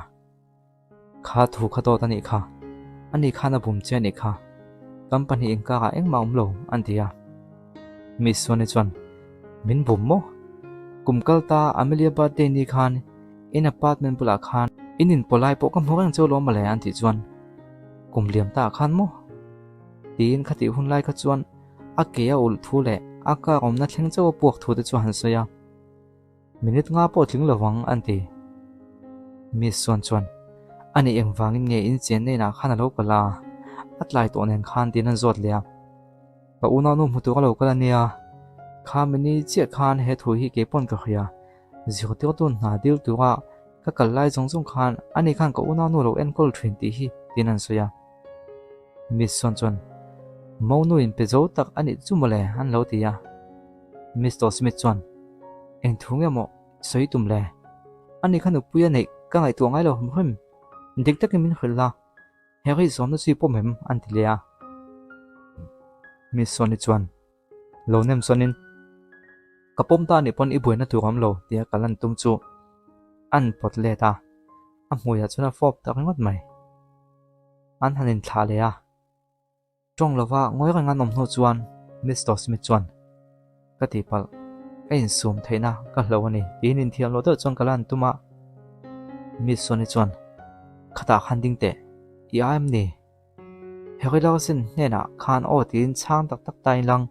Kha thu kha dawt a nih kha. Ani khan a bum che a nih kha. Kan pahnih inkarah engmah awm lo, an ti a. Miss Suani chuan, Min bum maw? Kum kal ta Amelia birthday ni khan in apartment bulah khan in inpaw lai pawh ka hmu reng cheu lawm mawle, an tih chuan, Kum liam ta khan maw? Tiin khatih hun lai kha chuan a ke a ulh thu leh a kar awmna thleng chauh a puak thu te chu a han sawi a. Minute nga pawh tling lovang an ti. Miss Suan chuan, A nih engvangin nge in chenna inah khan a lo kal a? A tlai tawh nen khan tiin an zawt leh a. Ka unaunu hmu tur a lo kal a nia. Kha mini chiah khan he thu hi kei pawn ka hria. Zirtirtu hna dil tura ka kal lai zawng zawng khan ani khan ka unaunu lo enkawl thin tih hi tiin an sawi a. Miss Suan chuan, Monu in pe zo tak a nih chu mawle an lo ti a. Mister Smith chuan, Eng thu nge maw? sawi tum le? Ani kha nupui a neih ka ngaihtuah ngai lo hrim hrim. Dik takin min hrilh la, Harry zawmna chu i pawm em? an ti leh a. Miss Sony chuan lo nem sawnin, Ka pawm ta anih pawn i buaina tur awm lo tia ka lan tum chu an pawt let a, a hmuiah chuan a fawp tak ringawt mai. An han inthlah leh a. Tawng lova ngawi reng an awm hnu chuan Mister Smith chuan, Ka tihpalh, ka insum theihna ka hlo a ni tiin inthiam loh deuh chuan ka la an tum a. Miss Sony chuan, Khatah khan ding teh, i ai em ni? Harry Larson hnenah khan aw tiin chhang tak tak ta inlang,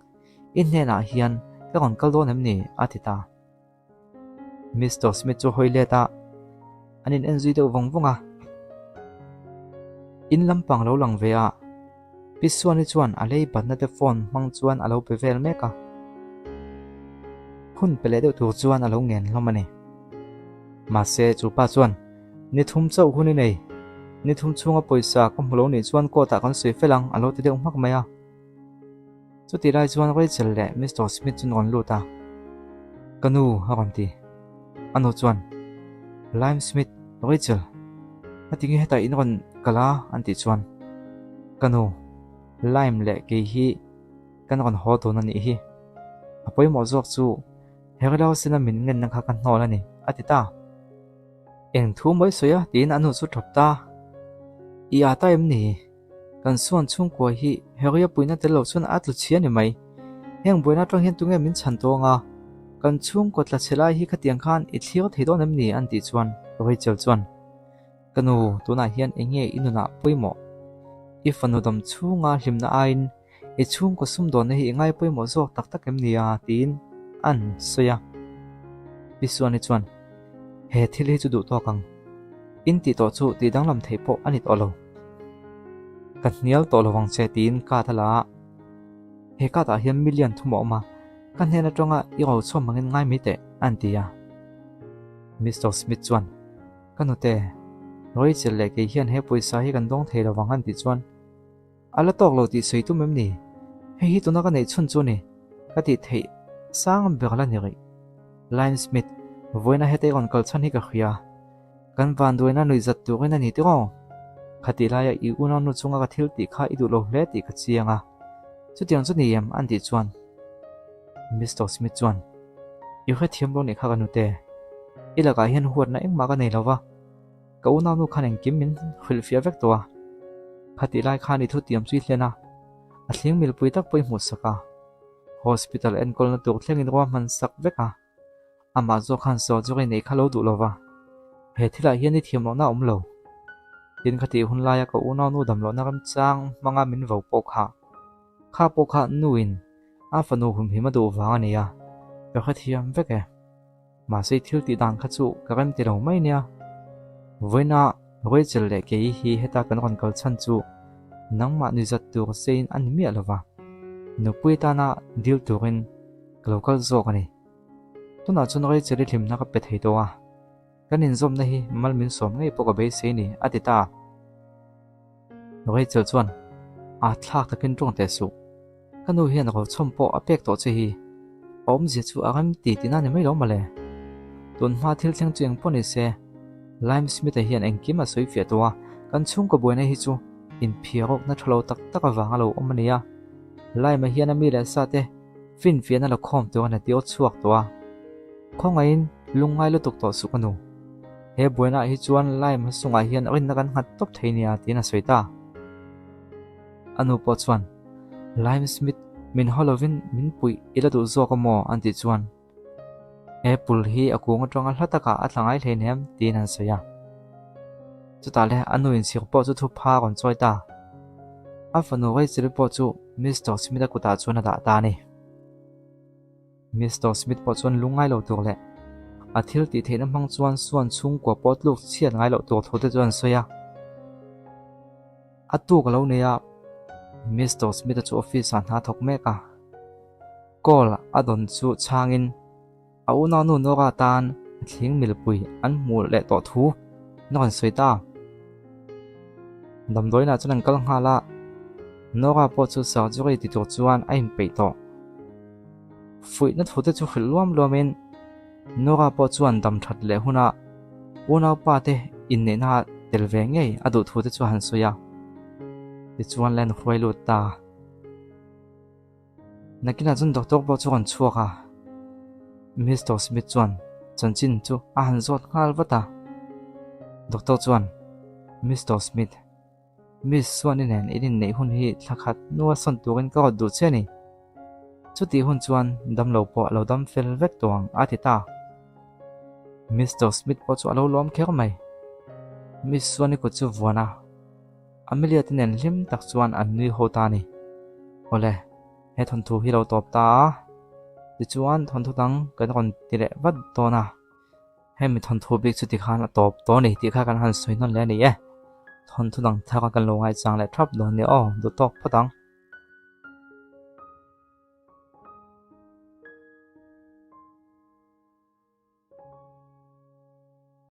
i hnenah hian ka rawn kal dawn em ni? a ti ta. Mister Smith chu hawi let a, an in en zui deuh vawng vawng a. In lampang lo lang ve a, Pi Suani chuan a lei batna te phone hmang chuan a lo pe vel mek a. Hun pe leh deuh tur chuan a lo ngen hlawm a ni. Mahse chu pa chuan, Ni thum chauh hun i nei, ni thum chhunga pawisa ka hmu lo nih chuan court ah kan sawi fel ang a lo ti deuh hmak mai a. Chutih lai chuan Rachel leh Mister Smith chu an rawn lut a, Ka nu a rawn ti. A nu chuan, Lime Smith, Rachel, a tinge hetah in rawn kal a? an tih chuan, Ka nu, Lime leh kei hi kan rawn haw dawn a nih hi. A pawimawh zawk chu Harry Lawson-a min ngenna kha ka hnawl a ni, a ti ta. Eng thu mawi sawi a? tiin a nu chu tawp ta. I â ta em ni? Kan suan chhungkua hi Harry-a puihna tel lo chuan a tlu chhia ni mai. Heng buaina atang hian tunge min chhan tawng a? Kan chhungkaw tla chhe lai hi khatiang khan i thlir thei dawn em ni? an tih chuan Rachel chuan, Ka nu, tunah hian eng nge i nunah pawimawh? I fanu dam chhunga hlimna aiin I chhungkaw sumdawnna hi i ngai pawimawh zawk tak tak em ni a? tiin an sawi a. Pi Suani chuan, He thil hi chu duh tawk ang. In tih tawh chu tih danglam theih pawh a ni tawh lo. Ka hnial tawh lo vang che tiin card a la a. He card ah hian million thum a awm a, ka hnen atanga i rochhuam angin ngai mai teh, an ti a. Mister Smith chuan, Ka nute, Rachel leh kei hian he pawisa hi kan dawng thei lo vang an tih chuan, A la tawk lo tih sawi tum em ni? Hei hi tuna ka neih chhun chu a ni. Ka tih theih sang ber la ni rih. Lime Smith, vawiina heta i rawn kal chhan hi ka hria. Kan vanduaina nuih zat turin a ni tiraw? Khatih laia i unaunu chunga ka thil tih kha i duh lo hle tih ka chiang a. Chutiang chu ni em? an tih chuan Mister Smith chuan, I hrethiam lo nih kha ka nute. I lakah hian huatna engmah ka nei lo va. Ka unaunu khan engkim min hrilhfiah vek tawh a, khatih lai khan i thutiam chu i hlen a, a thling milpui tak pawh i hmuh sak a, hospital enkawlna tur thlengin ruahman sak vek a, amah zawk khan surgery neih kha lo duh lo va, he thilah hian i thiam lohna a awm lo. Tin khatih hun laia ka unaunu damlohna remchang hmanga min vo pawh kha, kha pawh kha nuin a fanu humhim a duh vang a ni a, ka hrethiam vek e. Mahse thil tih dan kha chu ka rem ti lo mai nia. Vawiina Rachel leh kei hi heta kan rawn kal chhan chu nangmah ni zat tur chein a ni miah lova, nupui tana dil turin ka lo kal zawk a ni. Tunah chuan Rachel-i hlimna ka pe thei tawh a, kan inzawmna hi mal min sawm ngei pawh ka beisei ni, a ti ta. Rachel chuan, A thlak takin tawng teh suh. Ka nu hian rochhawm pawh a pek tawh che hi. A awmzia chu a rem ti tihna ni mai lo mawle. Tun hma thil thleng chu eng pawh ni se, Lime Smith-a hian engkim a sawi fiah tawh a, kan chhungkaw buaina hi chu inphiarawkna tha lo tak tak avang a lo awm a ni a. Lime-a hian a mi leh sa te finfiahna la khawm turin a ti aw chhuak tawh a. Khawngaihin lungngai lutuk tawh suh ka nu. He buainaah hi chuan Lime hmasungah hian rinna kan nghat tawp thei nia tiin a sawi ta. A nu pawh chuan, Lime Smith, min haw lovin min puih i la duh zawk a maw? an tih chuan, Apple hi a kung atanga hla takah a tla ngai hleinem tiin an sawi a. Chutah le a nu inchhir pawh chu thupha a rawn chawi ta. A fanu Rachel pawh chu Mister Smith-a kutah chuan a dah ta a ni. Mister Smith pawh chuan lungngai lo tur leh a thil tih theihna hmang chuan suan chhungkua pawh tluk chhiat ngai loh tur thu te chu an sawi a. A tuk a lo nei a, Mister Smith-a chu office-ah hna thawk mek a. Call a dawn chu chhangin a unaunu Nora tan a thling milpui an hmuh leh tawh thu an rawn sawi ta. Damdawiinah chuan an kal nghal a, Nora pawh chu surgery ti tur chuan a inpeih tawh. Fuihna thute chu hrilh luam luamin. Nora pawh chuan dam that leh huna unaupa te inneihna tel ve ngei a duh thu te chu a han sawi a. Tichuan le an hruai lut ta. Nakinah chuan doctor pawh chu a rawn chhuak a, Mister Smith chuan chanchin chu a han zawt nghal vat a. Doctor chuan, Mister Smith, Miss Suani nen in inneih hun hi thla khat hnua sawn turin ka rawt duh che a ni. Chutih hun chuan damlo pawh a lo dam fel vek tawh ang a ti ta. Mister Smith pawh chu a lo lawm kher mai. Miss Suani kut chu vuan a. Amelia te nen hlim tak chuan an nui ho ta a ni. Awle, he thawnthu hi lo tawp ta a, tichuan thawnthu dang kan rawn ti leh vat dawn a, hemi thawnthu bik chu tikhan a tawp tawh a ni tih kha kan han sawi nawn leh a ni e. Thawnthu dang thar a kan lo ngaichang leh thap dawn nia aw, duh tawk phawt ang.